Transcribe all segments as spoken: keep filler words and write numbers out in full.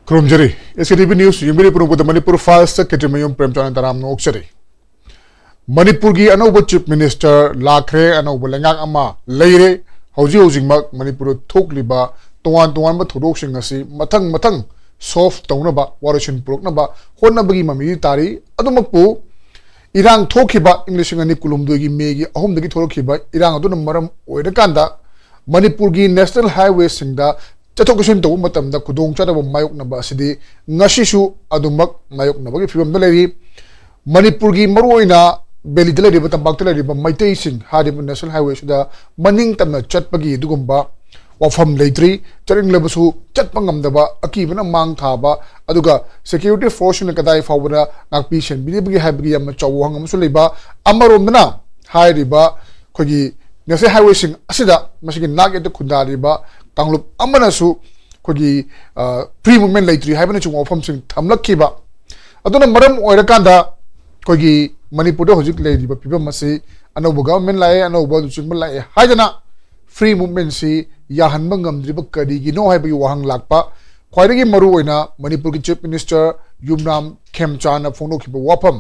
ꯈꯨꯔꯨꯝꯖꯔꯤ꯫ ꯑꯦꯁ ꯀꯦ T V news ꯌꯦꯡꯕꯤꯔꯤ ꯄꯨꯝꯅꯃꯛꯄꯨꯗ Manipur ꯐꯥꯏꯜꯁꯇ ꯈꯦꯇ꯭ꯔꯤꯃꯌꯨꯝ ꯄ꯭ꯔꯦꯝꯆꯥꯟꯗ ꯇꯔꯥꯝꯅ ꯑꯣꯛꯆꯔꯤ꯫ ꯃꯅꯤꯄꯨꯔꯒꯤ ꯑꯅꯧꯕ ꯆꯤꯐ ꯃꯤꯅꯤꯁꯇꯔ ꯂꯥꯛꯈ꯭ꯔꯦ, ꯑꯅꯧꯕ ꯂꯩꯉꯥꯛ ꯑꯃ ꯂꯩꯔꯦ꯫ ꯍꯧꯖꯤꯛ ꯍꯧꯖꯤꯛꯃꯛ ꯃꯅꯤꯄꯨꯔꯗ ꯊꯣꯛꯂꯤꯕ ꯇꯣꯉꯥꯟ ꯇꯣꯉꯥꯟꯕ ꯊꯧꯗꯣꯛꯁꯤꯡ ꯑꯁꯤ ꯃꯊꯪ ꯃꯊꯪ ꯁꯣꯜꯚ ꯇꯧꯅꯕ, ꯋꯥꯔꯣꯏꯁꯤꯟ ꯄꯨꯔꯛꯅꯕ ꯍꯣꯠꯅꯕꯒꯤ ꯃꯃꯤꯗꯤ ꯇꯥꯔꯤ꯫ ꯑꯗꯨꯃꯛꯄꯨ ꯏꯔꯥꯡ ꯊꯣꯛꯈꯤꯕ ꯏꯪ ꯂꯤꯁꯤꯡ ꯑꯅꯤ ꯀꯨꯟꯍꯨꯝꯗꯣꯏꯒꯤ ꯃꯦꯒꯤ ꯑꯍꯨꯝꯗꯒꯤ ꯊꯣꯛꯂꯛꯈꯤꯕ ꯏꯔꯥꯡ ꯑꯗꯨꯅ ꯃꯔꯝ ꯑꯣꯏꯔꯀꯥꯟꯗ ꯃꯅꯤꯄꯨꯔꯒꯤ ꯅꯦꯁꯅꯦꯜ ꯍꯥꯏꯋꯦꯁꯤꯡꯗ ꯆꯠꯊꯣꯛ ꯆꯠꯁꯤꯟ ꯇꯧꯕ ꯃꯇꯝꯗ ꯈꯨꯗꯣꯡꯆꯥꯗꯕ ꯃꯥꯌꯣꯛꯅꯕ ꯑꯁꯤꯗꯤ ꯉꯁꯤꯁꯨ ꯑꯗꯨꯃꯛ ꯃꯥꯌꯣꯛꯅꯕꯒꯤ ꯐꯤꯕꯝꯗ ꯂꯩꯔꯤ꯫ ꯃꯅꯤꯄꯨꯔꯒꯤ ꯃꯔꯨꯑꯣꯏꯅ ꯚꯦꯂꯤꯗ ꯂꯩꯔꯤꯕ, ꯇꯝꯄꯥꯛꯇ ꯂꯩꯔꯤꯕ ꯃꯩꯇꯩꯁꯤꯡ ꯍꯥꯏꯔꯤꯕ ꯅꯦꯁꯅꯦꯜ ꯍꯥꯏꯋꯦꯁꯤꯗ ꯃꯅꯤꯡ ꯇꯝꯅ ꯆꯠꯄꯒꯤ ꯑꯗꯨꯒꯨꯝꯕ ꯋꯥꯐꯝ ꯂꯩꯇ꯭ꯔꯤ꯫ ꯆꯠꯅꯤꯡꯂꯕꯁꯨ ꯆꯠꯄ ꯉꯝꯗꯕ, ꯑꯀꯤꯕꯅ ꯃꯥꯡ ꯊꯥꯕ, ꯑꯗꯨꯒ ꯁꯦꯀ꯭ꯌꯨꯔꯤꯇꯤ ꯐꯣꯔꯁꯁꯤꯡꯅ ꯀꯗꯥꯏ ꯐꯥꯎꯕꯗ ꯉꯥꯛꯄꯤ ꯁꯦꯟꯕꯤꯔꯤꯕꯒꯦ ꯍꯥꯏꯕꯒꯤ ꯌꯥꯝꯅ ꯆꯥꯎꯕ ꯋꯥꯍꯪ ꯑꯃꯁꯨ ꯂꯩꯕ꯫ ꯑꯃꯔꯣꯝꯗꯅ ꯍꯥꯏꯔꯤꯕ ꯑꯩꯈꯣꯏꯒꯤ ꯅꯦꯁꯅꯦꯜ ꯍꯥꯏꯋꯦꯁꯤꯡ ꯑꯁꯤꯗ ꯃꯁꯤꯒꯤ ꯅꯥꯛ ꯌꯦꯠꯇ ꯈꯨꯟꯗꯥꯔꯤꯕ ꯀꯥꯡꯂꯨꯞ ꯑꯃꯅꯁꯨ ꯑꯩꯈꯣꯏꯒꯤ ꯐ꯭ꯔꯤ ꯃꯨꯚꯃꯦꯟ ꯂꯩꯇ꯭ꯔꯤ ꯍꯥꯏꯕꯅꯆꯤꯡꯕ ꯋꯥꯐꯝꯁꯤꯡ ꯊꯝꯂꯛꯈꯤꯕ꯫ ꯑꯗꯨꯅ ꯃꯔꯝ ꯑꯣꯏꯔꯀꯥꯟꯗ ꯑꯩꯈꯣꯏꯒꯤ ꯃꯅꯤꯄꯨꯔꯗ ꯍꯧꯖꯤꯛ ꯂꯩꯔꯤꯕ ꯐꯤꯕꯝ ꯑꯁꯤ ꯑꯅꯧꯕ ꯒꯚꯔꯟꯃꯦꯟ ꯂꯥꯛꯑꯦ, ꯑꯅꯧꯕ ꯂꯨꯆꯤꯡꯕ ꯂꯥꯛꯑꯦ ꯍꯥꯏꯗꯅ ꯐ꯭ꯔꯤ ꯃꯨꯚꯃꯦꯟꯁꯤ ꯌꯥꯍꯟꯕ ꯉꯝꯗ꯭ꯔꯤꯕ ꯀꯔꯤꯒꯤꯅꯣ ꯍꯥꯏꯕꯒꯤ ꯋꯥꯍꯪ ꯂꯥꯛꯄ꯫ ꯈ꯭ꯋꯥꯏꯗꯒꯤ ꯃꯔꯨꯑꯣꯏꯅ ꯃꯅꯤꯄꯨꯔꯒꯤ ꯆꯤꯐ ꯃꯤꯅꯤꯁꯇꯔ ꯌꯨꯝꯅꯥꯝ ꯈꯦꯝꯆꯥꯟꯅ ꯐꯣꯡꯗꯣꯛꯈꯤꯕ ꯋꯥꯐꯝ,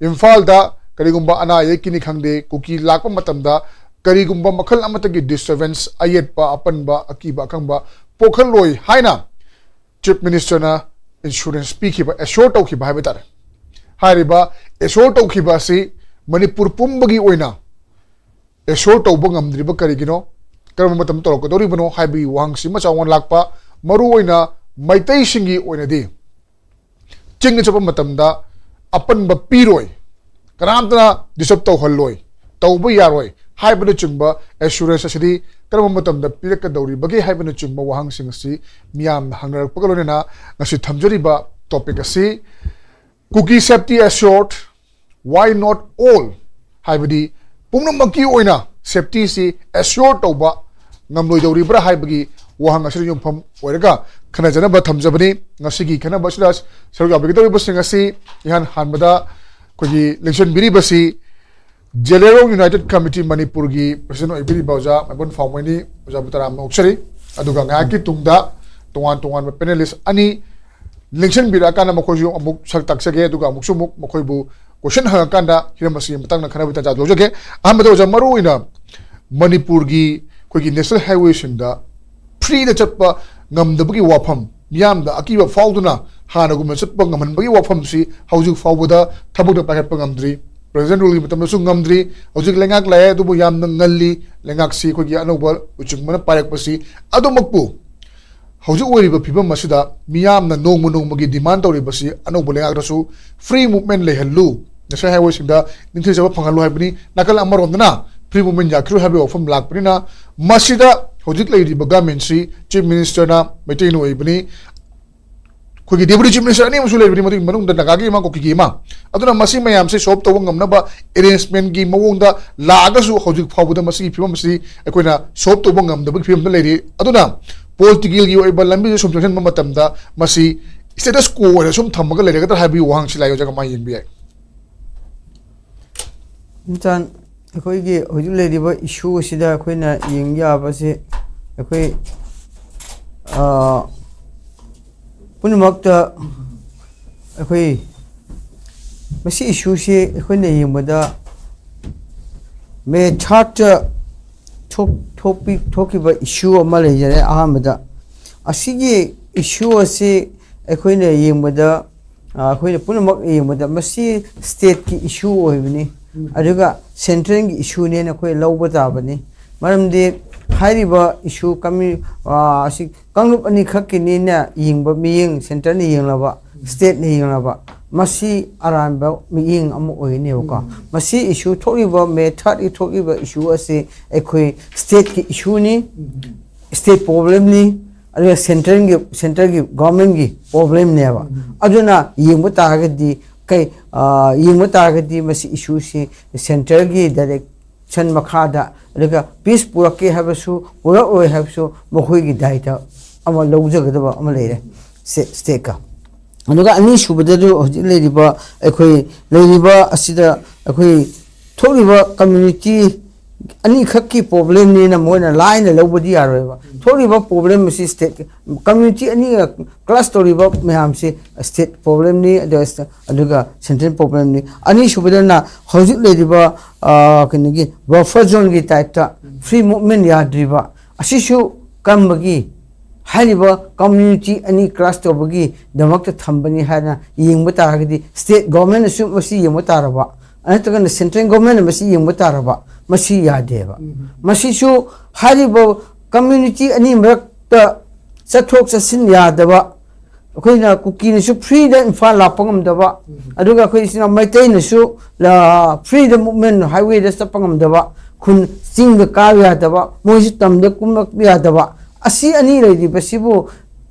ꯏꯝꯐꯥꯜꯗ ꯀꯔꯤꯒꯨꯝꯕ ꯑꯅꯥ ꯑꯌꯦꯛꯀꯤꯅꯤ ꯈꯪꯗꯦ, ꯀꯨꯀꯤ ꯂꯥꯛꯄ ꯃꯇꯝꯗ ꯀꯔꯤꯒꯨꯝꯕ ꯃꯈꯜ ꯑꯃꯠꯇꯒꯤ ꯗꯤꯁꯇꯔꯕꯦꯟꯁ, ꯑꯌꯦꯠꯄ, ꯑꯄꯟꯕ, ꯑꯀꯤꯕ, ꯑꯈꯪꯕ ꯄꯣꯛꯍꯜꯂꯣꯏ ꯍꯥꯏꯅ ꯆꯤꯐ ꯃꯤꯅꯤꯁꯇꯔꯅ ꯑꯦꯁꯨꯔꯦꯟꯁ ꯄꯤꯈꯤꯕ, ꯑꯦꯁꯣꯔ ꯇꯧꯈꯤꯕ ꯍꯥꯏꯕ ꯇꯥꯔꯦ꯫ ꯍꯥꯏꯔꯤꯕ ꯑꯦꯁꯣꯔ ꯇꯧꯈꯤꯕ ꯑꯁꯤ ꯃꯅꯤꯄꯨꯔ ꯄꯨꯝꯕꯒꯤ ꯑꯣꯏꯅ ꯑꯦꯁꯣꯔ ꯇꯧꯕ ꯉꯝꯗ꯭ꯔꯤꯕ ꯀꯔꯤꯒꯤꯅꯣ? ꯀꯔꯝꯕ ꯃꯇꯝꯗ ꯇꯧꯔꯛꯀꯗꯧꯔꯤꯕꯅꯣ ꯍꯥꯏꯕꯒꯤ ꯋꯥꯍꯪꯁꯤꯃ ꯆꯥꯎꯅ ꯂꯥꯛꯄ꯫ ꯃꯔꯨꯑꯣꯏꯅ ꯃꯩꯇꯩꯁꯤꯡꯒꯤ ꯑꯣꯏꯅꯗꯤ ꯆꯤꯡꯗ ꯆꯠꯄ ꯃꯇꯝꯗ ꯑꯄꯟꯕ ꯄꯤꯔꯣꯏ, ꯀꯅꯥꯝꯇꯅ ꯗꯤꯁꯇꯔꯕ ꯇꯧꯍꯜꯂꯣꯏ, ꯇꯧꯕ ꯌꯥꯔꯣꯏ ꯍꯥꯏꯕꯅꯆꯤꯡꯕ ꯑꯦꯁꯨꯔꯦꯟꯁ ꯑꯁꯤꯗꯤ ꯀꯔꯝꯕ ꯃꯇꯝꯗ ꯄꯤꯔꯛꯀꯗꯧꯔꯤꯕꯒꯦ ꯍꯥꯏꯕꯅꯆꯤꯡꯕ ꯋꯥꯍꯪꯁꯤꯡ ꯑꯁꯤ ꯃꯤꯌꯥꯝꯅ ꯍꯪꯅꯔꯛꯄꯒ ꯂꯣꯏꯅꯅ ꯉꯁꯤ ꯊꯝꯖꯔꯤꯕ ꯇꯣꯄꯤꯛ ꯑꯁꯤ, ꯀꯨꯀꯤ ꯁꯦꯐꯇꯤ ꯑꯦꯁꯣꯔꯠ, why not all? ꯍꯥꯏꯕꯗꯤ ꯄꯨꯝꯅꯃꯛꯀꯤ ꯑꯣꯏꯅ ꯁꯦꯐꯇꯤꯁꯤ ꯑꯦꯁꯣꯔ ꯇꯧꯕ ꯉꯝꯂꯣꯏꯗꯧꯔꯤꯕ꯭ꯔꯥ ꯍꯥꯏꯕꯒꯤ ꯋꯥꯍꯪ ꯑꯁꯤꯗ ꯌꯨꯝꯐꯝ ꯑꯣꯏꯔꯒ ꯈꯟꯅꯖꯅꯕ ꯊꯝꯖꯕꯅꯤ꯫ ꯉꯁꯤꯒꯤ ꯈꯟꯅꯕ ꯑꯁꯤꯗ ꯁꯔꯨꯛ ꯌꯥꯕꯤꯒꯗꯧꯔꯤꯕꯁꯤꯡ ꯑꯁꯤ ꯏꯍꯥꯟ ꯍꯥꯟꯕꯗ ꯑꯩꯈꯣꯏꯒꯤ ꯂꯦꯡꯁꯤꯟꯕꯤꯔꯤꯕꯁꯤ ꯖꯦꯂꯦꯔꯣꯡ ꯌꯨꯅꯥꯏꯇꯦꯠ ꯀꯃꯤꯇꯤ ꯃꯅꯤꯄꯨꯔꯒꯤ ꯄ꯭ꯔꯁꯤꯗꯦꯟ ꯑꯣꯏꯕꯤꯔꯤꯕ ꯑꯣꯖꯥ ꯃꯥꯏꯕꯝ ꯐꯥꯎꯃꯩꯅꯤ꯫ ꯑꯣꯖꯥꯕꯨ ꯇꯔꯥꯝꯅ ꯑꯣꯛꯆꯔꯤ꯫ ꯑꯗꯨꯒ ꯉꯥꯏꯍꯥꯛꯀꯤ ꯇꯨꯡꯗ ꯇꯣꯉꯥꯟ ꯇꯣꯉꯥꯟꯕ ꯄꯦꯅꯦꯂꯤꯁ ꯑꯅꯤ ꯂꯦꯡꯁꯤꯟꯕꯤꯔꯛꯑꯀꯥꯟꯗ ꯃꯈꯣꯏꯁꯨ ꯑꯃꯨꯛ ꯁꯛ ꯇꯥꯛꯆꯒꯦ, ꯑꯗꯨꯒ ꯑꯃꯨꯛꯁꯨ ꯑꯃꯨꯛ ꯃꯈꯣꯏꯕꯨ ꯀꯣꯏꯁꯟ ꯍꯪꯉꯀꯥꯟꯗ ꯍꯤꯔꯝ ꯑꯁꯤꯒꯤ ꯃꯇꯥꯡꯗ ꯈꯟꯅꯕꯒꯤ ꯇꯥꯟꯖꯥ ꯂꯧꯖꯒꯦ꯫ ꯑꯍꯥꯟꯕꯗ ꯑꯣꯖꯥ, ꯃꯔꯨ ꯑꯣꯏꯅ ꯃꯅꯤꯄꯨꯔꯒꯤ ꯑꯩꯈꯣꯏꯒꯤ ꯅꯦꯁꯅꯦꯜ ꯍꯥꯏꯋꯦꯁꯤꯡꯗ ꯐ꯭ꯔꯤꯗ ꯆꯠꯄ ꯉꯝꯗꯕꯒꯤ ꯋꯥꯐꯝ, ꯃꯤꯌꯥꯝꯗ ꯑꯀꯤꯕ ꯐꯥꯎꯗꯨꯅ ꯍꯥꯟꯅꯒꯨꯝꯅ ꯆꯠꯄ ꯉꯝꯍꯟꯕꯒꯤ ꯋꯥꯐꯝꯁꯤ ꯍꯧꯖꯤꯛ ꯐꯥꯎꯕꯗ ꯊꯕꯛꯇ ꯄꯥꯏꯈꯠꯄ ꯉꯝꯗ꯭ꯔꯤ꯫ ꯄ꯭ꯔꯖꯤꯗꯦꯟ ꯔꯨꯜꯒꯤ ꯃꯇꯝꯗꯁꯨ ꯉꯝꯗ꯭ꯔꯤ꯫ ꯍꯧꯖꯤꯛ ꯂꯩꯉꯥꯛ ꯂꯥꯛꯑꯦ, ꯑꯗꯨꯕꯨ ꯌꯥꯝꯅ ꯉꯜꯂꯤ꯫ ꯂꯩꯉꯥꯛꯁꯤ ꯑꯩꯈꯣꯏꯒꯤ ꯑꯅꯧꯕ ꯂꯨꯆꯤꯡꯕꯅ ꯄꯥꯏꯔꯛꯄꯁꯤ꯫ ꯑꯗꯨꯃꯛꯄꯨ ꯍꯧꯖꯤꯛ ꯑꯣꯏꯔꯤꯕ ꯐꯤꯕꯝ ꯑꯁꯤꯗ ꯃꯤꯌꯥꯝꯅ ꯅꯣꯡꯃ ꯅꯣꯡꯃꯒꯤ ꯗꯤꯃꯥꯟ ꯇꯧꯔꯤꯕꯁꯤ ꯑꯅꯧꯕ ꯂꯩꯉꯥꯛꯇꯁꯨ ꯐ꯭ꯔꯤ ꯃꯨꯚꯃꯦꯟ ꯂꯩꯍꯜꯂꯨ, ꯅꯦꯁꯅꯦꯜ ꯍꯥꯏꯋꯦꯁꯤꯡꯗ ꯅꯤꯡꯊꯤꯖꯕ ꯐꯪꯍꯜꯂꯨ ꯍꯥꯏꯕꯅꯤ꯫ ꯅꯥꯀꯜ ꯑꯃꯔꯣꯝꯗꯅ ꯐ꯭ꯔꯤ ꯃꯨꯚꯃꯦꯟ ꯌꯥꯈꯤꯔꯣꯏ ꯍꯥꯏꯕꯒꯤ ꯋꯥꯐꯝ ꯂꯥꯛꯄꯅꯤꯅ, ꯃꯁꯤꯗ ꯍꯧꯖꯤꯛ ꯂꯩꯔꯤꯕ ꯒꯃꯦꯟꯁꯤ, ꯆꯤꯐ ꯃꯤꯅꯤꯁꯇꯔꯅ ꯃꯩꯇꯩꯅ ꯑꯣꯏꯕꯅꯤ, ꯑꯩꯈꯣꯏꯒꯤ ꯗꯦꯄꯨꯇꯤ ꯆꯤꯐ ꯃꯤꯅꯤꯁꯇꯔ ꯑꯅꯤ ꯑꯃꯁꯨ ꯂꯩꯕꯅꯤ, ꯃꯗꯨꯒꯤ ꯃꯅꯨꯡꯗ ꯅꯥꯒꯥꯒꯤ ꯑꯃ, ꯀꯨꯀꯤꯒꯤ ꯑꯃ꯫ ꯑꯗꯨꯅ ꯃꯁꯤ ꯃꯌꯥꯝꯁꯦ ꯁꯣꯜꯕ ꯇꯧꯕ ꯉꯝꯅꯕ ꯑꯦꯔꯦꯟꯖꯃꯦꯟꯒꯤ ꯃꯑꯣꯡꯗ ꯂꯥꯛꯑꯒꯁꯨ, ꯍꯧꯖꯤꯛ ꯐꯥꯎꯕꯗ ꯃꯁꯤꯒꯤ ꯐꯤꯕꯝ ꯑꯁꯤ ꯑꯩꯈꯣꯏꯅ ꯁꯣꯜꯕ ꯇꯧꯕ ꯉꯝꯗꯕꯒꯤ ꯐꯤꯕꯝꯗ ꯂꯩꯔꯤ꯫ ꯑꯗꯨꯅ ꯄꯣꯂꯤꯇꯤꯀꯦꯜꯒꯤ ꯑꯣꯏꯕ ꯂꯝꯕꯤꯗ ꯁꯨꯝ ꯆꯪꯁꯤꯟꯕ ꯃꯇꯝꯗ ꯃꯁꯤ ꯁ꯭ꯇꯦꯇꯁ ꯀꯣ ꯑꯣꯏꯅ ꯁꯨꯝ ꯊꯝꯃꯒ ꯂꯩꯔꯒꯗ꯭ꯔꯥ ꯍꯥꯏꯕꯒꯤ ꯋꯥꯍꯪꯁꯤ ꯂꯥꯛꯏ, ꯑꯣꯖꯥ, ꯀꯃꯥꯏꯅ ꯌꯦꯡꯕ ꯌꯥꯏ? ꯏꯟꯇꯔꯟ, ꯑꯩꯈꯣꯏꯒꯤ ꯍꯧꯖꯤꯛ ꯂꯩꯔꯤꯕ ꯏꯁꯨ ꯑꯁꯤꯗ ꯑꯩꯈꯣꯏꯅ ꯌꯦꯡ ꯌꯥꯕꯁꯦ, ꯑꯩꯈꯣꯏ, ꯑ, ꯄꯨꯝꯅꯃꯛꯇ ꯑꯩꯈꯣꯏ ꯃꯁꯤ ꯏꯁꯨꯁꯤ ꯑꯩꯈꯣꯏꯅ ꯌꯦꯡꯕꯗ ꯃꯦ ꯊꯥꯔꯠꯇ ꯊꯣꯛ-, ꯊꯣꯛꯄꯤ-, ꯊꯣꯛꯈꯤꯕ ꯏꯁꯨ ꯑꯃ ꯂꯩꯖꯔꯦ꯫ ꯑꯍꯥꯟꯕꯗ ꯑꯁꯤꯒꯤ ꯏꯁꯨ ꯑꯁꯤ ꯑꯩꯈꯣꯏꯅ ꯌꯦꯡꯕꯗ, ꯑ, ꯑꯩꯈꯣꯏꯅ ꯄꯨꯝꯅꯃꯛ ꯌꯦꯡꯕꯗ ꯃꯁꯤ ꯁ꯭ꯇꯦꯠꯀꯤ ꯏꯁꯨ ꯑꯣꯏꯕꯅꯤ, ꯑꯗꯨꯒ ꯁꯦꯟꯇ꯭ꯔꯦꯜꯒꯤ ꯏꯁꯨꯅꯦꯅ ꯑꯩꯈꯣꯏ ꯂꯧꯕ ꯇꯥꯕꯅꯤ꯫ ꯃꯔꯝꯗꯤ ꯍꯥꯏꯔꯤꯕ ꯏꯁꯨ ꯀꯃꯤ-, ꯑ, ꯑꯁꯤ ꯀꯥꯡꯂꯨꯞ ꯑꯅꯤꯈꯛꯀꯤꯅꯤꯅ ꯌꯦꯡꯕ ꯃꯤꯠꯌꯦꯡ, ꯁꯦꯟꯇꯔꯅ ꯌꯦꯡꯂꯕ, ꯁ꯭ꯇꯦꯠꯅ ꯌꯦꯡꯂꯕ, ꯃꯁꯤ ꯑꯔꯥꯟꯕ ꯃꯤꯠꯌꯦꯡ ꯑꯃ ꯑꯣꯏꯒꯅꯦꯕꯀꯣ꯫ ꯃꯁꯤ ꯏꯁꯨ ꯊꯣꯛꯂꯤꯕ, ꯃꯦ ꯊꯥꯔꯠꯀꯤ ꯊꯣꯛꯂꯤꯕ ꯏꯁꯨ ꯑꯁꯤ ꯑꯩꯈꯣꯏ ꯁ꯭ꯇꯦꯠꯀꯤ ꯏꯁꯨꯅꯤ, ꯁ꯭ꯇꯦꯠ ꯄ꯭ꯔꯣꯕ꯭ꯂꯦꯝꯅꯤ, ꯑꯗꯨꯒ ꯁꯦꯟꯇ꯭ꯔꯦꯜꯒꯤ, ꯁꯦꯟꯇ꯭ꯔꯦꯜꯒꯤ ꯒꯣꯔꯃꯦꯟꯒꯤ ꯄ꯭ꯔꯣꯕ꯭ꯂꯦꯝꯅꯦꯕ꯫ ꯑꯗꯨꯅ ꯌꯦꯡꯕ ꯇꯥꯔꯒꯗꯤ ꯀꯩ, ꯑ, ꯌꯦꯡꯕ ꯇꯥꯔꯒꯗꯤ ꯃꯁꯤ ꯏꯁꯨꯁꯤ ꯁꯦꯟꯇ꯭ꯔꯦꯜꯒꯤ ꯗꯥꯏꯔꯦꯛ ꯁꯟ ꯃꯈꯥꯗ, ꯑꯗꯨꯒ ꯄꯤꯁ ꯄꯨꯔꯛꯀꯦ ꯍꯥꯏꯕꯁꯨ, ꯄꯨꯔꯛꯑꯣꯏ ꯍꯥꯏꯕꯁꯨ ꯃꯈꯣꯏꯒꯤ ꯗꯥꯏꯇ ꯑꯃ ꯂꯧꯖꯒꯗꯕ ꯑꯃ ꯂꯩꯔꯦ, ꯁ꯭ꯇꯦ-, ꯁ꯭ꯇꯦꯠꯀ꯫ ꯑꯗꯨꯒ ꯑꯅꯤꯁꯨꯕꯗꯁꯨ ꯍꯧꯖꯤꯛ ꯂꯩꯔꯤꯕ ꯑꯩꯈꯣꯏ ꯂꯩꯔꯤꯕ ꯑꯁꯤꯗ ꯑꯩꯈꯣꯏ ꯊꯣꯛꯂꯤꯕ ꯀꯝꯃ꯭ꯌꯨꯅꯤꯇꯤ ꯑꯅꯤꯈꯛꯀꯤ ꯄ꯭ꯔꯣꯕ꯭ꯂꯦꯝꯅꯦꯅ ꯃꯣꯏꯅ ꯂꯥꯏꯅ ꯂꯧꯕꯗꯤ ꯌꯥꯔꯣꯏꯕ꯫ ꯊꯣꯛꯂꯤꯕ ꯄ꯭ꯔꯣꯕ꯭ꯂꯦꯝ ꯑꯁꯤ ꯁ꯭ꯇꯦꯠ ꯀꯝꯃ꯭ꯌꯨꯅꯤꯇꯤ ꯑꯅꯤꯒ ꯀ꯭ꯂꯥꯁ ꯇꯧꯔꯤꯕ ꯃꯌꯥꯝꯁꯤ ꯁ꯭ꯇꯦꯠ ꯄ꯭ꯔꯣꯕ꯭ꯂꯦꯝꯅꯤ, ꯑꯗꯨꯒ ꯑꯗꯨꯒ ꯁꯦꯟꯇ꯭ꯔꯦꯜ ꯄ꯭ꯔꯣꯕ꯭ꯂꯦꯝꯅꯤ꯫ ꯑꯅꯤꯁꯨꯕꯗꯅ ꯍꯧꯖꯤꯛ ꯂꯩꯔꯤꯕ, ꯑ, ꯀꯩꯅꯣꯒꯤ ꯕꯐꯔ ꯖꯣꯟꯒꯤ ꯇꯥꯏꯞꯇ ꯐ꯭ꯔꯤ ꯃꯨꯚꯃꯦꯟ ꯌꯥꯗ꯭ꯔꯤꯕ ꯑꯁꯤꯁꯨ ꯀꯔꯝꯕꯒꯤ ꯍꯥꯏꯔꯤꯕ ꯀꯝꯃ꯭ꯌꯨꯅꯤꯇꯤ ꯑꯅꯤ ꯀ꯭ꯂꯥꯁ ꯇꯧꯕꯒꯤꯗꯃꯛꯇ ꯊꯝꯕꯅꯤ ꯍꯥꯏꯅ ꯌꯦꯡꯕ ꯇꯥꯔꯒꯗꯤ ꯁ꯭ꯇꯦꯠ ꯒꯣꯔꯃꯦꯟꯅꯁꯨ ꯃꯁꯤ ꯌꯦꯡꯕ ꯇꯥꯔꯕ, ꯅꯠꯇ꯭ꯔꯒꯅ ꯁꯦꯟꯇ꯭ꯔꯦꯜ ꯒꯣꯔꯃꯦꯟꯅ ꯃꯁꯤ ꯌꯦꯡꯕ ꯇꯥꯔꯕ? ꯃꯁꯤ ꯌꯥꯗꯦꯕ꯫ ꯃꯁꯤꯁꯨ ꯍꯥꯏꯔꯤꯕ ꯀꯝꯃ꯭ꯌꯨꯅꯤꯇꯤ ꯑꯅꯤ ꯃꯔꯛꯇ ꯆꯠꯊꯣꯛ ꯆꯠꯁꯤꯟ ꯌꯥꯗꯕ, ꯑꯩꯈꯣꯏꯅ ꯀꯨꯀꯤꯅꯁꯨ ꯐ꯭ꯔꯤꯗ ꯏꯝꯐꯥꯜ ꯂꯥꯛꯄ ꯉꯝꯗꯕ, ꯑꯗꯨꯒ ꯑꯩꯈꯣꯏ ꯏꯆꯤꯟ ꯏꯅꯥꯎ ꯃꯩꯇꯩꯅꯁꯨ, ꯑ, ꯐ꯭ꯔꯤꯗ ꯃꯨꯚꯃꯦꯟ ꯍꯥꯏꯋꯦꯗ ꯆꯠꯄ ꯉꯝꯗꯕ, ꯈꯨꯟ ꯆꯤꯡꯗ ꯀꯥꯕ ꯌꯥꯗꯕ, ꯃꯣꯏꯁꯨ ꯇꯝꯗ ꯀꯨꯝꯂꯛꯄ ꯌꯥꯗꯕ, ꯑꯁꯤ ꯑꯅꯤ ꯂꯩꯔꯤꯕꯁꯤꯕꯨ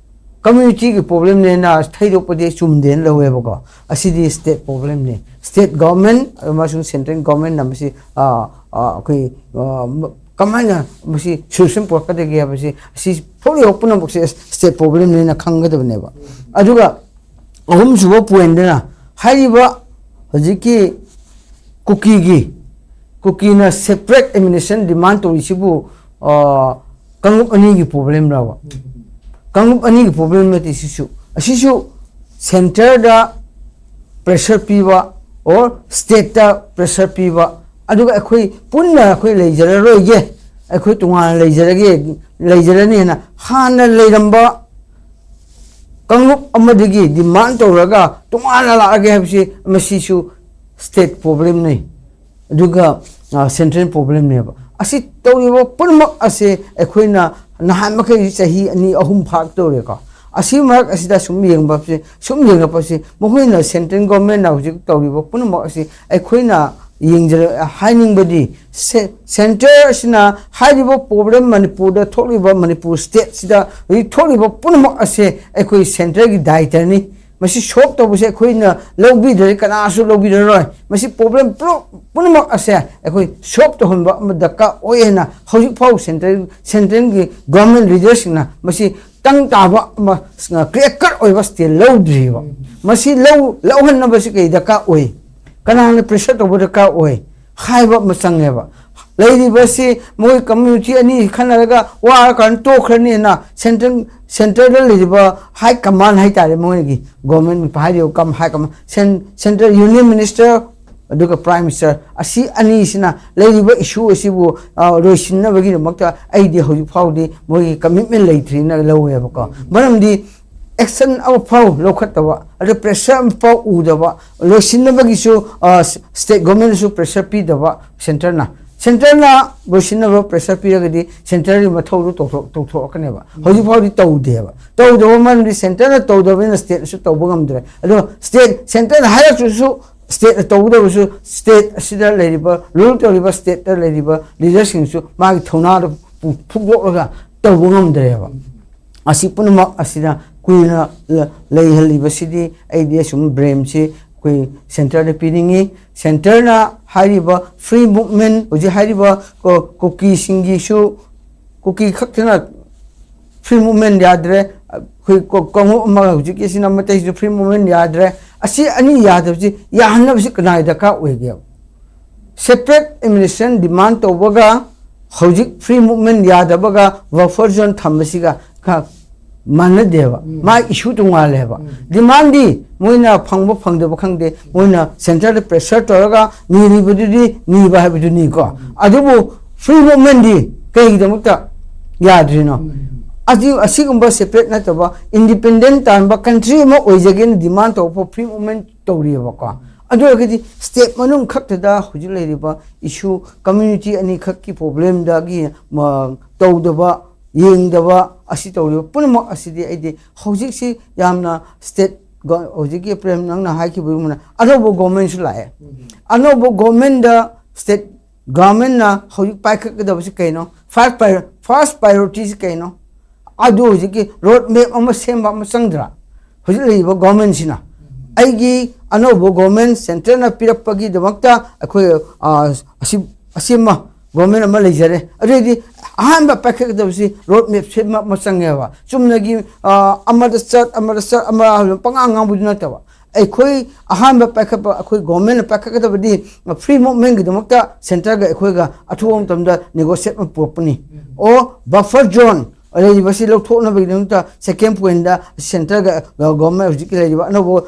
ꯀꯝꯃ꯭ꯌꯨꯅꯤꯇꯤꯒꯤ ꯄ꯭ꯔꯣꯕ꯭ꯂꯦꯝꯅꯦꯅ ꯊꯩꯗꯣꯛꯄꯗꯤ ꯑꯩ ꯆꯨꯝꯗꯦꯅ ꯂꯧꯋꯦꯕꯀꯣ꯫ ꯑꯁꯤꯗꯤ ꯁ꯭ꯇꯦꯠ ꯄ꯭ꯔꯣꯕ꯭ꯂꯦꯝꯅꯤ꯫ ꯁ꯭ꯇꯦꯠ ꯒꯣꯔꯃꯦꯟ ꯑꯃꯁꯨꯡ ꯁꯦꯟꯇ꯭ꯔꯦꯜ ꯒꯣꯔꯃꯦꯟꯅ ꯃꯁꯤ, ꯑ, ꯑ, ꯑꯩꯈꯣꯏ, ꯑ, ꯀꯃꯥꯏꯅ ꯃꯁꯤ ꯁꯣꯂꯨꯁꯟ ꯄꯨꯔꯛꯀꯗꯒꯦ ꯍꯥꯏꯕꯁꯤ, ꯑꯁꯤ ꯊꯣꯛꯂꯤꯕ ꯄꯨꯝꯅꯃꯛꯁꯦ ꯁ꯭ꯇꯦꯠ ꯄ꯭ꯔꯣꯕ꯭ꯂꯦꯝꯅꯦꯅ ꯈꯪꯒꯗꯕꯅꯦꯕ꯫ ꯑꯗꯨꯒ ꯑꯍꯨꯝꯁꯨꯕ ꯄꯣꯏꯟꯗꯅ ꯍꯥꯏꯔꯤꯕ ꯍꯧꯖꯤꯛꯀꯤ ꯀꯨꯀꯤꯒꯤ, ꯀꯨꯀꯤꯅ ꯁꯦꯄꯔꯦꯠ ꯑꯦꯗꯃꯤꯅꯤꯁꯇ꯭ꯔꯦꯁꯟ ꯗꯤꯃꯥꯟ ꯇꯧꯔꯤꯁꯤꯕꯨ, ꯑ, ꯀꯥꯡꯂꯨꯞ ꯑꯅꯤꯒꯤ ꯄ꯭ꯔꯣꯕ꯭ꯂꯦꯝꯔꯕ? ꯀꯥꯡꯂꯨꯞ ꯑꯅꯤꯒꯤ ꯄ꯭ꯔꯣꯕ꯭ꯂꯦꯝ ꯅꯠꯇꯦ ꯁꯤꯁꯨ꯫ ꯑꯁꯤꯁꯨ ꯁꯦꯟꯇꯔꯗ ꯄ꯭ꯔꯦꯁꯔ ꯄꯤꯕ ꯑꯣꯔ ꯁ꯭ꯇꯦꯠꯇ ꯄ꯭ꯔꯦꯁꯔ ꯄꯤꯕ, ꯑꯗꯨꯒ ꯑꯩꯈꯣꯏ ꯄꯨꯟꯅ ꯑꯩꯈꯣꯏ ꯂꯩꯖꯔꯔꯣꯏꯒꯦ, ꯑꯩꯈꯣꯏ ꯇꯣꯉꯥꯟꯅ ꯂꯩꯖꯔꯒꯦ, ꯂꯩꯖꯔꯅꯤꯅ ꯍꯥꯟꯅ ꯂꯩꯔꯝꯕ ꯀꯥꯡꯂꯨꯞ ꯑꯃꯗꯒꯤ ꯗꯤꯃꯥꯟ ꯇꯧꯔꯒ ꯇꯣꯉꯥꯟꯅ ꯂꯥꯛꯑꯒꯦ ꯍꯥꯏꯕꯁꯤ ꯃꯁꯤꯁꯨ ꯁ꯭ꯇꯦꯠ ꯄ꯭ꯔꯣꯕ꯭ꯂꯦꯝꯅꯤ, ꯑꯗꯨꯒ, ꯑ, ꯁꯦꯟꯇ꯭ꯔꯦꯜ ꯄ꯭ꯔꯣꯕ꯭ꯂꯦꯝꯅꯦꯕ꯫ ꯑꯁꯤ ꯇꯧꯔꯤꯕ ꯄꯨꯝꯅꯃꯛ ꯑꯁꯦ ꯑꯩꯈꯣꯏꯅ ꯅꯍꯥꯟ ꯃꯈꯩ ꯆꯍꯤ ꯑꯅꯤ ꯑꯍꯨꯝ ꯐꯥꯔꯛꯇꯧꯔꯦꯀꯣ꯫ ꯑꯁꯤ ꯃꯔꯛ ꯑꯁꯤꯗ ꯁꯨꯝ ꯌꯦꯡꯕꯁꯦ, ꯁꯨꯝ ꯌꯦꯡꯉꯛꯄꯁꯦ, ꯃꯈꯣꯏꯅ ꯁꯦꯟꯇ꯭ꯔꯦꯜ ꯒꯣꯔꯃꯦꯟꯅ ꯍꯧꯖꯤꯛ ꯇꯧꯔꯤꯕ ꯄꯨꯝꯅꯃꯛ ꯑꯁꯤ ꯑꯩꯈꯣꯏꯅ ꯌꯦꯡꯖꯔ-, ꯍꯥꯏꯅꯤꯡꯕꯗꯤ ꯁꯦ-, ꯁꯦꯟꯇꯔ ꯑꯁꯤꯅ ꯍꯥꯏꯔꯤꯕ ꯄ꯭ꯔꯣꯕ꯭ꯂꯦꯝ ꯃꯅꯤꯄꯨꯔꯗ ꯊꯣꯛꯂꯤꯕ, ꯃꯅꯤꯄꯨꯔ ꯁ꯭ꯇꯦꯠꯁꯤꯗ ꯍꯧꯖꯤꯛ ꯊꯣꯛꯂꯤꯕ ꯄꯨꯝꯅꯃꯛ ꯑꯁꯦ ꯑꯩꯈꯣꯏ ꯁꯦꯟꯇꯔꯒꯤ ꯗꯥꯏꯇꯅꯤ꯫ ꯃꯁꯤ ꯁꯣꯜꯕ ꯇꯧꯕꯁꯦ ꯑꯩꯈꯣꯏꯅ ꯂꯧꯕꯤꯗ꯭ꯔꯗꯤ ꯀꯅꯥꯁꯨ ꯂꯧꯕꯤꯔꯔꯣꯏ꯫ ꯃꯁꯤ ꯄ꯭ꯔꯣꯕ꯭ꯂꯦꯝ ꯄꯨꯝꯅꯃꯛ ꯑꯁꯦ ꯑꯩꯈꯣꯏ ꯁꯣꯜꯕ ꯇꯧꯍꯟꯕ ꯑꯃ ꯗꯔꯀꯥꯔ ꯑꯣꯏ ꯍꯥꯏꯅ ꯍꯧꯖꯤꯛ ꯐꯥꯎ ꯁꯦꯟꯇ꯭ꯔꯦꯜ, ꯁꯦꯟꯇ꯭ꯔꯦꯜꯒꯤ ꯒꯣꯔꯃꯦꯟ ꯂꯤꯗꯔꯁꯤꯡꯅ ꯃꯁꯤ ꯇꯪ ꯇꯥꯕ ꯑꯃ, ꯀ꯭ꯂꯤꯌꯥꯔ ꯀꯠ ꯑꯣꯏꯕ ꯁ꯭ꯇꯦꯟ ꯂꯧꯗ꯭ꯔꯤꯕ꯫ ꯃꯁꯤ ꯂꯧ-, ꯂꯧꯍꯟꯅꯕꯁꯤ ꯀꯩ ꯗꯔꯀꯥꯔ ꯑꯣꯏ? ꯀꯅꯥꯅ ꯄ꯭ꯔꯦꯁꯔ ꯇꯧꯕ ꯗꯔꯀꯥꯔ ꯑꯣꯏ ꯍꯥꯏꯕ ꯑꯃ ꯆꯪꯉꯦꯕ꯫ ꯂꯩꯔꯤꯕꯁꯤ ꯃꯣꯏ ꯀꯝꯃ꯭ꯌꯨꯅꯤꯇꯤ ꯑꯅꯤ ꯈꯟꯅꯔꯒ ꯋꯥꯔꯀꯥꯟꯗ ꯇꯣꯛꯈ꯭ꯔꯅꯤꯅ ꯁꯦꯟꯇ꯭ꯔꯦꯜ ꯁꯦꯟꯇꯔꯗ ꯂꯩꯔꯤꯕ ꯍꯥꯏ ꯀꯃꯥꯟ ꯍꯥꯏꯇꯥꯔꯦ, ꯃꯣꯏꯒꯤ ꯒꯣꯔꯃꯦꯟ ꯍꯥꯏꯔꯤꯕ ꯀꯝ ꯍꯥꯏ ꯀꯃꯥꯟ ꯁꯦꯟꯇ꯭ꯔꯦꯜ ꯌꯨꯅꯤꯌꯟ ꯃꯤꯅꯤꯁꯇꯔ ꯑꯗꯨꯒ ꯄ꯭ꯔꯥꯏꯝ ꯃꯤꯅꯤꯁꯇꯔ ꯑꯁꯤ ꯑꯅꯤꯁꯤꯅ ꯂꯩꯔꯤꯕ ꯏꯁꯨ ꯑꯁꯤꯕꯨ ꯂꯣꯏꯁꯤꯟꯅꯕꯒꯤꯗꯃꯛꯇ ꯑꯩꯗꯤ ꯍꯧꯖꯤꯛ ꯐꯥꯎꯗꯤ ꯃꯣꯏꯒꯤ ꯀꯃꯤꯠꯃꯦꯟ ꯂꯩꯇ꯭ꯔꯤꯅ ꯂꯧꯋꯦꯕꯀꯣ꯫ ꯃꯔꯝꯗꯤ ꯑꯦꯛꯁꯟ ꯑꯃꯐꯥꯎ ꯂꯧꯈꯠꯇꯕ, ꯑꯗ ꯄ꯭ꯔꯦꯁꯔ ꯑꯃꯐꯥꯎ ꯎꯗꯕ, ꯂꯣꯏꯁꯤꯟꯅꯕꯒꯤꯁꯨ ꯁ꯭ꯇꯦꯠ ꯒꯣꯔꯃꯦꯟꯗꯁꯨ ꯄ꯭ꯔꯦꯁꯔ ꯄꯤꯗꯕ ꯁꯦꯟꯇꯔꯅ꯫ ꯁꯦꯟꯇꯔꯅ ꯂꯣꯏꯁꯤꯟꯅꯕ ꯄ꯭ꯔꯦꯁꯔ ꯄꯤꯔꯒꯗꯤ ꯁꯦꯟꯇꯔꯒꯤ ꯃꯊꯧꯗꯨ ꯇꯧꯊꯣꯛ- ꯇꯧꯊꯣꯛꯂꯛꯀꯅꯦꯕ꯫ ꯍꯧꯖꯤꯛ ꯐꯥꯎꯗꯤ ꯇꯧꯗꯦꯕ꯫ ꯇꯧꯗꯕ ꯃꯔꯝꯗꯤ ꯁꯦꯟꯇꯔꯅ ꯇꯧꯗꯕꯅꯤꯅ ꯁ꯭ꯇꯦꯠꯅꯁꯨ ꯇꯧꯕ ꯉꯝꯗ꯭ꯔꯦ꯫ ꯑꯗꯣ ꯁ꯭ꯇꯦꯠ ꯁꯦꯟꯇꯔꯅ ꯍꯥꯏꯔꯛꯇ꯭ꯔꯁꯨ ꯁ꯭ꯇꯦꯠꯅ ꯇꯧꯒꯗꯕꯁꯨ ꯁ꯭ꯇꯦꯠ ꯑꯁꯤꯗ ꯂꯩꯔꯤꯕ ꯔꯨꯜ ꯇꯧꯔꯤꯕ ꯁ꯭ꯇꯦꯠꯇ ꯂꯩꯔꯤꯕ ꯂꯤꯗꯔꯁꯤꯡꯁꯨ ꯃꯥꯒꯤ ꯊꯧꯅꯥꯗ ꯄꯨ- ꯐꯨꯛꯂꯣꯛꯂꯒ ꯇꯧꯕ ꯉꯝꯗ꯭ꯔꯦꯕ꯫ ꯑꯁꯤ ꯄꯨꯝꯅꯃꯛ ꯑꯁꯤꯅ ꯀꯨꯏꯅ ꯂ- ꯂꯩꯍꯜꯂꯤꯕꯁꯤꯗꯤ ꯑꯩꯗꯤ ꯑꯁꯨꯝ ꯕ꯭ꯂꯦꯝꯁꯤ ꯑꯩꯈꯣꯏ ꯁꯦꯟꯇꯔꯗ ꯄꯤꯅꯤꯡꯉꯤ꯫ ꯁꯦꯟꯇꯔꯅ ꯍꯥꯏꯔꯤꯕ ꯐ꯭ꯔꯤ ꯃꯨꯞꯃꯦꯟ, ꯍꯧꯖꯤꯛ ꯍꯥꯏꯔꯤꯕ ꯀꯣ- ꯀꯨꯀꯤꯁꯤꯡꯒꯤꯁꯨ, ꯀꯨꯀꯤ ꯈꯛꯇꯅ ꯐ꯭ꯔꯤ ꯃꯨꯞꯃꯦꯟ ꯌꯥꯗ꯭ꯔꯦ, ꯑꯩꯈꯣꯏ ꯀꯣ- ꯀꯥꯡꯂꯨꯞ ꯑꯃ ꯍꯧꯖꯤꯛꯀꯤꯁꯤꯅ ꯃꯇꯩꯁꯤꯁꯨ ꯐ꯭ꯔꯤ ꯃꯨꯞꯃꯦꯟ ꯌꯥꯗ꯭ꯔꯦ꯫ ꯑꯁꯤ ꯑꯅꯤ ꯌꯥꯗꯕꯁꯤ ꯌꯥꯍꯟꯅꯕꯁꯤ ꯀꯅꯥꯒꯤ ꯗꯔꯀꯥꯔ ꯑꯣꯏꯒꯦꯕ? ꯁꯦꯄꯔꯦꯠ ꯑꯦꯗꯃꯤꯅꯤꯁꯇ꯭ꯔꯦꯁꯟ ꯗꯤꯃꯥꯟ ꯇꯧꯕꯒ ꯍꯧꯖꯤꯛ ꯐ꯭ꯔꯤ ꯃꯨꯞꯃꯦꯟ ꯌꯥꯗꯕꯒ ꯕꯐꯔ ꯖꯣꯟ ꯊꯝꯕꯁꯤꯒ ꯈ- ꯃꯥꯟꯅꯗꯦꯕ꯫ ꯃꯥꯒꯤ ꯏꯁꯨ ꯇꯣꯉꯥꯜꯂꯦꯕ꯫ ꯗꯤꯃꯥꯟꯗꯤ ꯃꯣꯏꯅ ꯐꯪꯕ ꯐꯪꯗꯕ ꯈꯪꯗꯦ, ꯃꯣꯏꯅ ꯁꯦꯟꯇꯔꯗ ꯄ꯭ꯔꯦꯁꯔ ꯇꯧꯔꯒ ꯅꯤꯔꯤꯕꯗꯨꯗꯤ ꯅꯤꯕ ꯍꯥꯏꯕꯗꯨꯅꯤꯀꯣ꯫ ꯑꯗꯨꯕꯨ ꯐ꯭ꯔꯤ ꯃꯨꯞꯃꯦꯟꯗꯤ ꯀꯩꯒꯤꯗꯃꯛꯇ ꯌꯥꯗ꯭ꯔꯤꯅꯣ? ꯑꯗꯨ ꯑꯁꯤꯒꯨꯝꯕ ꯁꯦꯄꯔꯦꯠ ꯅꯠꯇꯕ ꯏꯟꯗꯤꯄꯦꯟꯗꯦꯟ ꯇꯥꯟꯕ ꯀꯟꯇ꯭ꯔꯤ ꯑꯃ ꯑꯣꯏꯖꯒꯦꯅ ꯗꯤꯃꯥꯟ ꯇꯧꯕ ꯐ꯭ꯔꯤ ꯃꯨꯞꯃꯦꯟ ꯇꯧꯔꯤꯑꯕꯀꯣ꯫ ꯑꯗꯨ ꯑꯣꯏꯔꯒꯗꯤ ꯁ꯭ꯇꯦꯠ ꯃꯅꯨꯡ ꯈꯛꯇꯗ ꯍꯧꯖꯤꯛ ꯂꯩꯔꯤꯕ ꯏꯁꯨ ꯀꯝꯃ꯭ꯌꯨꯅꯤꯇꯤ ꯑꯅꯤꯈꯛꯀꯤ ꯄ꯭ꯔꯣꯕ꯭ꯂꯦꯝꯗꯒꯤ ꯃ- ꯇꯧꯗꯕ, ꯌꯦꯡꯗꯕ, ꯑꯁꯤ ꯇꯧꯔꯤꯕ ꯄꯨꯝꯅꯃꯛ ꯑꯁꯤꯗꯤ ꯑꯩꯗꯤ ꯍꯧꯖꯤꯛꯁꯤ ꯌꯥꯝꯅ ꯁ꯭ꯇꯦꯠ ꯒ- ꯍꯧꯖꯤꯛꯀꯤ ꯄ꯭ꯔꯦꯝ ꯅꯪꯅ ꯍꯥꯏꯈꯤꯕꯒꯨꯝꯅ ꯑꯅꯧꯕ ꯒꯣꯔꯃꯦꯟꯁꯨ ꯂꯥꯛꯑꯦ꯫ ꯑꯅꯧꯕ ꯒꯣꯔꯃꯦꯟꯗ ꯁ꯭ꯇꯦꯠ ꯒꯣꯔꯃꯦꯟꯅ ꯍꯧꯖꯤꯛ ꯄꯥꯏꯈꯠꯀꯗꯕꯁꯤ ꯀꯩꯅꯣ? ꯐꯥꯔꯁ ꯄ꯭ꯔꯥꯏꯌꯣ- ꯐꯥꯔꯁ ꯄ꯭ꯔꯥꯏꯌꯣꯔꯤꯇꯤꯁꯤ ꯀꯩꯅꯣ? ꯑꯗꯨ ꯍꯧꯖꯤꯛꯀꯤ ꯔꯣꯗ ꯃꯦꯞ ꯑꯃ ꯁꯦꯝꯕ ꯑꯃ ꯆꯪꯗ꯭ꯔꯥ? ꯍꯧꯖꯤꯛ ꯂꯩꯔꯤꯕ ꯒꯣꯔꯃꯦꯟꯁꯤꯅ ꯑꯩꯒꯤ ꯑꯅꯧꯕ ꯒꯣꯔꯃꯦꯟ ꯁꯦꯟꯇꯔꯅ ꯄꯤꯔꯛꯄꯒꯤꯗꯃꯛꯇ ꯑꯩꯈꯣꯏ, ꯑ, ꯑꯁꯤ ꯑꯁꯦꯝꯕ ꯒꯣꯔꯃꯦꯟ ꯑꯃ ꯂꯩꯖꯔꯦ꯫ ꯑꯗꯨꯗꯤ ꯑꯍꯥꯟꯕ ꯄꯥꯏꯈꯠꯀꯗꯕꯁꯤ ꯔꯣꯗ ꯃꯦꯞ ꯁꯦꯝꯕ ꯑꯃ ꯆꯪꯉꯦꯕ꯫ ꯆꯨꯝꯅꯒꯤ, ꯑ, ꯑꯃꯗ ꯆꯠ ꯑꯃꯗ ꯆꯠ ꯑꯃ ꯄꯉꯥꯡ ꯉꯥꯡꯕꯗꯨ ꯅꯠꯇꯕ, ꯑꯩꯈꯣꯏ ꯑꯍꯥꯟꯕ ꯄꯥꯏꯈꯠꯄ, ꯑꯩꯈꯣꯏ ꯒꯣꯔꯃꯦꯟꯅ ꯄꯥꯏꯈꯠꯀꯗꯕꯗꯤ ꯐ꯭ꯔꯤ ꯃꯨꯞꯃꯦꯟꯒꯤꯗꯃꯛꯇ ꯁꯦꯟꯇꯔꯒ ꯑꯩꯈꯣꯏꯒ ꯑꯊꯨꯕ ꯃꯇꯝꯗ ꯅꯦꯒꯣꯁꯤꯌꯦꯠ ꯑꯃ ꯄꯨꯔꯛꯄꯅꯤ꯫ ꯑꯣ, ꯕꯐꯔ ꯖꯣꯟ ꯂꯩꯔꯤꯕꯁꯤ ꯂꯧꯊꯣꯛꯅꯕꯒꯤꯗꯃꯛꯇ ꯁꯦꯀꯦꯟ ꯄꯣꯏꯟꯗ ꯁꯦꯟꯇꯔꯒ ꯒꯣꯔꯃꯦꯟ ꯍꯧꯖꯤꯛꯀꯤ ꯂꯩꯔꯤꯕ ꯑꯅꯧꯕ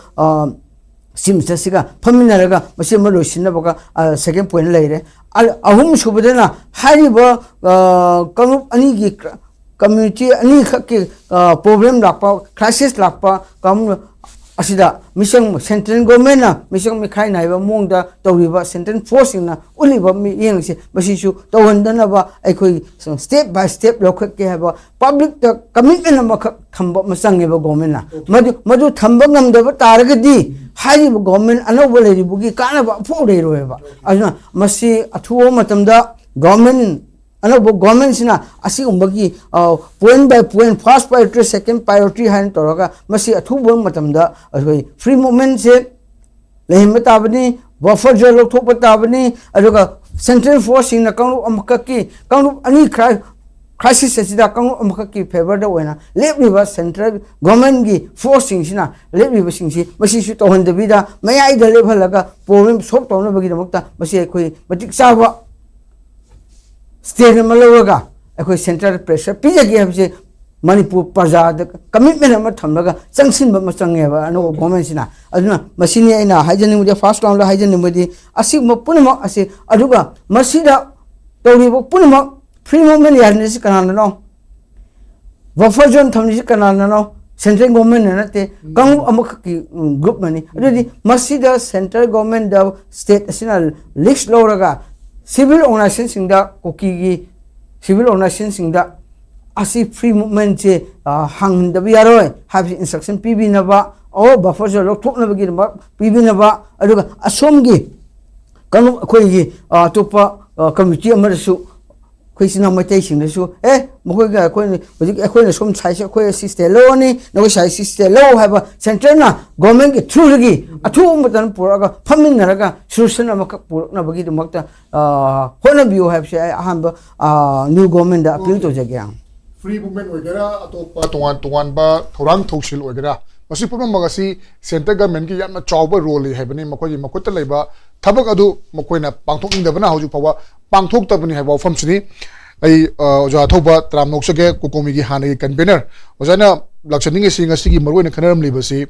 ꯆꯤꯐ ꯃꯤꯅꯤꯁꯇꯔꯁꯤꯒ ꯐꯝꯃꯤꯟꯅꯔꯒ ꯃꯁꯤ ꯑꯃ ꯂꯣꯏꯁꯤꯟꯅꯕꯒ ꯁꯦꯀꯦꯟ ꯄꯣꯏꯟ ꯂꯩꯔꯦ꯫ ꯑ- ꯑꯍꯨꯝ ꯁꯨꯕꯗꯅ ꯍꯥꯏꯔꯤꯕ ꯀꯥꯡꯂꯨꯞ ꯑꯅꯤꯒꯤ, ꯀꯝꯃ꯭ꯌꯨꯅꯤꯇꯤ ꯑꯅꯤꯈꯛꯀꯤ ꯄ꯭ꯔꯣꯕ꯭ꯂꯦꯝ ꯂꯥꯛꯄ, ꯀ꯭ꯔꯥꯏꯁꯤꯁ ꯂꯥꯛꯄ ꯀꯥꯡꯂꯨꯞ ꯑꯁꯤꯗ ꯃꯤꯆꯪ, ꯁꯦꯟꯇ꯭ꯔꯦꯜ ꯒꯣꯔꯃꯦꯟꯅ ꯃꯤꯆꯪ ꯃꯤꯈꯥꯏ ꯅꯥꯏꯕ ꯃꯑꯣꯡꯗ ꯇꯧꯔꯤꯕ ꯁꯦꯟꯇ꯭ꯔꯦꯜ ꯐꯣꯔꯁꯁꯤꯡꯅ ꯎꯠꯂꯤꯕ ꯃꯤꯠꯌꯦꯡ ꯑꯁꯤ, ꯃꯁꯤꯁꯨ ꯇꯧꯍꯟꯗꯅꯕ ꯑꯩꯈꯣꯏ ꯁ꯭ꯇꯦꯞ ꯕꯥꯏ ꯁ꯭ꯇꯦꯞ ꯂꯧꯈꯠꯀꯦ ꯍꯥꯏꯕ, ꯄꯕ꯭ꯂꯤꯛꯇ ꯀꯃꯤꯠꯃꯦꯟ ꯑꯃꯈꯛ ꯊꯝꯕ ꯑꯃ ꯆꯪꯉꯦꯕ ꯒꯣꯔꯃꯦꯟꯅ꯫ ꯃꯗꯨ, ꯃꯗꯨ ꯊꯝꯕ ꯉꯝꯗꯕ ꯇꯥꯔꯒꯗꯤ ꯍꯥꯏꯔꯤꯕ ꯒꯣꯔꯃꯦꯟ ꯑꯅꯧꯕ ꯂꯩꯔꯤꯕꯒꯤ ꯀꯥꯟꯅꯕ ꯑꯝꯐꯥꯎ ꯂꯩꯔꯣꯏꯕ꯫ ꯑꯗꯨꯅ ꯃꯁꯤ ꯑꯊꯨꯕ ꯃꯇꯝꯗ ꯒꯣꯔꯃꯦꯟ, ꯑꯅꯧꯕ ꯒꯣꯔꯃꯦꯟꯁꯤꯅ ꯑꯁꯤꯒꯨꯝꯕꯒꯤ ꯄꯣꯏꯟ ꯕꯥꯏ ꯄꯣꯏꯟ, ꯐꯥꯔꯁ ꯄ꯭ꯔꯥꯏꯌꯣꯔꯤꯇꯤ, ꯁꯦꯀꯦꯟ ꯄ꯭ꯔꯥꯏꯌꯣꯔꯤꯇꯤ ꯍꯥꯏꯅ ꯇꯧꯔꯒ ꯃꯁꯤ ꯑꯊꯨꯕ ꯃꯇꯝꯗ ꯑꯩꯈꯣꯏ ꯐ꯭ꯔꯤ ꯃꯨꯞꯃꯦꯟꯁꯦ ꯂꯩꯍꯟꯕ ꯇꯥꯕꯅꯤ, ꯕꯐꯔ ꯖꯣꯟ ꯂꯧꯊꯣꯛꯄ ꯇꯥꯕꯅꯤ꯫ ꯑꯗꯨꯒ ꯁꯦꯟꯇ꯭ꯔꯦꯜ ꯐꯣꯔꯁꯁꯤꯡꯅ ꯀꯥꯡꯂꯨꯞ ꯑꯃꯈꯛꯀꯤ, ꯀꯥꯡꯂꯨꯞ ꯑꯅꯤ ꯈ꯭ꯔꯥꯏ-, ꯀ꯭ꯔꯥꯏꯁꯤꯁ ꯑꯁꯤꯗ ꯀꯥꯡꯂꯨꯞ ꯑꯃꯈꯛꯀꯤ ꯐꯦꯚꯔꯗ ꯑꯣꯏꯅ ꯂꯦꯞꯂꯤꯕ ꯁꯦꯟꯇ꯭ꯔꯦꯜ ꯒꯣꯔꯃꯦꯟꯒꯤ ꯐꯣꯔꯁꯁꯤꯡꯁꯤꯅ ꯂꯦꯞꯂꯤꯕꯁꯤꯡꯁꯤ, ꯃꯁꯤꯁꯨ ꯇꯧꯍꯟꯗꯕꯤꯗ ꯃꯌꯥꯏꯗ ꯂꯦꯞꯍꯜꯂꯒ ꯄ꯭ꯔꯣꯕ꯭ꯂꯦꯝ ꯁꯣꯜꯕ ꯇꯧꯅꯕꯒꯤꯗꯃꯛꯇ ꯃꯁꯤ ꯑꯩꯈꯣꯏ ꯃꯇꯤꯛ ꯆꯥꯕ ꯁ꯭ꯇꯦꯟ ꯑꯃ ꯂꯧꯔꯒ ꯑꯩꯈꯣꯏ ꯁꯦꯟꯇ꯭ꯔꯦꯜ ꯄ꯭ꯔꯦꯁꯔ ꯄꯤꯖꯒꯦ ꯍꯥꯏꯕꯁꯦ ꯃꯅꯤꯄꯨꯔ ꯄ꯭ꯔꯖꯥꯗ ꯀꯃꯤꯠꯃꯦꯟ ꯑꯃ ꯊꯝꯂꯒ ꯆꯪꯁꯤꯟꯕ ꯑꯃ ꯆꯪꯉꯦꯕ ꯑꯅꯧꯕ ꯒꯣꯔꯃꯦꯟꯁꯤꯅ꯫ ꯑꯗꯨꯅ ꯃꯁꯤꯅꯤ ꯑꯩꯅ ꯍꯥꯏꯖꯅꯤꯡꯕꯗꯤ, ꯐꯥꯔꯁ ꯔꯥꯎꯟꯗ ꯍꯥꯏꯖꯅꯤꯡꯕꯗꯤ, ꯑꯁꯤꯒꯨꯝꯕ ꯄꯨꯝꯅꯃꯛ ꯑꯁꯤ, ꯑꯗꯨꯒ ꯃꯁꯤꯗ ꯇꯧꯔꯤꯕ ꯄꯨꯝꯅꯃꯛ, ꯐ꯭ꯔꯤ ꯃꯨꯞꯃꯦꯟ ꯌꯥꯍꯟꯂꯤꯁꯤ ꯀꯅꯥꯅꯅꯣ? ꯕꯐꯔ ꯖꯣꯟ ꯊꯝꯂꯤꯁꯤ ꯀꯅꯥꯅꯅꯣ? ꯁꯦꯟꯇ꯭ꯔꯦꯜ ꯒꯣꯔꯃꯦꯟꯅ ꯅꯠꯇꯦ, ꯀꯥꯡꯂꯨꯞ ꯑꯃꯈꯛꯀꯤ, ꯎꯝ, ꯒ꯭ꯔꯨꯞꯅꯅꯤ꯫ ꯑꯗꯨꯗꯤ ꯃꯁꯤꯗ ꯁꯦꯟꯇ꯭ꯔꯦꯜ ꯒꯣꯔꯃꯦꯟꯗ ꯁ꯭ꯇꯦꯠ ꯑꯁꯤꯅ ꯔꯤꯁꯛ ꯂꯧꯔꯒ ꯁꯤꯚꯤꯜ ꯑꯣꯔꯒꯅꯥꯏꯖꯦꯁꯟꯁꯤꯡꯗ, ꯀꯨꯀꯤꯒꯤ ꯁꯤꯚꯤꯜ ꯑꯣꯔꯒꯅꯥꯏꯖꯦꯁꯟꯁꯤꯡꯗ ꯑꯁꯤ ꯐ꯭ꯔꯤ ꯃꯨꯞꯃꯦꯟꯁꯦ, ꯑ, ꯍꯥꯡꯍꯟꯗꯕ ꯌꯥꯔꯣꯏ ꯍꯥꯏꯕꯁꯤ ꯏꯟꯁꯇ꯭ꯔꯛꯁꯟ ꯄꯤꯕꯤꯅꯕ, ꯑꯣ, ꯕꯐꯔ ꯖꯣꯟ ꯂꯧꯊꯣꯛꯅꯕꯒꯤꯗꯃꯛ ꯄꯤꯕꯤꯅꯕ, ꯑꯗꯨꯒ ꯑꯁꯣꯝꯒꯤ ꯀꯥꯡꯂꯨꯞ ꯑꯩꯈꯣꯏꯒꯤ, ꯑ, ꯑꯇꯣꯞꯄ, ꯑ, ꯀꯝꯃ꯭ꯌꯨꯅꯤꯇꯤ ꯑꯃꯗꯁꯨ, ꯑꯩꯈꯣꯏ ꯏꯆꯤꯟ ꯏꯅꯥꯎ ꯃꯩꯇꯩꯁꯤꯡꯗꯁꯨ, ꯑꯦ, ꯃꯈꯣꯏꯒ ꯑꯩꯈꯣꯏꯅ ꯍꯧꯖꯤꯛ ꯑꯩꯈꯣꯏꯅ ꯁꯣꯝ ꯁꯥꯏꯠꯁꯦ ꯑꯩꯈꯣꯏ ꯑꯁꯤ ꯁ꯭ꯇꯦꯠ ꯂꯧꯔꯅꯤ, ꯅꯈꯣꯏ ꯁꯥꯏꯠꯁꯤ ꯁ꯭ꯇꯦꯠ ꯂꯧ ꯍꯥꯏꯕ ꯁꯦꯟꯇ꯭ꯔꯦꯜꯅ ꯒꯣꯔꯃꯦꯟꯒꯤ ꯊ꯭ꯔꯨꯗꯒꯤ ꯑꯊꯨꯕ ꯃꯇꯝꯗ ꯄꯨꯔꯛꯑꯒ ꯐꯝꯃꯤꯟꯅꯔꯒ ꯁꯣꯂꯨꯁꯟ ꯑꯃꯈꯛ ꯄꯨꯔꯛꯅꯕꯒꯤꯗꯃꯛꯇ, ꯑ, ꯍꯣꯠꯅꯕꯤꯌꯨ ꯍꯥꯏꯕꯁꯦ ꯑꯩ ꯑꯍꯥꯟꯕ, ꯑ, ꯅ꯭ꯌꯨ ꯒꯣꯔꯃꯦꯟꯗ ꯑꯄꯤꯜ ꯇꯧꯖꯒꯦ꯫ ꯐ꯭ꯔꯤ ꯃꯨꯞꯃꯦꯟ ꯑꯣꯏꯒꯦꯔꯥ, ꯑꯇꯣꯞꯄ ꯇꯣꯉꯥꯟ ꯇꯣꯉꯥꯟꯕ ꯊꯧꯔꯥꯡ ꯊꯧꯁꯤꯜ ꯑꯣꯏꯒꯦꯔꯥ, ꯃꯁꯤ ꯄꯨꯝꯅꯃꯛ ꯑꯁꯤ central governmentꯀꯤ ꯌꯥꯝꯅ ꯆꯥꯎꯕ role ꯂꯩ ꯍꯥꯏꯕꯅꯤ꯫ ꯃꯈꯣꯏꯒꯤ ꯃꯈꯨꯠꯇ ꯂꯩꯕ ꯊꯕꯛ ꯑꯗꯨ ꯃꯈꯣꯏꯅ ꯄꯥꯡꯊꯣꯛꯅꯤꯡꯗꯕꯅ ꯍꯧꯖꯤꯛ ꯐꯥꯎꯕ ꯄꯥꯡꯊꯣꯛꯇꯕꯅꯤ ꯍꯥꯏꯕ ꯋꯥꯐꯝꯁꯤꯅꯤ꯫ ꯑꯩ ꯑ, ꯑꯣꯖꯥ ꯑꯊꯧꯕ ꯇꯔꯥꯝꯅ ꯑꯣꯛꯆꯒꯦ, ꯀꯣꯀꯣꯃꯤꯒꯤ ꯍꯥꯟꯅꯒꯤ convener꯫ ꯑꯣꯖꯥꯅ ꯂꯥꯛꯆꯅꯤꯡꯉꯤꯁꯤ, ꯉꯁꯤꯒꯤ ꯃꯔꯨꯑꯣꯏꯅ ꯈꯟꯅꯔꯝꯂꯤꯕꯁꯤ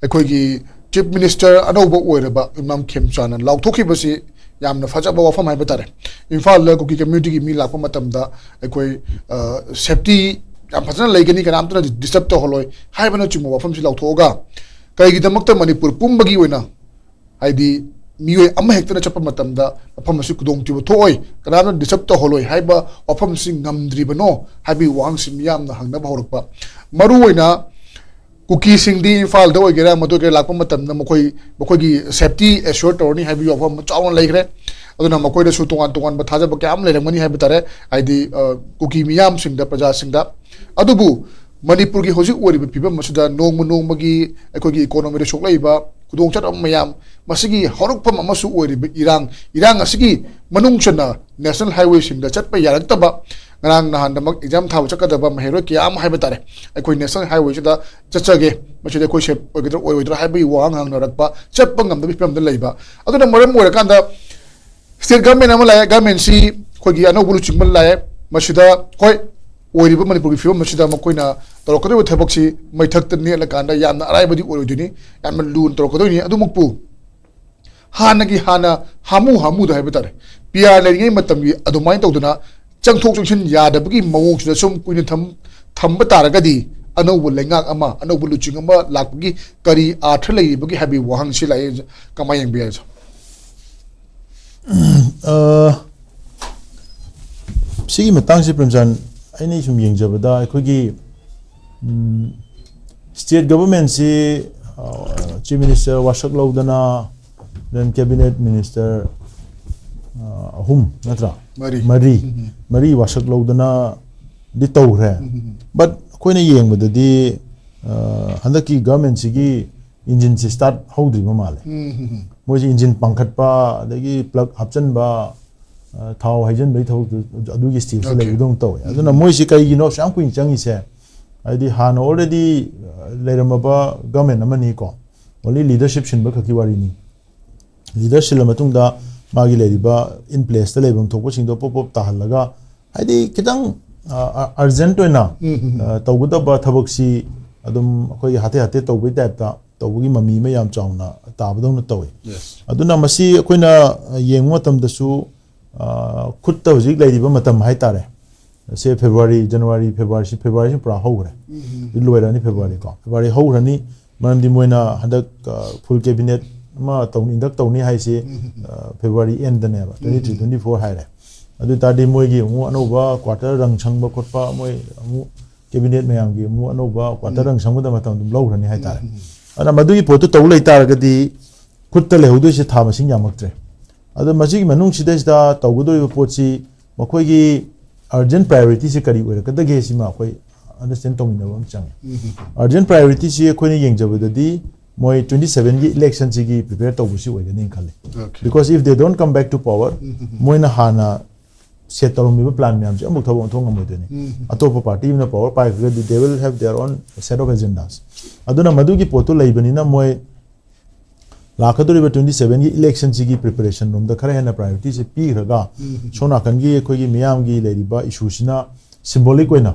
ꯑꯩꯈꯣꯏꯒꯤ Chief Minister ꯑꯅꯧꯕ ꯑꯣꯏꯔꯕ ꯌꯨꯝꯅꯥꯝ ꯈꯦꯝꯆꯥꯅ ꯂꯥꯎꯊꯣꯛꯈꯤꯕꯁꯤ ꯌꯥꯝꯅ ꯐꯖꯕ ꯋꯥꯐꯝ ꯍꯥꯏꯕ ꯇꯥꯔꯦ꯫ ꯏꯝꯐꯥꯜꯗ ꯀꯨꯀꯤ communityꯒꯤ ꯃꯤ ꯂꯥꯛꯄ ꯃꯇꯝꯗ ꯑꯩꯈꯣꯏ, ꯑ, safety ꯌꯥꯝ ꯐꯖꯅ ꯂꯩꯒꯅꯤ, ꯀꯅꯥꯝꯇꯅ disturb ꯇꯧꯍꯜꯂꯣꯏ ꯍꯥꯏꯕꯅꯆꯤꯡꯕ ꯋꯥꯐꯝꯁꯤ ꯂꯥꯎꯊꯣꯛꯑꯒ, ꯀꯩꯒꯤꯗꯃꯛꯇ ꯃꯅꯤꯄꯨꯔ ꯄꯨꯝꯕꯒꯤ ꯑꯣꯏꯅ, ꯍꯥꯏꯗꯤ ꯃꯤꯑꯣꯏ ꯑꯃꯍꯦꯛꯇꯅ ꯆꯠꯄ ꯃꯇꯝꯗ ꯃꯐꯝ ꯑꯁꯤ ꯈꯨꯗꯣꯡꯊꯤꯕ ꯊꯣꯛꯑꯣꯏ, ꯀꯅꯥꯝꯇ disturb ꯇꯧꯍꯜꯂꯣꯏ ꯍꯥꯏꯕ ꯋꯥꯐꯝꯁꯤ ꯉꯝꯗ꯭ꯔꯤꯕꯅꯣ ꯍꯥꯏꯕꯒꯤ ꯋꯥꯍꯪꯁꯤ ꯃꯤꯌꯥꯝꯅ ꯍꯪꯅꯕ ꯍꯧꯔꯛꯄ꯫ ꯃꯔꯨꯑꯣꯏꯅ ꯀꯨꯀꯤꯁꯤꯡꯗꯤ ꯏꯝꯐꯥꯜꯗ ꯑꯣꯏꯒꯦꯔꯥ ꯑꯃꯗ ꯑꯣꯏꯒꯦꯔꯥ ꯂꯥꯛꯄ ꯃꯇꯝꯗ ꯃꯈꯣꯏ, ꯃꯈꯣꯏꯒꯤ safety assure ꯇꯧꯔꯅꯤ ꯍꯥꯏꯕꯒꯤ ꯋꯥꯐꯝ ꯑꯃ ꯆꯥꯎꯅ ꯂꯩꯈ꯭ꯔꯦ꯫ ꯑꯗꯨꯅ ꯃꯈꯣꯏꯗꯁꯨ ꯇꯣꯉꯥꯟ ꯇꯣꯉꯥꯟꯕ ꯊꯥꯖꯕ ꯀꯌꯥ ꯑꯃ ꯂꯩꯔꯝꯒꯅꯤ ꯍꯥꯏꯕ ꯇꯥꯔꯦ, ꯍꯥꯏꯗꯤ, ꯑ, ꯀꯨꯀꯤ ꯃꯤꯌꯥꯝꯁꯤꯡꯗ, ꯄ꯭ꯔꯖꯥꯁꯤꯡꯗ꯫ ꯑꯗꯨꯕꯨ ꯃꯅꯤꯄꯨꯔꯒꯤ ꯍꯧꯖꯤꯛ ꯑꯣꯏꯔꯤꯕ ꯐꯤꯕꯝ ꯑꯁꯤꯗ ꯅꯣꯡꯃ ꯅꯣꯡꯃꯒꯤ ꯑꯩꯈꯣꯏꯒꯤ economyꯗ ꯁꯣꯛꯂꯛꯏꯕ ꯈꯨꯗꯣꯡꯆꯥꯗꯕ ꯃꯌꯥꯝ, ꯃꯁꯤꯒꯤ ꯍꯧꯔꯛꯐꯝ ꯑꯃꯁꯨ ꯑꯣꯏꯔꯤꯕ ꯏꯔꯥꯡ, ꯏꯔꯥꯡ ꯑꯁꯤꯒꯤ ꯃꯅꯨꯡ ꯆꯟꯅ national highwayꯁꯤꯡꯗ ꯆꯠꯄ ꯌꯥꯔꯛꯇꯕ, ꯉꯔꯥꯡ ꯅꯍꯥꯟꯗꯃꯛ exam ꯊꯥꯕ ꯆꯠꯀꯗꯕ ꯃꯍꯩꯔꯣꯏ ꯀꯌꯥ ꯑꯃ ꯍꯥꯏꯕ ꯇꯥꯔꯦ, ꯑꯩꯈꯣꯏ national highwayꯁꯤꯗ ꯆꯠꯆꯒꯦ, ꯃꯁꯤꯗ ꯑꯩꯈꯣꯏ safe ꯑꯣꯏꯒꯗ꯭ꯔꯥ ꯑꯣꯏꯔꯣꯏꯗ꯭ꯔꯥ ꯍꯥꯏꯕꯒꯤ ꯋꯥꯍꯪ ꯍꯪꯅꯔꯛꯄ, ꯆꯠꯄ ꯉꯝꯗꯕꯒꯤ ꯐꯤꯕꯝꯗ ꯂꯩꯕ꯫ ꯑꯗꯨꯅ ꯃꯔꯝ ꯑꯣꯏꯔꯀꯥꯟꯗ state government ꯑꯃ ꯂꯥꯛꯑꯦ, governmentꯁꯤ ꯑꯩꯈꯣꯏꯒꯤ ꯑꯅꯧꯕ ꯂꯨꯆꯤꯡꯕ ꯂꯥꯛꯑꯦ, ꯃꯁꯤꯗ ꯍꯣꯏ, ꯑꯣꯏꯔꯤꯕ ꯃꯅꯤꯄꯨꯔꯒꯤ ꯐꯤꯕꯝ ꯑꯁꯤꯗ ꯃꯈꯣꯏꯅ ꯇꯧꯔꯛꯀꯗꯧꯔꯤꯕ ꯊꯕꯛꯁꯤ ꯃꯩꯊꯛꯇ ꯅꯦꯠꯂꯀꯥꯟꯗ ꯌꯥꯝꯅ ꯑꯔꯥꯏꯕꯗꯤ ꯑꯣꯏꯔꯣꯏꯗꯣꯏꯅꯤ, ꯌꯥꯝꯅ ꯂꯨꯅ ꯇꯧꯔꯛꯀꯗꯣꯏꯅꯤ꯫ ꯑꯗꯨꯃꯛꯄꯨ ꯍꯥꯟꯅꯒꯤ ꯍꯥꯟꯅ ꯍꯥꯃꯨ ꯍꯥꯃꯨꯗ ꯍꯥꯏꯕ ꯇꯥꯔꯦ, P R ꯂꯩꯔꯤꯉꯩ ꯃꯇꯝꯒꯤ ꯑꯗꯨꯃꯥꯏꯅ ꯇꯧꯗꯅ ꯆꯪꯊꯣꯛ ꯆꯪꯁꯤꯟ ꯌꯥꯗꯕꯒꯤ ꯃꯑꯣꯡꯁꯤꯗ ꯁꯨꯝ ꯀꯨꯏꯅ ꯊꯝ-, ꯊꯝꯕ ꯇꯥꯔꯒꯗꯤ ꯑꯅꯧꯕ ꯂꯩꯉꯥꯛ ꯑꯃ, ꯑꯅꯧꯕ ꯂꯨꯆꯤꯡ ꯑꯃ ꯂꯥꯛꯄꯒꯤ ꯀꯔꯤ ꯑꯥꯔꯊ ꯂꯩꯔꯤꯕꯒꯦ ꯍꯥꯏꯕꯒꯤ ꯋꯥꯍꯪꯁꯤ ꯂꯥꯛꯑꯦ꯫ ꯀꯃꯥꯏꯅ ꯌꯦꯡꯕ ꯌꯥꯏ, ꯁꯥꯔ? ꯑ, ꯁꯤꯒꯤ ꯃꯇꯥꯡꯁꯦ, ꯄ꯭ꯔꯦꯝꯆꯥꯟ, ꯑꯩꯅ ꯁꯨꯝ ꯌꯦꯡꯖꯕꯗ, ꯑꯩꯈꯣꯏꯒꯤ, ꯎꯝ, state governmentꯁꯤ, ꯑ, chief minister ꯋꯥꯁꯛ ꯂꯧꯗꯅ, then cabinet minister, ꯑ, ꯑꯍꯨꯝ ꯅꯠꯇ꯭ꯔꯥ? ꯃꯔꯤ꯫ ꯃꯔꯤ꯫ ꯎꯝ꯫ ꯃꯔꯤ ꯋꯥꯁꯛ ꯂꯧꯗꯅꯗꯤ ꯇꯧꯈ꯭ꯔꯦ꯫ ꯎꯝ꯫ But ꯑꯩꯈꯣꯏꯅ ꯌꯦꯡꯕꯗꯗꯤ, ꯑ, ꯍꯟꯗꯛꯀꯤ governmentꯁꯤꯒꯤ engineꯁꯤ start ꯍꯧꯗ꯭ꯔꯤꯕ ꯃꯥꯜꯂꯦ꯫ ꯎꯝ꯫ ꯃꯣꯏꯁꯤ engine ꯄꯥꯡꯈꯠꯄ, ꯑꯗꯒꯤ plug ꯍꯥꯞꯆꯤꯟꯕ, ꯑ, ꯊꯥꯎ ꯍꯩꯖꯤꯟꯕꯒꯤ ꯊꯕꯛꯇꯨ, ꯑꯗꯨꯒꯤ stageꯇ Okay. ꯂꯩꯕꯗꯧꯅ ꯇꯧꯋꯦ꯫ ꯑꯗꯨꯅ ꯃꯣꯏꯁꯤ ꯀꯩꯒꯤꯅꯣ ꯑꯁꯨꯛ ꯌꯥꯝ ꯀꯨꯏꯅ ꯆꯪꯉꯤꯁꯦ? ꯍꯥꯏꯗꯤ ꯍꯥꯟꯅ already ꯂꯩꯔꯝꯃꯕ ꯒꯃꯦꯟ ꯑꯃꯅꯤꯀꯣ, only leadership ꯁꯤꯟꯕ ꯈꯛꯀꯤ ꯋꯥꯔꯤꯅꯤ꯫ ꯂꯤꯗꯔ ꯁꯤꯜꯂ ꯃꯇꯨꯡꯗ ꯃꯥꯒꯤ ꯂꯩꯔꯤꯕ in placeꯇ ꯂꯩꯐꯝ ꯊꯣꯛꯄꯁꯤꯡꯗꯣ ꯄꯣꯞ ꯄꯣꯞ ꯇꯥꯍꯜꯂꯒ, ꯍꯥꯏꯗꯤ ꯈꯤꯇꯪ ꯑꯔꯖꯦꯟꯠ ꯑꯣꯏꯅ ꯎꯝ, ꯎꯝ, ꯎꯝ꯫ ꯑ, ꯇꯧꯒꯗꯕ ꯊꯕꯛꯁꯤ ꯑꯗꯨꯝ ꯑꯩꯈꯣꯏꯒꯤ ꯍꯥꯇꯦ ꯍꯥꯇꯦ ꯇꯧꯕꯒꯤ ꯇꯥꯏꯞꯇ ꯇꯧꯕꯒꯤ ꯃꯃꯤ ꯑꯃ ꯌꯥꯝ ꯆꯥꯎꯅ ꯇꯥꯕꯗꯧꯅ ꯇꯧꯋꯤ꯫ Yes. ꯑꯗꯨꯅ ꯃꯁꯤ ꯑꯩꯈꯣꯏꯅ ꯌꯦꯡꯕ ꯃꯇꯝꯗꯁꯨ, ꯑ, ꯈꯨꯠꯇ ꯍꯧꯖꯤꯛ ꯂꯩꯔꯤꯕ ꯃꯇꯝ ꯍꯥꯏꯇꯥꯔꯦ, ꯁꯦ ꯐꯦꯕ꯭ꯔꯨꯋꯥꯔꯤ, ꯖꯅꯋꯥꯔꯤ, ꯐꯦꯕ꯭ꯔꯨꯋꯥꯔꯤꯁꯤ, ꯐꯦꯕ꯭ꯔꯨꯋꯥꯔꯤꯁꯤ ꯄꯨꯔꯥ ꯍꯧꯈ꯭ꯔꯦ꯫ ꯎꯝ, ꯎꯝ꯫ ꯍꯧꯖꯤꯛ ꯂꯣꯏꯔꯅꯤ ꯐꯦꯕ꯭ꯔꯨꯋꯥꯔꯤꯀꯣ꯫ ꯐꯦꯕ꯭ꯔꯨꯋꯥꯔꯤ ꯍꯧꯈ꯭ꯔꯅꯤ, ꯃꯔꯝꯗꯤ ꯃꯣꯏꯅ ꯍꯟꯗꯛ, ꯑ, full cabinet ꯑꯃ ꯇꯧꯅꯤ, induct ꯇꯧꯅꯤ ꯍꯥꯏꯁꯤ, ꯎꯝ, ꯎꯝ꯫ ꯑ, February endꯗꯅꯦꯕ, twenty three, twenty four ꯍꯥꯏꯔꯦ꯫ ꯑꯗꯨ ꯑꯣꯏ ꯇꯥꯔꯗꯤ ꯃꯣꯏꯒꯤ ꯑꯃꯨꯛ ꯑꯅꯧꯕ quarter ꯔꯪ ꯁꯪꯕ ꯈꯣꯠꯄ, ꯃꯣꯏ ꯑꯃꯨꯛ cabinet ꯃꯌꯥꯝꯒꯤ ꯑꯃꯨꯛ ꯑꯅꯧꯕ quarter ꯎꯝ꯫ ꯔꯪ ꯁꯪꯕꯗ ꯃꯇꯝ ꯑꯗꯨꯝ ꯂꯧꯈ꯭ꯔꯅꯤ ꯍꯥꯏꯇꯥꯔꯦ꯫ ꯎꯝ, ꯎꯝ꯫ ꯑꯗꯨꯅ ꯃꯗꯨꯒꯤ ꯄꯣꯠꯇꯨ ꯇꯧ ꯂꯩꯇꯥꯔꯒꯗꯤ ꯈꯨꯠꯇ ꯂꯩꯍꯧꯗꯣꯏꯁꯦ ꯊꯥ ꯃꯁꯤꯡ ꯌꯥꯝꯃꯛꯇ꯭ꯔꯦ꯫ ꯑꯗꯣ ꯃꯁꯤꯒꯤ ꯃꯅꯨꯡꯁꯤꯗꯩꯁꯤꯗ ꯇꯧꯒꯗꯧꯔꯤꯕ ꯄꯣꯠꯁꯤ ꯃꯈꯣꯏꯒꯤ urgent priorityꯁꯤ ꯀꯔꯤ ꯑꯣꯏꯔꯛꯀꯗꯒꯦ ꯁꯤꯃ ꯑꯩꯈꯣꯏ understand ꯇꯧꯃꯤꯟꯅꯕ ꯑꯃ ꯆꯪꯉꯦ꯫ ꯎꯝ, ꯎꯝ꯫ Urgent priorityꯁꯤ ꯑꯩꯈꯣꯏꯅ ꯌꯦꯡꯖꯕꯗꯗꯤ ꯃꯣꯏ twenty sevenꯒꯤ electionꯁꯤꯒꯤ prepare ꯇꯧꯕꯁꯤ ꯑꯣꯏꯒꯅꯤ ꯈꯜꯂꯤ꯫ Okay. Because if they don't come back to power, ꯎꯝ, ꯎꯝ, ꯎꯝ꯫ ꯃꯣꯏꯅ ꯍꯥꯟꯅ set ꯇꯧꯔꯝꯃꯤꯕ plan ꯃꯌꯥꯝꯁꯦ ꯑꯃꯨꯛ ꯊꯕꯛ ꯑꯣꯟꯊꯣꯛ ꯉꯝꯃꯣꯏꯗꯣꯏꯅꯤ꯫ ꯎꯝ, ꯎꯝ꯫ ꯑꯇꯣꯞꯄ party ꯑꯃꯅ power ꯄꯥꯏꯈ꯭ꯔꯒꯗꯤ they will have their own set of agendas. ꯑꯗꯨꯅ ꯃꯗꯨꯒꯤ ꯄꯣꯠꯇꯨ ꯂꯩꯕꯅꯤꯅ ꯃꯣꯏ ꯂꯥꯛꯀꯗꯧꯔꯤꯕ twenty sevenꯒꯤ electionꯁꯤꯒꯤ preparationꯔꯣꯝꯗ ꯈꯔ ꯍꯦꯟꯅ priorityꯁꯦ ꯄꯤꯈ꯭ꯔꯒ, ꯎꯝ꯫ ꯁꯣꯝ ꯅꯥꯀꯟꯒꯤ ꯑꯩꯈꯣꯏꯒꯤ ꯃꯤꯌꯥꯝꯒꯤ ꯂꯩꯔꯤꯕ issueꯁꯤꯅ symbolic ꯑꯣꯏꯅ,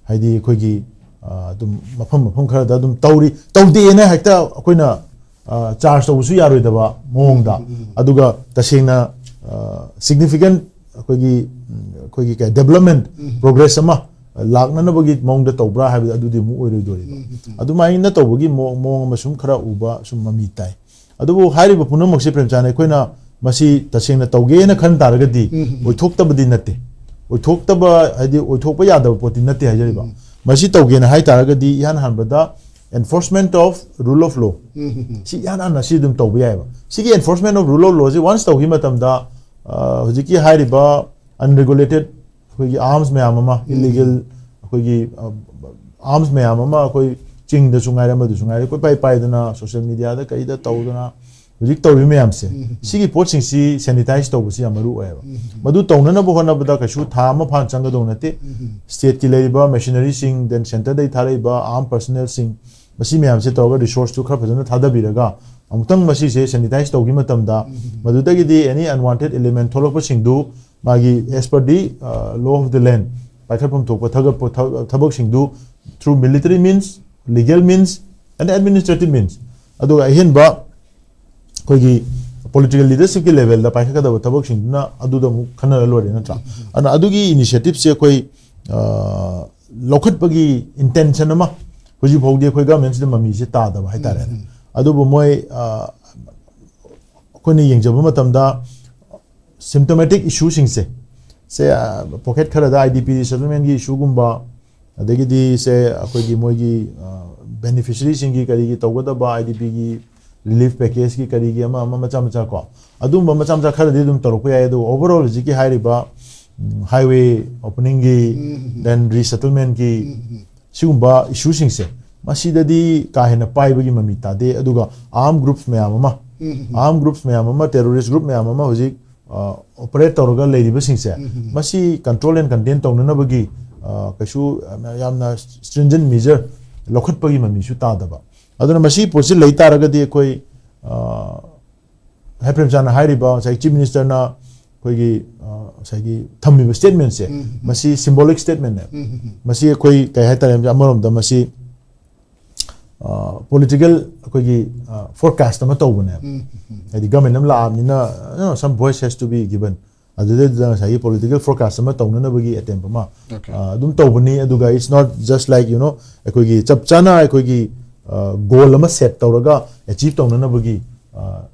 ꯍꯥꯏꯗꯤ ꯑꯩꯈꯣꯏꯒꯤ, ꯑ, ꯑꯗꯨꯝ ꯃꯐꯝ ꯃꯐꯝ ꯈꯔꯗ ꯑꯗꯨꯝ ꯇꯧꯔꯤ, ꯇꯧꯗꯦꯅ ꯍꯦꯛꯇ ꯑꯩꯈꯣꯏꯅ, ꯑ, charge ꯇꯧꯕꯁꯨ ꯌꯥꯔꯣꯏꯗꯕ ꯃꯑꯣꯡꯗ, ꯎꯝ, ꯎꯝ, ꯎꯝ꯫ ꯑꯗꯨꯒ ꯇꯁꯦꯡꯅ, ꯑ, significant ꯑꯩꯈꯣꯏꯒꯤ, ꯎꯝ, ꯑꯩꯈꯣꯏꯒꯤ ꯀꯩ development ꯎꯝ꯫ progress ꯑꯃ ꯂꯥꯛꯅꯅꯕꯒꯤ ꯃꯑꯣꯡꯗ ꯇꯧꯕ꯭ꯔꯥ ꯍꯥꯏꯕꯗꯤ ꯑꯗꯨꯗꯤ ꯑꯃꯨꯛ ꯑꯣꯏꯔꯣꯏꯗꯣꯔꯤꯕ꯫ ꯎꯝ, ꯎꯝ, ꯎꯝ꯫ ꯑꯗꯨꯃꯥꯏꯅ ꯇꯧꯕꯒꯤ ꯃꯑꯣꯡ, ꯃꯑꯣꯡ ꯑꯃ ꯁꯨꯝ ꯈꯔ ꯎꯕ ꯁꯨꯝ ꯃꯃꯤ ꯇꯥꯏ꯫ ꯑꯗꯨꯕꯨ ꯍꯥꯏꯔꯤꯕ ꯄꯨꯝꯅꯃꯛꯁꯦ, ꯄ꯭ꯔꯦꯝꯆꯥꯟ, ꯑꯩꯈꯣꯏꯅ ꯃꯁꯤ ꯇꯁꯦꯡꯅ ꯇꯧꯒꯦꯅ ꯈꯟ ꯇꯥꯔꯒꯗꯤ ꯎꯝ, ꯎꯝ, ꯎꯝ꯫ ꯑꯣꯏꯊꯣꯛꯇꯕꯗꯤ ꯅꯠꯇꯦ꯫ ꯑꯣꯏꯊꯣꯛꯇꯕ ꯍꯥꯏꯗꯤ ꯑꯣꯏꯊꯣꯛꯄ ꯌꯥꯗꯕ ꯄꯣꯠꯇꯤ ꯅꯠꯇꯦ ꯍꯥꯏꯖꯔꯤꯕ꯫ ꯎꯝ꯫ ꯃꯁꯤ ꯇꯧꯒꯦꯅ ꯍꯥꯏ ꯇꯥꯔꯒꯗꯤ ꯏꯍꯥꯟ ꯍꯥꯟꯕꯗ enforcement of rule of law꯫ ꯎꯝ, ꯎꯝ, ꯎꯝ꯫ ꯁꯤ ꯏꯍꯥꯟ ꯍꯥꯟꯅ ꯁꯤ ꯑꯗꯨꯝ ꯇꯧꯕ ꯌꯥꯏꯑꯕ꯫ ꯁꯤꯒꯤ enforcement of rule of lawꯁꯤ once ꯇꯧꯈꯤꯕ ꯃꯇꯝꯗ, ꯑ, ꯍꯧꯖꯤꯛꯀꯤ ꯍꯥꯏꯔꯤꯕ unregulated ꯑꯩꯈꯣꯏꯒꯤ arms ꯃꯌꯥꯝ ꯑꯃ, ꯎꯝ꯫ illegal ꯑꯩꯈꯣꯏꯒꯤ, ꯑ, arms ꯃꯌꯥꯝ ꯑꯃ ꯑꯩꯈꯣꯏ ꯆꯤꯡꯗꯁꯨ ꯉꯥꯏꯔꯦ, ꯑꯃꯗꯁꯨ ꯉꯥꯏꯔꯦ, ꯀꯣꯏꯄꯥꯏ ꯄꯥꯏꯗꯅ social mediaꯗ ꯀꯩꯗ ꯇꯧꯗꯅ ꯍꯧꯖꯤꯛ ꯇꯧꯔꯤꯕ ꯃꯌꯥꯝꯁꯦ, ꯁꯤꯒꯤ ꯄꯣꯠꯁꯤꯡꯁꯤ ꯁꯦꯅꯤꯇꯥꯏꯁ ꯇꯧꯕꯁꯤ ꯌꯥꯝ ꯃꯔꯨ ꯑꯣꯏꯌꯦꯕ꯫ ꯃꯗꯨ ꯇꯧꯅꯅꯕ ꯍꯣꯠꯅꯕꯗ ꯀꯩꯁꯨ ꯊꯥ ꯑꯃ ꯐꯥꯅ ꯆꯪꯒꯗꯧ ꯅꯠꯇꯦ꯫ ꯁ꯭ꯇꯦꯠꯀꯤ ꯂꯩꯔꯤꯕ ꯃꯦꯁꯤꯅꯔꯤꯁꯤꯡ, then ꯁꯦꯟꯇꯔꯗꯒꯤ ꯊꯥꯔꯛꯏꯕ ꯑꯥꯔꯝ ꯄꯔꯁꯅꯦꯜꯁꯤꯡ, ꯃꯁꯤ ꯃꯌꯥꯝꯁꯦ ꯇꯧꯔꯒ ꯔꯤꯁꯣꯔꯁꯇꯨ ꯈꯔ ꯐꯖꯅ ꯊꯥꯗꯕꯤꯔꯒ ꯑꯃꯨꯛꯇꯪ ꯃꯁꯤꯁꯦ ꯁꯦꯅꯤꯇꯥꯏꯁ ꯇꯧꯈꯤꯕ ꯃꯇꯝꯗ ꯃꯗꯨꯗꯒꯤꯗꯤ ꯑꯦꯅꯤ ꯑꯟꯋꯥꯟꯇꯦꯗ ꯏꯂꯤꯃꯦꯟ ꯊꯣꯛꯂꯛꯄꯁꯤꯡꯗꯨ ꯃꯥꯒꯤ as per the law of the land ꯄꯥꯏꯈꯠꯐꯝ ꯊꯣꯛꯄ ꯊꯥꯒꯠꯄ ꯊ- ꯊꯕꯛꯁꯤꯡꯗꯨ through military means, legal means and administrative means, ꯑꯗꯨꯒ ꯑꯍꯦꯟꯕ ꯑꯩꯈꯣꯏꯒꯤ ꯄꯣꯂꯤꯇꯤꯀꯦꯜ ꯂꯤꯗꯔꯁꯤꯞꯀꯤ ꯂꯦꯚꯦꯜꯗ ꯄꯥꯏꯈꯠꯀꯗꯕ ꯊꯕꯛꯁꯤꯡꯗꯨꯅ ꯑꯗꯨꯗ ꯑꯃꯨꯛ ꯈꯟꯅꯔ ꯂꯣꯏꯔꯦ ꯅꯠꯇ꯭ꯔꯥ? ꯑꯗꯨꯅ ꯑꯗꯨꯒꯤ ꯏꯅꯤꯁꯤꯌꯦꯇꯤꯞꯁꯦ ꯑꯩꯈꯣꯏ ꯑ, ꯂꯧꯈꯠꯄꯒꯤ ꯏꯟꯇꯦꯟꯁꯟ ꯑꯃ ꯍꯧꯖꯤꯛ ꯐꯥꯎꯗꯤ ꯑꯩꯈꯣꯏ ꯒꯃꯦꯟꯁꯤꯗ ꯃꯃꯤꯁꯦ ꯇꯥꯗꯕ ꯍꯥꯏꯇꯥꯔꯦꯅꯦ꯫ ꯑꯗꯨꯕꯨ ꯃꯣꯏ ꯑ, ꯑꯩꯈꯣꯏꯅ ꯌꯦꯡꯖꯕ ꯃꯇꯝꯗ ꯁꯤꯝꯇꯣꯃꯦꯇꯤꯛ ꯏꯁꯨꯁꯤꯡꯁꯦ, ꯁꯦ ꯄꯣꯀꯦꯠ ꯈꯔꯗ ꯑꯥꯏ ꯗꯤ ꯄꯤ ꯔꯤꯁꯦꯇꯜꯃꯦꯟꯒꯤ ꯏꯁꯨꯒꯨꯝꯕ, ꯑꯗꯒꯤꯗꯤ ꯁꯦ ꯑꯩꯈꯣꯏꯒꯤ ꯃꯣꯏꯒꯤ ꯕꯦꯅꯤꯐꯤꯁꯔꯤꯁꯤꯡꯒꯤ ꯀꯔꯤꯒꯤ ꯇꯧꯒꯗꯕ ꯑꯥꯏ ꯗꯤ ꯄꯤꯒꯤ ꯔꯤꯂꯤꯐ ꯄꯦꯀꯦꯖꯀꯤ ꯀꯔꯤꯒꯤ ꯑꯃ ꯑꯃ ꯃꯆꯥ ꯃꯆꯥ ꯀꯣ, ꯑꯗꯨꯒꯨꯝꯕ ꯃꯆꯥ ꯃꯆꯥ ꯈꯔꯗꯤ ꯑꯗꯨꯝ ꯇꯧꯔꯛꯄ ꯌꯥꯏ꯫ ꯑꯗꯨꯒ ꯑꯣꯚꯔꯑꯣꯜ ꯍꯧꯖꯤꯛꯀꯤ ꯍꯥꯏꯔꯤꯕ ꯍꯥꯏꯋꯦ ꯑꯣꯄꯅꯤꯡꯒꯤ, ꯗꯦꯟ ꯔꯤꯁꯦꯇꯜꯃꯦꯟꯒꯤ ꯁꯤꯒꯨꯝꯕ ꯏꯁꯨꯁꯤꯡꯁꯦ, ꯃꯁꯤꯗꯗꯤ ꯀꯥ ꯍꯦꯟꯅ ꯄꯥꯏꯕꯒꯤ ꯃꯃꯤ ꯇꯥꯗꯦ꯫ ꯑꯗꯨꯒ ꯑꯥꯔꯝ ꯒ꯭ꯔꯨꯞꯁ ꯃꯌꯥꯝ ꯑꯃ, ꯑꯥꯔꯝ ꯒ꯭ꯔꯨꯞꯁ ꯃꯌꯥꯝ ꯑꯃ, ꯇꯦꯔꯣꯔꯤꯁ ꯒ꯭ꯔꯨꯞ ꯃꯌꯥꯝ ꯑꯃ ꯍꯧꯖꯤꯛ ꯑꯣꯄꯔꯦꯠ ꯇꯧꯔꯒ ꯂꯩꯔꯤꯕꯁꯤꯡꯁꯦ, ꯃꯁꯤ ꯀꯟꯇ꯭ꯔꯣꯜ ꯑꯦꯟ ꯀꯟꯇꯦꯟ ꯇꯧꯅꯅꯕꯒꯤ ꯑ, ꯀꯩꯁꯨ ꯌꯥꯝꯅ ꯁ꯭ꯇ꯭ꯔꯤꯟꯖꯦꯟ ꯃꯦꯖꯔ ꯂꯧꯈꯠꯄꯒꯤ ꯃꯃꯤꯁꯨ ꯇꯥꯗꯕ꯫ ꯑꯗꯨꯅ ꯃꯁꯤ ꯄꯣꯠꯁꯤ ꯂꯩ ꯇꯥꯔꯒꯗꯤ ꯑꯩꯈꯣꯏ ꯑ, ꯍꯥꯏ ꯄ꯭ꯔꯦꯝꯆꯥꯟꯅ ꯍꯥꯏꯔꯤꯕ ꯉꯁꯥꯏ ꯆꯤꯐ ꯃꯤꯅꯤꯁꯇꯔꯅ ꯑꯩꯈꯣꯏꯒꯤ ꯑ, ꯉꯁꯥꯏꯒꯤ ꯊꯝꯃꯤꯕ ꯁ꯭ꯇꯦꯠꯃꯦꯟꯁꯦ, ꯃꯁꯤ ꯁꯤꯝꯕꯣꯂꯤꯛ ꯁ꯭ꯇꯦꯠꯃꯦꯟꯅꯦ꯫ ꯃꯁꯤ ꯑꯩꯈꯣꯏ ꯀꯩ ꯍꯥꯏꯇꯥꯔꯦ, ꯑꯃꯔꯣꯝꯗ ꯃꯁꯤ ꯄꯣꯂꯤꯇꯤꯀꯦꯜ ꯑꯩꯈꯣꯏꯒꯤ ꯐꯣꯔꯀꯥꯁ ꯑꯃ ꯇꯧꯕꯅꯦꯕ꯫ ꯍꯥꯏꯗꯤ ꯒꯃꯦꯟ ꯑꯃ ꯂꯥꯛꯑꯕꯅꯤꯅ, you know, some voice has to be given꯫ ꯑꯗꯨꯗꯩꯗꯨꯗ ꯉꯁꯥꯏꯒꯤ ꯄꯣꯂꯤꯇꯤꯀꯦꯜ ꯐꯣꯔꯀꯥꯁ ꯑꯃ ꯇꯧꯅꯅꯕꯒꯤ ꯑꯦꯇꯦꯝꯞ ꯑꯃ Okay. ꯑ, ꯑꯗꯨꯝ ꯇꯧꯕꯅꯤ꯫ ꯑꯗꯨꯒ it's not just like, you know, ꯑꯩꯈꯣꯏꯒꯤ ꯆꯞ ꯆꯥꯅ ꯑꯩꯈꯣꯏꯒꯤ ꯒꯣꯜ ꯑꯃ ꯁꯦꯠ ꯇꯧꯔꯒ ꯑꯦꯆꯤꯞ ꯇꯧꯅꯅꯕꯒꯤ ꯑ,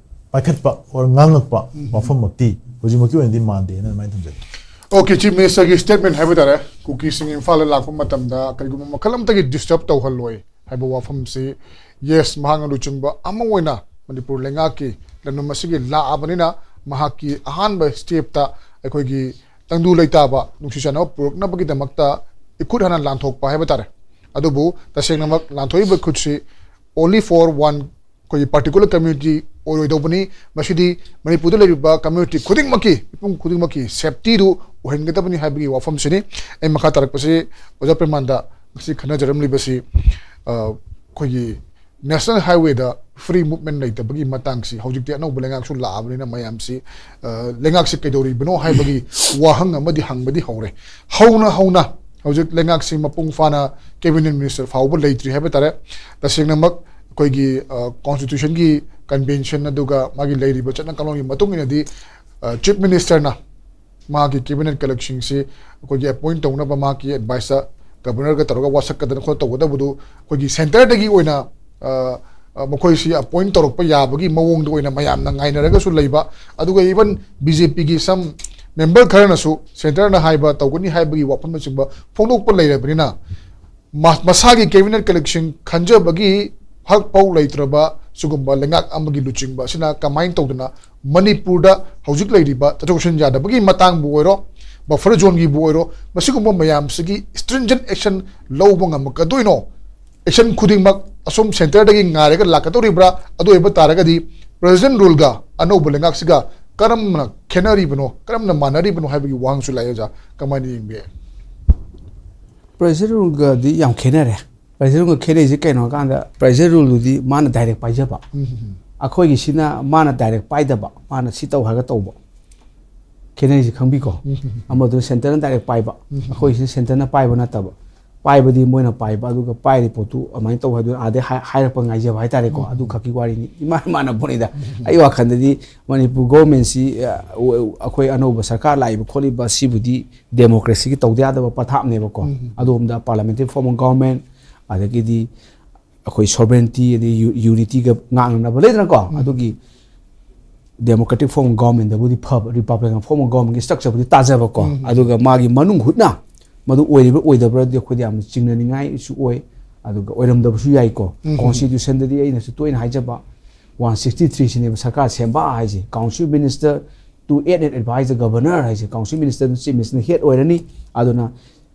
ꯄꯥꯏꯈꯠꯄ ꯑꯣꯔ ꯉꯥꯡꯉꯛꯄ ꯋꯥꯐꯝꯃꯛꯇꯤ ꯍꯧꯖꯤꯛꯃꯛꯀꯤ ꯑꯣꯏꯅꯗꯤ ꯃꯥꯟꯗꯦꯅ ꯑꯗꯨꯃꯥꯏꯅ ꯊꯝꯖꯒꯦ꯫ ꯑꯣꯀꯦ, ꯆꯤꯐ ꯃꯤꯅꯤꯁꯇꯔꯒꯤ ꯁ꯭ꯇꯦꯠꯃꯦꯟ ꯍꯥꯏꯕ ꯇꯥꯔꯦ, ꯀꯨꯀꯤꯁꯤꯡ ꯏꯝꯐꯥꯜꯗ ꯂꯥꯛꯄ ꯃꯇꯝꯗ ꯀꯔꯤꯒꯨꯝꯕ ꯃꯈꯜ ꯑꯃꯠꯇꯒꯤ ꯗꯤꯁꯇꯔꯕ ꯇꯧꯍꯜꯂꯣꯏ ꯍꯥꯏꯕ ꯋꯥꯐꯝꯁꯤ, ꯌꯦꯁ, ꯃꯍꯥꯛꯅ ꯂꯨꯆꯤꯡꯕ ꯑꯃ ꯑꯣꯏꯅ ꯃꯅꯤꯄꯨꯔ ꯂꯩꯉꯥꯛꯀꯤ ꯂꯝꯗꯝ ꯑꯁꯤꯒꯤ ꯂꯥꯛꯑꯕꯅꯤꯅ ꯃꯍꯥꯛꯀꯤ ꯑꯍꯥꯟꯕ ꯁ꯭ꯇꯦꯞꯇ ꯑꯩꯈꯣꯏꯒꯤ ꯇꯪꯗꯨ ꯂꯩꯇꯥꯕ, ꯅꯨꯡꯁꯤ ꯆꯥꯟꯅꯕ ꯄꯨꯔꯛꯅꯕꯒꯤꯗꯃꯛꯇ ꯏꯈꯨꯠ ꯍꯥꯟꯅ ꯂꯥꯟꯊꯣꯛꯄ ꯍꯥꯏꯕ ꯇꯥꯔꯦ꯫ ꯑꯗꯨꯕꯨ ꯇꯁꯦꯡꯅꯃꯛ ꯂꯥꯟꯊꯣꯛꯏꯕ ꯏꯈꯨꯠꯁꯤ only for one, ꯑꯩꯈꯣꯏꯒꯤ ꯄꯥꯔꯇꯤꯀꯨꯂꯔ ꯀꯝꯃ꯭ꯌꯨꯅꯤꯇꯤ ꯑꯣꯏꯔꯣꯏꯗꯧꯕꯅꯤ꯫ ꯃꯁꯤꯗꯤ ꯃꯅꯤꯄꯨꯔꯗ ꯂꯩꯔꯤꯕ community ꯈꯨꯗꯤꯡꯃꯛꯀꯤ, ꯃꯤꯄꯨꯝ ꯈꯨꯗꯤꯡꯃꯛꯀꯤ safetyꯗꯨ ꯑꯣꯏꯍꯟꯒꯗꯕꯅꯤ ꯍꯥꯏꯕꯒꯤ ꯋꯥꯐꯝꯁꯤꯅꯤ꯫ ꯑꯩ ꯃꯈꯥ ꯇꯥꯔꯛꯄꯁꯤ ꯑꯣꯖꯥ ꯄ꯭ꯔꯦꯃꯥꯟꯗ ꯉꯁꯤ ꯈꯟꯅꯖꯔꯝꯂꯤꯕꯁꯤ, ꯑ, ꯑꯩꯈꯣꯏꯒꯤ national highwayꯗ free movement ꯂꯩꯇꯕꯒꯤ ꯃꯇꯥꯡꯁꯤ, ꯍꯧꯖꯤꯛꯇꯤ ꯑꯅꯧꯕ ꯂꯩꯉꯥꯛꯁꯨ ꯂꯥꯛꯑꯕꯅꯤꯅ ꯃꯌꯥꯝꯁꯤ, ꯑ, ꯂꯩꯉꯥꯛꯁꯤ ꯀꯩꯗꯧꯔꯤꯕꯅꯣ ꯍꯥꯏꯕꯒꯤ ꯋꯥꯍꯪ ꯑꯃꯗꯤ ꯍꯪꯕꯗꯤ ꯍꯧꯔꯦ꯫ ꯍꯧꯅ ꯍꯧꯅ ꯍꯧꯖꯤꯛ ꯂꯩꯉꯥꯛꯁꯤ ꯃꯄꯨꯡ ꯐꯥꯅ cabinet minister ꯐꯥꯎꯕ ꯂꯩꯇ꯭ꯔꯤ ꯍꯥꯏꯕ ꯇꯥꯔꯦ꯫ ꯇꯁꯦꯡꯅꯃꯛ ꯑꯩꯈꯣꯏꯒꯤ, ꯑ, constitutionꯒꯤ convention ꯑꯗꯨꯒ ꯃꯥꯒꯤ ꯂꯩꯔꯤꯕ ꯆꯠꯅ ꯀꯥꯡꯂꯣꯟꯒꯤ ꯃꯇꯨꯡ ꯏꯟꯅꯗꯤ, ꯑ, chief ministerꯅ ꯃꯥꯒꯤ cabinet clerkꯁꯤꯡꯁꯤ ꯑꯩꯈꯣꯏꯒꯤ appoint ꯇꯧꯅꯕ ꯃꯥꯒꯤ adviceꯇ governorꯒ ꯇꯧꯔꯒ ꯋꯥꯁꯛꯀꯗꯅ ꯈꯣꯠꯇꯧꯒꯗꯕꯗꯨ ꯑꯩꯈꯣꯏꯒꯤ centreꯗꯒꯤ ꯑꯣꯏꯅ, ꯑ, ꯑ, ꯃꯈꯣꯏꯁꯤ appoint ꯇꯧꯔꯛꯄ ꯌꯥꯕꯒꯤ ꯃꯑꯣꯡꯗ ꯑꯣꯏꯅ ꯃꯌꯥꯝꯅ ꯉꯥꯏꯅꯔꯒꯁꯨ ꯂꯩꯕ, ꯑꯗꯨꯒ even BJPꯒꯤ some member ꯈꯔꯅꯁꯨ centreꯅ ꯍꯥꯏꯕ ꯇꯧꯒꯅꯤ ꯍꯥꯏꯕꯒꯤ ꯋꯥꯐꯝꯅꯆꯤꯡꯕ ꯐꯣꯡꯗꯣꯛꯄ ꯂꯩꯔꯕꯅꯤꯅ, ꯃ-, ꯃꯁꯥꯒꯤ cabinet clerkꯁꯤꯡ ꯈꯟꯖꯕꯒꯤ ꯍꯛ ꯐꯥꯎ ꯂꯩꯇ꯭ꯔꯕ ꯁꯤꯒꯨꯝꯕ ꯂꯩꯉꯥꯛ ꯑꯃꯒꯤ ꯂꯨꯆꯤꯡꯕ ꯑꯁꯤꯅ ꯀꯃꯥꯏꯅ ꯇꯧꯗꯅ ꯃꯅꯤꯄꯨꯔꯗ ꯍꯧꯖꯤꯛ ꯂꯩꯔꯤꯕ ꯆꯠꯊꯣꯛ ꯆꯠꯁꯤꯟ ꯌꯥꯗꯕꯒꯤ ꯃꯇꯥꯡꯕꯨ ꯑꯣꯏꯔꯣ, buffer zoneꯒꯤꯕꯨ ꯑꯣꯏꯔꯣ, ꯃꯁꯤꯒꯨꯝꯕ ꯃꯌꯥꯝꯁꯤꯒꯤ stringent action ꯂꯧꯕ ꯉꯝꯃꯛꯀꯗꯣꯏꯅꯣ? Action ꯈꯨꯗꯤꯡꯃꯛ ꯑꯁꯣꯝ centreꯗꯒꯤ ꯉꯥꯏꯔꯒ ꯂꯥꯛꯀꯗꯧꯔꯤꯕ꯭ꯔꯥ? ꯑꯗꯨ ꯑꯣꯏꯕ ꯇꯥꯔꯒꯗꯤ president ruleꯒ ꯑꯅꯧꯕ ꯂꯩꯉꯥꯛꯁꯤꯒ ꯀꯔꯝꯅ ꯈꯦꯠꯅꯔꯤꯕꯅꯣ, ꯀꯔꯝꯅ ꯃꯥꯟꯅꯔꯤꯕꯅꯣ ꯍꯥꯏꯕꯒꯤ ꯋꯥꯍꯪꯁꯨ ꯂꯥꯛꯑꯦ ꯑꯣꯖꯥ, ꯀꯃꯥꯏꯅ ꯌꯦꯡꯕꯤ? President ruleꯒꯗꯤ ꯌꯥꯝ ꯈꯦꯠꯅꯔꯦ꯫ President ruleꯒ ꯈꯦꯠꯅꯩꯁꯦ ꯀꯩꯅꯣ ꯍꯥꯏ ꯀꯥꯟꯗ, president ruleꯗꯨꯗꯤ ꯃꯥꯅ direct ꯄꯥꯏꯖꯕ, ꯎꯝ, ꯎꯝ, ꯎꯝ꯫ ꯑꯩꯈꯣꯏꯒꯤꯁꯤꯅ ꯃꯥꯅ direct ꯄꯥꯏꯗꯕ, ꯃꯥꯅ ꯁꯤ ꯇꯧ ꯍꯥꯏꯔꯒ ꯇꯧꯕ꯫ ꯈꯦꯠꯅꯩꯁꯦ ꯈꯪꯕꯤꯀꯣ? ꯎꯝ, ꯎꯝ, ꯎꯝ꯫ ꯑꯃꯗꯨꯅ centreꯅ direct ꯄꯥꯏꯕ, ꯎꯝ, ꯎꯝ, ꯎꯝ꯫ ꯑꯩꯈꯣꯏꯒꯤꯁꯤꯅ centreꯅ ꯄꯥꯏꯕ ꯅꯠꯇꯕ꯫ ꯄꯥꯏꯕꯗꯤ ꯃꯣꯏꯅ ꯄꯥꯏꯕ, ꯑꯗꯨꯒ ꯄꯥꯏꯔꯤ ꯄꯣꯠꯇꯨ ꯑꯗꯨꯃꯥꯏꯅ ꯇꯧ ꯍꯥꯏꯗꯨꯅ ꯑꯥꯗꯩ ꯍꯥꯏ-, ꯍꯥꯏꯔꯛꯄ ꯉꯥꯏꯖꯕ ꯍꯥꯏꯇꯥꯔꯦꯀꯣ꯫ ꯎꯝ, ꯎꯝ꯫ ꯑꯗꯨ ꯈꯛꯀꯤ ꯋꯥꯔꯤꯅꯤ꯫ ꯏꯃꯥꯟ ꯃꯥꯟꯅ ꯄꯣꯠꯅꯤꯗ꯫ ꯎꯝ, ꯎꯝ꯫ ꯑꯩ ꯋꯥꯈꯜꯗꯗꯤ ꯃꯅꯤꯄꯨꯔ governmentꯁꯤ, ꯑ, ꯑꯩꯈꯣꯏ ꯑꯅꯧꯕ ꯁꯔꯀꯥꯔ ꯂꯥꯛꯏꯕ ꯈꯣꯠꯂꯤꯕ ꯁꯤꯕꯨꯗꯤ democracyꯒꯤ ꯇꯧꯗ ꯌꯥꯗꯕ ꯄꯊꯥꯞꯅꯦꯕꯀꯣ꯫ ꯎꯝ, ꯎꯝ꯫ ꯑꯗꯣꯝꯗ parliamentary form of government, ꯑꯗꯒꯤꯗꯤ ꯑꯩꯈꯣꯏ sovereignty, ꯑꯗꯩ ꯌꯨ-, unityꯒ ꯉꯥꯛꯅꯅꯕ ꯂꯩꯗꯅꯀꯣ꯫ ꯎꯝ꯫ ꯑꯗꯨꯒꯤ democratic form of governmentꯗꯕꯨꯗꯤ ꯐꯕ, republican form of governmentꯀꯤ structureꯕꯨꯗꯤ ꯇꯥꯖꯕꯀꯣ꯫ ꯎꯝ꯫ ꯑꯗꯨꯒ ꯃꯥꯒꯤ ꯃꯅꯨꯡ ꯍꯨꯠꯅ ꯃꯗꯨ ꯑꯣꯏꯔꯤꯕ꯭ꯔꯥ ꯑꯣꯏꯗꯕ꯭ꯔꯥꯗꯤ ꯑꯩꯈꯣꯏꯗ ꯌꯥꯝꯅ ꯆꯤꯡꯅꯅꯤꯡꯉꯥꯏꯁꯨ ꯑꯣꯏ, ꯑꯗꯨꯒ ꯑꯣꯏꯔꯝꯗꯕꯁꯨ ꯌꯥꯏꯀꯣ꯫ ꯎꯝ꯫ Constitutionꯗꯗꯤ ꯑꯩꯅꯁꯨ ꯇꯣꯏꯅ ꯍꯥꯏꯖꯕ, one sixty three ꯁꯤꯅꯦꯕ ꯁꯔꯀꯥꯔ ꯁꯦꯝꯕ ꯍꯥꯏꯁꯦ, council minister to aid and advise the governor ꯍꯥꯏꯁꯦ, council ministerꯗꯨ chief ministerꯅ head ꯑꯣꯏꯔꯅꯤ, ꯑꯗꯨꯅ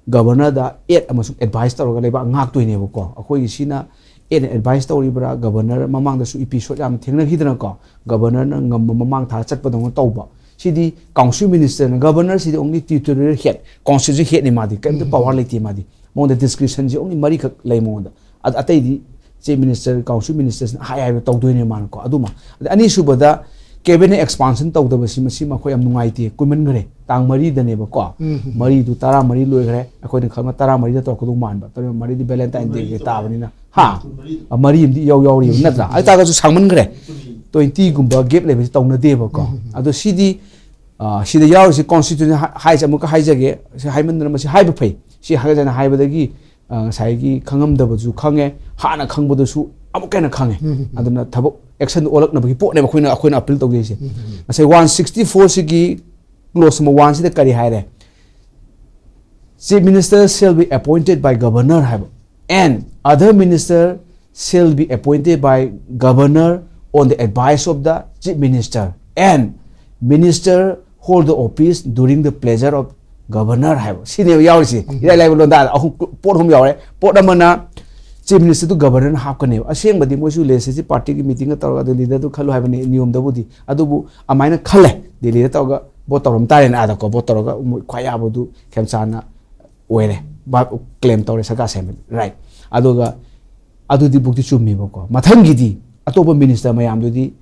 governorꯗ aid ꯑꯃꯁꯨꯡ advise ꯇꯧꯔꯒ ꯂꯩꯕꯥꯛ ꯉꯥꯛꯇꯣꯏꯅꯦꯕꯀꯣ꯫ ꯑꯩꯈꯣꯏꯒꯤ ꯁꯤꯅ ꯑꯦꯅ ꯑꯦꯗꯚꯥꯏꯁ ꯇꯧꯔꯤꯕ꯭ꯔꯥ? ꯒꯕꯔꯅꯔ ꯃꯃꯥꯡꯗꯁꯨ ꯏꯄꯤꯁꯣꯗ ꯌꯥꯝ ꯊꯦꯡꯅꯈꯤꯗꯅꯀꯣ, ꯒꯕꯔꯅꯔꯅ ꯉꯝꯕ ꯃꯃꯥꯡ ꯊꯥ ꯆꯠꯄꯗꯧꯅ ꯇꯧꯕ꯫ ꯁꯤꯗꯤ ꯀꯥꯎꯟꯁꯤꯜ ꯃꯤꯅꯤꯁꯇꯔꯅ, ꯒꯕꯔꯅꯔꯁꯤꯗꯤ ꯑꯣꯡꯂꯤ ꯇ꯭ꯌꯨꯇꯣꯔꯤꯌꯦꯜ ꯍꯦꯗ, ꯀꯥꯎꯟꯁꯤꯜꯁꯤ ꯍꯦꯗꯅꯤ ꯃꯥꯗꯤ, ꯀꯔꯤꯝꯇ ꯄꯋꯥꯔ ꯂꯩꯇꯦ ꯃꯥꯗꯤ꯫ ꯃꯉꯣꯟꯗ ꯗꯤꯁꯀ꯭ꯔꯤꯁꯟꯁꯤ ꯑꯣꯡꯂꯤ ꯃꯔꯤꯈꯛ ꯂꯩ ꯃꯉꯣꯟꯗ꯫ ꯑ- ꯑꯇꯩꯗꯤ ꯆꯤꯐ ꯃꯤꯅꯤꯁꯇꯔ, ꯀꯥꯎꯟꯁꯤꯜ ꯃꯤꯅꯤꯁꯇꯔꯁꯤꯅ ꯍꯥꯏ ꯍꯥꯏꯕ ꯇꯧꯗꯣꯏꯅꯦ ꯃꯥꯅꯀꯣ꯫ ꯑꯗꯨꯃ ꯑꯗ ꯑꯅꯤꯁꯨꯕꯗ ꯀꯦꯕꯤꯅꯦꯠ ꯑꯦꯛꯁꯄꯥꯟꯁꯟ ꯇꯧꯗꯕꯁꯤ, ꯃꯁꯤ ꯃꯈꯣꯏ ꯌꯥꯝ ꯅꯨꯡꯉꯥꯏꯇꯦ꯫ ꯀꯨꯏꯃꯟꯈ꯭ꯔꯦ, ꯇꯥꯡ ꯃꯔꯤꯗꯅꯦꯕꯀꯣ꯫ ꯃꯔꯤꯗꯨ ꯇꯔꯥ ꯃꯔꯤ ꯂꯣꯏꯈ꯭ꯔꯦ꯫ ꯑꯩꯈꯣꯏꯅ ꯈꯪꯕ ꯇꯔꯥ ꯃꯔꯤꯗ ꯇꯧꯔꯛꯀꯗꯧ ꯃꯥꯟꯕ, ꯇꯔꯥ ꯃꯔꯤꯗꯤ ꯚꯦꯂꯦꯟꯇꯥꯏꯟ ꯗꯦꯒꯤ ꯇꯥꯕꯅꯤꯅ꯫ ꯍꯥ? ꯑ, ꯃꯔꯤ ꯑꯃꯗꯤ ꯏꯌꯥꯎ ꯌꯥꯎꯔꯤꯕ ꯅꯠꯇ꯭ꯔꯥ? ꯑꯗꯨ ꯇꯥꯔꯒꯁꯨ ꯁꯥꯡꯃꯟꯈ꯭ꯔꯦ꯫ ꯇ꯭ꯋꯦꯟꯇꯤꯒꯨꯝꯕ ꯒꯦꯞ ꯂꯩꯕꯁꯤ ꯇꯧꯅꯗꯦꯕꯀꯣ꯫ ꯑꯗꯣ ꯁꯤꯗꯤ, ꯑ, ꯁꯤꯗ ꯌꯥꯎꯔꯤꯁꯤ ꯀꯣꯟꯁꯇꯤꯇ꯭ꯌꯨꯁꯟ ꯍꯥꯏ-, ꯍꯥꯏꯁꯦ ꯑꯃꯨꯛꯀ ꯍꯥꯏꯖꯒꯦ꯫ ꯁꯤ ꯍꯥꯏꯃꯟꯗꯅ ꯃꯁꯤ ꯍꯥꯏꯕ ꯐꯩ꯫ ꯁꯤ ꯍꯥꯏꯒꯗꯅ ꯍꯥꯏꯕꯗꯒꯤ, ꯑ, ꯉꯁꯥꯏꯒꯤ ꯈꯪꯉꯝꯗꯕꯁꯨ ꯈꯪꯉꯦ, ꯍꯥꯟꯅ ꯈꯪꯕꯗꯁꯨ ꯑꯃꯨꯛꯀ ꯍꯦꯟꯅ ꯈꯪꯉꯦ꯫ ꯑꯗꯨꯅ ꯊꯕꯛ ꯑꯦꯛꯁꯟꯗꯨ ꯑꯣꯜꯂꯛꯅꯕꯒꯤ ꯄꯣꯠꯅꯦꯕ ꯑꯩꯈꯣꯏꯅ, ꯑꯩꯈꯣꯏꯅ ꯑꯄꯤꯜ ꯇꯧꯖꯩꯁꯦ꯫ ꯉꯁꯥꯏ ꯋꯥꯟ ꯁꯤꯛꯁꯇꯤ ꯐꯣꯔꯁꯤꯒꯤ ꯀ꯭ꯂꯣꯁ ꯅꯝꯕꯔ ꯋꯥꯟꯁꯤꯗ ꯀꯔꯤ ꯍꯥꯏꯔꯦ? Chief minister shall be appointed by governor ꯍꯥꯏꯕ, and other minister shall be appointed by governor on the advice of the chief minister, and minister hold the office during the pleasure of governor ꯍꯥꯏꯕ꯫ ꯁꯤꯅꯦꯕ ꯌꯥꯎꯔꯤꯁꯦ꯫ ꯏꯔꯥꯏ ꯂꯥꯏꯕ ꯂꯣꯟꯗꯥꯗ ꯑꯍꯨꯝ, ꯄꯣꯠ ꯑꯍꯨꯝ ꯌꯥꯎꯔꯦ꯫ ꯄꯣꯠ ꯑꯃꯅ ꯆꯤꯐ ꯃꯤꯅꯤꯁꯇꯔꯗꯨ ꯒꯕꯔꯅꯔꯅ ꯍꯥꯞꯀꯅꯦꯕ꯫ ꯑꯁꯦꯡꯕꯗꯤ ꯃꯣꯏꯁꯨ ꯂꯦꯖꯤꯁꯂꯦꯇꯤꯚ ꯄꯥꯔꯇꯤꯒꯤ ꯃꯤꯇꯤꯡꯒ ꯇꯧꯔꯒ ꯑꯗꯨ ꯂꯤꯗꯔꯗꯨ ꯈꯜꯂꯨ ꯍꯥꯏꯕꯅꯤ ꯅꯤꯌꯣꯝꯗꯕꯨꯗꯤ꯫ ꯑꯗꯨꯕꯨ ꯑꯗꯨꯃꯥꯏꯅ ꯈꯜꯂꯦ, ꯗꯦꯜꯂꯤꯗ ꯇꯧꯔꯒ ꯚꯣꯠ ꯇꯧꯔꯝ ꯇꯥꯔꯦꯅ꯫ ꯑꯥꯗꯀꯣ ꯚꯣꯠ ꯇꯧꯔꯒ ꯃꯣꯏ ꯈ꯭ꯋꯥꯏ ꯌꯥꯕꯗꯨ ꯈꯦꯝꯆꯥꯟꯅ ꯑꯣꯏꯔꯦ, ꯀ꯭ꯂꯦꯝ ꯇꯧꯔꯦ ꯁꯔꯀꯥꯔ ꯁꯦꯝꯕꯗꯤ, ꯔꯥꯏꯠ꯫ ꯑꯗꯨꯒ ꯑꯗꯨꯗꯤ ꯕꯨꯛꯇꯤ ꯆꯨꯝꯃꯦꯕꯀꯣ꯫ ꯃꯊꯪꯒꯤꯗꯤ ꯑꯇꯣꯞꯄ ꯃꯤꯅꯤꯁꯇꯔ ꯃꯌꯥꯝꯗꯨꯗꯤ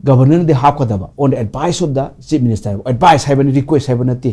ꯒꯕꯔꯅꯔꯅꯗꯤ ꯍꯥꯞꯀꯗꯕ, on the advice of the chief minister ꯍꯥꯏꯕ꯫ ꯑꯦꯗꯚꯥꯏꯁ ꯍꯥꯏꯕꯅꯤ, ꯔꯤꯀ꯭ꯋꯦꯁ ꯍꯥꯏꯕ ꯅꯠꯇꯦ꯫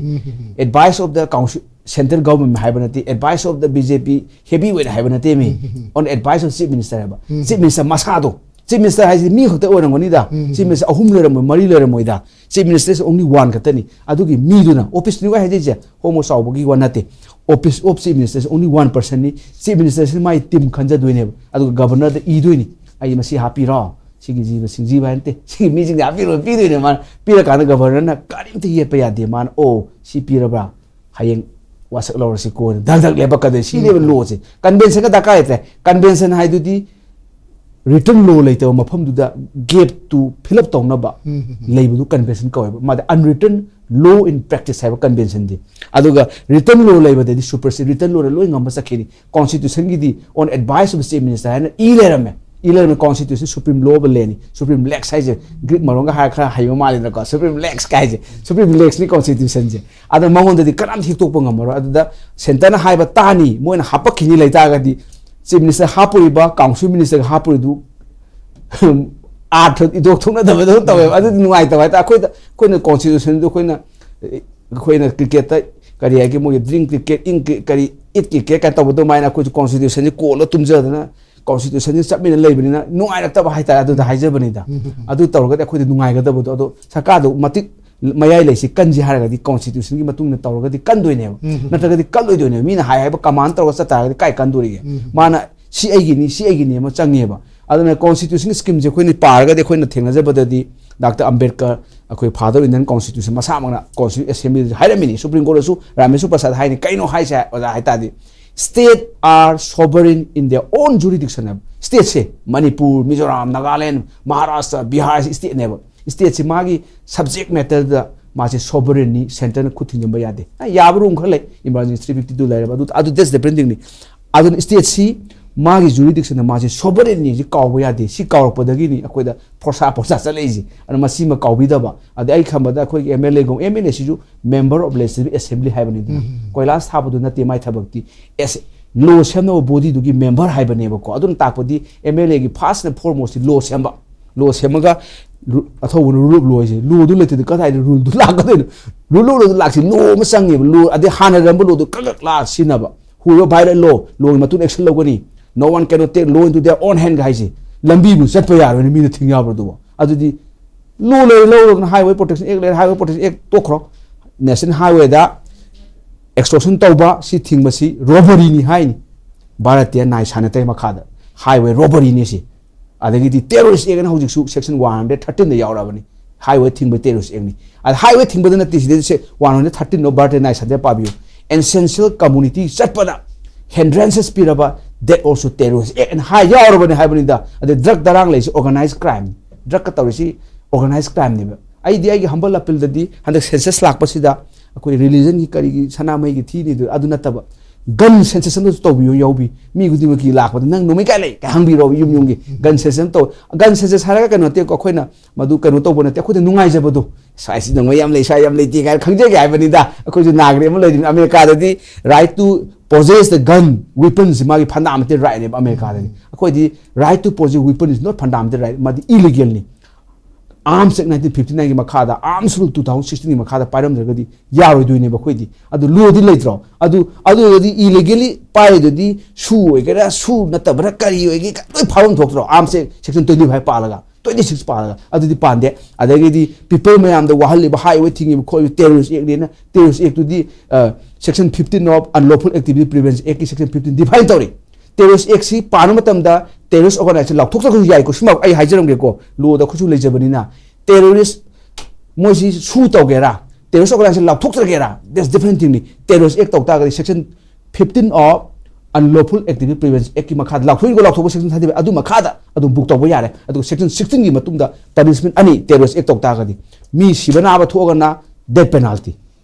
Advice of the council, central government ꯍꯥꯏꯕ ꯅꯠꯇꯦ꯫ Advice of the B J P heavyweight ꯍꯥꯏꯕ ꯅꯠꯇꯦ ꯃꯤ꯫ On the advice of chief minister ꯍꯥꯏꯕ꯫ ꯆꯤꯐ ꯃꯤꯅꯤꯁꯇꯔ ꯃꯁꯥꯗꯣ, ꯆꯤꯐ ꯃꯤꯅꯤꯁꯇꯔ ꯍꯥꯏꯁꯤꯗꯤ ꯃꯤ ꯈꯛꯇ ꯑꯣꯏꯔꯝꯒꯅꯤꯗ꯫ ꯆꯤꯐ ꯃꯤꯅꯤꯁꯇꯔ ꯑꯍꯨꯝ ꯂꯩꯔꯝꯃꯣꯏ, ꯃꯔꯤ ꯂꯩꯔꯝꯃꯣꯏꯗ꯫ Chief minister is only one ꯈꯛꯇꯅꯤ꯫ ꯑꯗꯨꯒꯤ ꯃꯤꯗꯨꯅ, ꯑꯣꯐꯤꯁꯅꯤ ꯍꯥꯏꯖꯩꯁꯦ, ꯍꯣꯃꯣ ꯆꯥꯎꯕꯒꯤ ꯋꯥ ꯅꯠꯇꯦ꯫ Office of chief minister is only one personꯅꯤ꯫ ꯆꯤꯐ ꯃꯤꯅꯤꯁꯇꯔꯁꯤꯅ ꯃꯥꯒꯤ ꯇꯤꯝ ꯈꯟꯖꯗꯣꯏꯅꯦꯕ꯫ ꯑꯗꯨꯒ ꯒꯕꯔꯅꯔꯗ ꯏꯗꯣꯏꯅꯤ, "ꯑꯩ ꯃꯁꯤ ꯍꯥꯞꯄꯤꯔꯣ, ꯁꯤꯒꯤ ꯖꯤꯕ ꯁꯤꯡꯖꯤꯕ ꯍꯥꯏ ꯅꯠꯇꯦ, ꯁꯤꯒꯤ ꯃꯤꯁꯤꯡꯁꯦ ꯍꯥꯞꯄꯤꯔꯣ", ꯄꯤꯗꯣꯏꯅꯦ ꯃꯥꯅ꯫ ꯄꯤꯔꯀꯥꯟꯗ ꯒꯕꯔꯅꯔꯅ ꯀꯔꯤꯝꯇ ꯌꯦꯠꯄ ꯌꯥꯗꯦ꯫ ꯃꯥꯅ, "ꯑꯣ, ꯁꯤ ꯄꯤꯔꯕ꯭ꯔꯥ? ꯍꯌꯦꯡ ꯋꯥꯁꯛ ꯂꯧꯔꯁꯤ ꯀꯣꯟꯅ", ꯗꯛ ꯗꯛ ꯂꯦꯞꯄꯛꯀꯗꯣꯏ꯫ ꯁꯤꯅꯦꯕ ꯂꯣꯁꯦ꯫ ꯀꯟꯚꯦꯟꯁꯟꯒ ꯗꯔꯀꯥꯔ ꯂꯩꯇ꯭ꯔꯦ꯫ ꯀꯟꯚꯦꯟꯁꯟ ꯍꯥꯏꯗꯨꯗꯤ written law ꯂꯩꯇꯕ ꯃꯐꯝꯗꯨꯗ gap ꯇꯨ fill up ꯇꯧꯅꯕ ꯂꯩꯕꯗꯨ convention ꯀꯧꯋꯦꯕ꯫ ꯃꯥꯗꯤ unwritten law in practice ꯍꯥꯏꯕ convention ꯗꯤ꯫ ꯑꯗꯨꯒ written law ꯂꯩꯕꯗꯗꯤ supersede, written law ꯅ ꯂꯣꯏ ꯉꯝꯕ ꯆꯠꯈꯤꯅꯤ꯫ Constitution ꯒꯤꯗꯤ on advice of the chief minister ꯍꯥꯏꯅ ꯏ ꯂꯩꯔꯝꯃꯦ꯫ ꯏ ꯂꯩꯔꯝꯃꯦ, constitution, supreme law of a land ꯅꯤ꯫ Supreme lex ꯍꯥꯏꯁꯦ Greek ꯃꯔꯣꯟꯒ ꯍꯥꯏꯔ ꯈꯔ ꯍꯩꯕ ꯃꯥꯜꯂꯤꯗꯅꯀꯣ꯫ Supreme lex ꯀꯥꯏꯁꯦ, supreme lex ꯅꯤ constitution ꯁꯦ꯫ ꯑꯗ ꯃꯉꯣꯟꯗꯗꯤ ꯀꯅꯥꯝ ꯍꯤꯛꯇꯣꯛꯄ ꯉꯝꯃꯔꯣꯏ꯫ ꯑꯗꯨꯗ centre ꯅ ꯍꯥꯏꯕ ꯇꯥꯅꯤ, ꯃꯣꯏꯅ ꯍꯥꯄꯛꯈꯤꯅꯤ ꯂꯩꯇꯥꯔꯒꯗꯤ, chief minister ꯍꯥꯞꯄꯨꯔꯤꯕ, council minister ꯒ ꯍꯥꯞꯄꯨꯔꯤꯗꯨ ꯑꯥꯔꯊ ꯏꯊꯣꯛ ꯊꯣꯛꯅꯗꯕꯗꯧ ꯇꯧꯋꯦꯕ꯫ ꯑꯗꯨꯗꯤ ꯅꯨꯡꯉꯥꯏꯇꯕ ꯍꯥꯏꯇꯥꯔꯦ꯫ ꯑꯩꯈꯣꯏꯗ, ꯑꯩꯈꯣꯏꯅ constitution ꯗꯨ ꯑꯩꯈꯣꯏꯅ, ꯑꯩꯈꯣꯏꯅ cricket ꯇ ꯀꯔꯤ ꯍꯥꯏꯒꯦ, ꯃꯣꯏꯒꯤ dream cricket, in cri-, ꯀꯔꯤ, it cricket ꯀꯥꯏꯅ ꯇꯧꯕ ꯑꯗꯨꯃꯥꯏꯅ ꯑꯩꯈꯣꯏꯁꯨ constitution ꯁꯤ ꯀꯣꯜꯂ ꯇꯨꯝꯖꯗꯅ constitution ꯁꯤ ꯆꯠꯃꯤꯟꯅ ꯂꯩꯕꯅꯤꯅ ꯅꯨꯡꯉꯥꯏꯔꯛꯇꯕ ꯍꯥꯏꯇꯥꯔꯦ꯫ ꯑꯗꯨꯗ ꯍꯥꯏꯖꯕꯅꯤꯗ꯫ ꯑꯗꯨ ꯇꯧꯔꯒꯗꯤ ꯑꯩꯈꯣꯏꯗ ꯅꯨꯡꯉꯥꯏꯒꯗꯕꯗꯣ, ꯑꯗꯣ ꯁꯔꯀꯥꯔꯗꯨ ꯃꯇꯤꯛ ꯃꯌꯥꯏ ꯂꯩꯁꯤ ꯀꯟꯁꯤ ꯍꯥꯏꯔꯒꯗꯤ constitution ꯒꯤ ꯃꯇꯨꯡ ꯏꯟꯅ ꯇꯧꯔꯒꯗꯤ ꯀꯟꯗꯣꯏꯅꯦꯕ꯫ ꯅꯠꯇ꯭ꯔꯒꯗꯤ ꯀꯜꯂꯣꯏꯗꯣꯏꯅꯦꯕ꯫ ꯃꯤꯅ ꯍꯥꯏ ꯍꯥꯏꯕ command ꯇꯧꯔꯒ ꯆꯠ ꯇꯥꯔꯒꯗꯤ ꯀꯥꯏ ꯀꯟꯗꯣꯔꯤꯒꯦ? ꯃꯥꯅ ꯁꯤ ꯑꯩꯒꯤꯅꯤ, ꯁꯤ ꯑꯩꯒꯤꯅꯤ ꯑꯃ ꯆꯪꯉꯦꯕ꯫ ꯑꯗꯨꯅ constitution scheme ꯁꯦ ꯑꯩꯈꯣꯏꯅ ꯄꯥꯔꯒꯗꯤ, ꯑꯩꯈꯣꯏꯅ ꯊꯦꯡꯅꯖꯕꯗꯗꯤ, Doctor Ambedkar, ꯑꯩꯈꯣꯏ Father of Indian Constitution ꯃꯁꯥꯃꯛꯅ Constitution Assembly ꯗꯁꯨ ꯍꯥꯏꯔꯝꯃꯤꯅꯤ, Supreme Court ꯗꯁꯨ ꯔꯥꯃꯦꯁ꯭ꯋꯔ ꯄ꯭ꯔꯁꯥꯗ ꯍꯥꯏꯅꯤ꯫ ꯀꯩꯅꯣ ꯍꯥꯏꯁꯦ, ꯑꯣꯖꯥ, ꯍꯥꯏ ꯇꯥꯔꯗꯤ, state are sovereign in their own jurisdiction ꯍꯥꯏꯕ꯫ State ꯁꯦ ꯃꯅꯤꯄꯨꯔ, ꯃꯤꯖꯣꯔꯥꯝ, ꯅꯥꯒꯥꯂꯦꯟ, ꯃꯍꯥꯔꯥꯁꯇ꯭ꯔ, ꯕꯤꯍꯥꯔ ꯁꯤ state ꯅꯦꯕ꯫ State ꯁꯤ ꯃꯥꯒꯤ subject matter ꯗ ꯃꯥꯁꯦ sovereign ꯅꯤ, centre ꯅ ꯈꯨꯠ ꯊꯤꯡꯖꯤꯟꯕ ꯌꯥꯗꯦ꯫ ꯑ, ꯌꯥꯕ room ꯈꯔ ꯂꯩ, emergency three fifty two ꯂꯩꯔꯕ, ꯑꯗꯨ, ꯑꯗꯨ that's different thing ꯅꯤ꯫ ꯑꯗꯨꯅ state ꯁꯤ ꯃꯥꯒꯤ jurisdiction ꯗ ꯃꯥꯁꯦ sovereign ꯅꯤ ꯁꯤ ꯀꯥꯎꯕ ꯌꯥꯗꯦ꯫ ꯁꯤ ꯀꯥꯎꯔꯛꯄꯗꯒꯤꯅꯤ ꯑꯩꯈꯣꯏꯗ ꯐꯣꯔꯁꯥ ꯐꯣꯔꯁꯥ ꯆꯠꯂꯛꯏꯁꯦ꯫ ꯑꯗꯨꯅ ꯃꯁꯤꯃ ꯀꯥꯎꯕꯤꯗꯕ꯫ ꯑꯗꯩ ꯑꯩ ꯈꯟꯕꯗ ꯑꯩꯈꯣꯏꯒꯤ M L A ꯒꯨꯝ-, M L A ꯁꯤꯁꯨ member of legislative assembly ꯍꯥꯏꯕꯅꯤꯗꯅ꯫ ꯀꯣꯏꯂꯥꯁ ꯊꯥꯕꯗꯨ ꯅꯠꯇꯦ ꯃꯥꯏ ꯊꯕꯛꯇꯤ꯫ ꯑꯦꯁ, law ꯁꯦꯝꯅꯕ body ꯗꯨꯒꯤ member ꯍꯥꯏꯕꯅꯦꯕꯀꯣ꯫ ꯑꯗꯨꯅ ꯇꯥꯛꯄꯗꯤ M L A ꯒꯤ first and foremost ꯁꯤ law ꯁꯦꯝꯕ꯫ Law ꯁꯦꯝꯃꯒ ꯔꯨ-, ꯑꯊꯧꯕꯅ rule of law ꯍꯥꯏꯁꯦ꯫ Law ꯗꯨ ꯂꯩꯇ꯭ꯔꯗꯤ ꯀꯗꯥꯏꯗ rule do ꯂꯥꯛꯀꯗꯣꯏꯅꯣ? Rule of law do ꯂꯥꯛꯁꯤ, law ꯑꯃ ꯆꯪꯉꯦꯕ꯫ Law ꯑꯗꯩ ꯍꯥꯟꯅ ꯂꯩꯔꯝꯕ law ꯗꯨ ꯀꯛ ꯀꯛ ꯂꯥꯛꯑ ꯁꯤꯖꯤꯟꯅꯕ꯫ Who violate law, law ꯒꯤ ꯃꯇꯨꯡ action ꯂꯧꯒꯅꯤ꯫ No one cannot take law into their own hand ꯒ ꯍꯥꯏꯁꯦ꯫ ꯂꯝꯕꯤꯕꯨ ꯆꯠꯄ ꯌꯥꯔꯣꯏꯅꯦ, ꯃꯤꯅ ꯊꯤꯡ ꯌꯥꯕ꯭ꯔꯣ ꯑꯗꯨꯕꯣ? ꯑꯗꯨꯗꯤ law ꯂꯩꯔꯦ, ꯂꯧꯔꯒꯅ highway protection act ꯂꯩꯔꯦ, highway protection act ꯇꯣꯛꯈ꯭ꯔꯣ꯫ National highway ꯗ extortion ꯇꯧꯕ, ꯁꯤ ꯊꯤꯡꯕꯁꯤ robbery ꯅꯤ ꯍꯥꯏꯅꯤ꯫ ꯚꯥꯔꯠꯇꯤꯌ ꯅ꯭ꯌꯥꯌ ꯁꯥꯟꯌꯇ ꯃꯈꯥꯗ highway robbery ꯅꯤ ꯁꯤ꯫ ꯑꯗꯒꯤꯗꯤ terrorist act ꯑꯅ ꯍꯧꯖꯤꯛꯁꯨ section one hundred thirteen ꯗ ꯌꯥꯎꯔꯕꯅꯤ꯫ Highway ꯊꯤꯡꯕ terrorist act ꯅꯤ꯫ ꯑꯗ highway ꯊꯤꯡꯕꯗ ꯅꯠꯇꯦ, ꯁꯤꯗꯩꯁꯦ one hundred thirteen ꯂꯣ, ꯚꯥꯔꯠꯇꯤꯌ ꯅ꯭ꯌꯥꯌ ꯁꯥꯟꯌꯇ ꯄꯥꯕꯤꯌꯨ꯫ Essential community ꯆꯠꯄꯗ ꯍꯦꯟꯗ꯭ꯔꯦꯟꯁꯦꯁ ꯄꯤꯔꯕ, that also terrorist act ꯍꯥꯏ ꯌꯥꯎꯔꯕꯅꯤ ꯍꯥꯏꯕꯅꯤꯗ꯫ ꯑꯗꯩ ꯗ꯭ꯔꯒ ꯗꯔꯥꯡ ꯂꯩꯔꯤꯁꯤ ꯑꯣꯔꯒꯅꯥꯏꯁ ꯀ꯭ꯔꯥꯏꯝ, ꯗ꯭ꯔꯒꯀ ꯇꯧꯔꯤꯁꯤ ꯑꯣꯔꯒꯅꯥꯏꯁ ꯀ꯭ꯔꯥꯏꯝꯅꯦꯕ꯫ ꯑꯩꯗꯤ ꯑꯩꯒꯤ ꯍꯝꯕꯜ ꯑꯄꯤꯜꯗꯗꯤ ꯍꯟꯗꯛ ꯁꯦꯟꯁꯁ ꯂꯥꯛꯄꯁꯤꯗ ꯑꯩꯈꯣꯏ ꯔꯤꯂꯤꯖꯟꯒꯤ ꯀꯔꯤꯒꯤ ꯁꯅꯥꯃꯍꯤꯒꯤ ꯊꯤꯅꯤꯗꯨ ꯑꯗꯨ ꯅꯠꯇꯕ, ꯒꯟ ꯁꯦꯟꯁꯁ ꯑꯃꯁꯨ ꯇꯧꯕꯤꯌꯨ ꯌꯥꯎꯕꯤ꯫ ꯃꯤ ꯈꯨꯗꯤꯡꯃꯛꯀꯤ ꯂꯥꯛꯄꯗ "ꯅꯪ ꯅꯣꯡꯃꯩ ꯀꯥꯏ ꯂꯩ?" ꯀꯥꯏ ꯍꯪꯕꯤꯔꯣ ꯌꯨꯝ ꯌꯨꯝꯒꯤ꯫ ꯒꯟ ꯁꯦꯟꯁꯁ ꯑꯃ ꯇꯧ꯫ ꯒꯟ ꯁꯦꯟꯁꯁ ꯍꯥꯏꯔꯒ ꯀꯩꯅꯣ ꯅꯠꯇꯦꯀꯣ, ꯑꯩꯈꯣꯏꯅ ꯃꯗꯨ ꯀꯩꯅꯣ ꯇꯧꯕ ꯅꯠꯇꯦ, ꯑꯩꯈꯣꯏꯗ ꯅꯨꯡꯉꯥꯏꯖꯕꯗꯣ, "ꯁ꯭ꯋꯥꯏꯁꯤ ꯅꯣꯡꯃꯩ ꯌꯥꯝ ꯂꯩ, ꯁ꯭ꯋꯥꯏ ꯌꯥꯝ ꯂꯩꯇꯦ" ꯀꯥꯏꯅ ꯈꯪꯖꯒꯦ ꯍꯥꯏꯕꯅꯤꯗ꯫ ꯑꯩꯈꯣꯏꯁꯨ ꯅꯥꯒꯔꯤꯛ ꯑꯃ ꯂꯩꯔꯤꯕꯅꯤ꯫ ꯑꯃꯦꯔꯤꯀꯥꯗꯗꯤ right to possess the gun, weapons ꯃꯥꯒꯤ fundamental rightꯅꯦꯕ ꯑꯃꯦꯔꯤꯀꯥꯗꯗꯤ꯫ ꯑꯩꯈꯣꯏꯗꯤ right to possess weapon is not fundamental right, ꯃꯥꯗꯤ ꯏꯂꯤꯒꯦꯜꯅꯤ꯫ ꯑꯥꯔꯝꯁ ꯑꯦꯛ ꯅꯥꯏꯟꯇꯤꯟ ꯐꯤꯐꯇꯤ ꯅꯥꯏꯟꯒꯤ ꯃꯈꯥꯗ, ꯑꯥꯔꯝꯁ ꯔꯨꯜ ꯇꯨ ꯊꯥꯎꯖꯟ ꯁꯤꯛꯁꯇꯤꯟꯒꯤ ꯃꯈꯥꯗ ꯄꯥꯏꯔꯝꯗ꯭ꯔꯒꯗꯤ ꯌꯥꯔꯣꯏꯗꯣꯏꯅꯦꯕ ꯑꯩꯈꯣꯏꯗꯤ꯫ ꯑꯗꯨ ꯂꯣꯗꯤ ꯂꯩꯇ꯭ꯔꯣ? ꯑꯗꯨ ꯑꯗꯨꯗꯤ ꯏꯂꯤꯒꯦꯂꯤ ꯄꯥꯏꯔꯤꯗꯨꯗꯤ ꯁꯨ ꯑꯣꯏꯒꯦꯔꯥ, ꯁꯨ ꯅꯠꯇꯕ꯭ꯔꯥ, ꯀꯔꯤ ꯑꯣꯏꯒꯦ, ꯂꯣꯏ ꯐꯥꯐꯝ ꯊꯣꯛꯇ꯭ꯔꯣ? Arms act section twenty five ꯄꯥꯜꯂꯒ, ꯇ꯭ꯋꯦꯟꯇꯤ ꯁꯤꯛꯁ ꯄꯥꯜꯂꯒ, ꯑꯗꯨꯗꯤ ꯄꯥꯟꯗꯦ꯫ ꯑꯗꯒꯤꯗꯤ ꯄꯤꯄꯜ ꯃꯌꯥꯝꯗ ꯋꯥꯍꯜꯂꯤꯕ, ꯍꯥꯏꯋꯦ ꯊꯤꯡꯉꯤꯕ ꯈꯣꯠꯂꯤꯕ ꯇꯦꯔꯣꯔꯤꯁ ꯑꯦꯛꯅꯦꯅ, ꯇꯦꯔꯣꯔꯤꯁ ꯑꯦꯛꯇꯨꯗꯤ section fifteen of unlawful activity prevention ꯑꯦꯛꯀꯤ ꯁꯦꯛꯁꯟ ꯐꯤꯐꯇꯤꯟ ꯗꯤꯐꯥꯏꯟ ꯇꯧꯔꯤ꯫ ꯇꯦꯔꯣꯔꯤꯁ ꯑꯦꯛꯁꯤ ꯄꯥꯟꯕ ꯃꯇꯝꯗ ꯇꯦꯔꯣꯔꯤꯁ ꯑꯣꯔꯒꯅꯥꯏꯖꯦꯁꯟ ꯂꯥꯎꯊꯣꯛꯆꯈ꯭ꯔꯁꯨ ꯌꯥꯏꯀꯣ꯫ ꯁꯤꯃ ꯑꯩ ꯍꯥꯏꯖꯔꯝꯒꯦꯀꯣ, ꯂꯣꯗ ꯑꯩꯈꯣꯏꯁꯨ ꯂꯩꯖꯕꯅꯤꯅ꯫ ꯇꯦꯔꯣꯔꯤꯁ ꯃꯣꯏꯁꯤ ꯁꯨ ꯇꯧꯒꯦꯔꯥ, ꯇꯦꯔꯣꯔꯤꯁ ꯑꯣꯔꯒꯅꯥꯏꯖꯦꯁꯟ ꯂꯥꯎꯊꯣꯛꯆꯒꯦꯔꯥ, that's different thingꯅꯤ꯫ ꯇꯦꯔꯣꯔꯤꯁ ꯑꯦꯛ ꯇꯧ ꯇꯥꯔꯒꯗꯤ section fifteen of unlawful activity prevention ꯑꯦꯛꯀꯤ ꯃꯈꯥꯗ ꯂꯥꯎꯊꯣꯛꯏꯀꯣ, ꯂꯥꯎꯊꯣꯛꯄ ꯁꯦꯛꯁꯟ ꯊꯥꯔꯇꯤ ꯐꯥꯏꯚ ꯑꯗꯨ ꯃꯈꯥꯗ ꯑꯗꯨꯝ ꯕꯨꯛ ꯇꯧꯕ ꯌꯥꯔꯦ꯫ ꯑꯗꯨꯒ ꯁꯦꯛꯁꯟ ꯁꯤꯛꯁꯇꯤꯟꯒꯤ ꯃꯇꯨꯡꯗ ꯄꯅꯤꯁꯃꯦꯟ ꯑꯅꯤ, ꯇꯦꯔꯣꯔꯤꯁ ꯑꯦꯛ ꯇꯧ ꯇꯥꯔꯒꯗꯤ ꯃꯤ ꯁꯤꯕ ꯅꯥꯕ ꯊꯣꯛꯑꯒꯅ ꯗꯦꯠ ꯄꯦꯅꯥꯜꯇꯤ,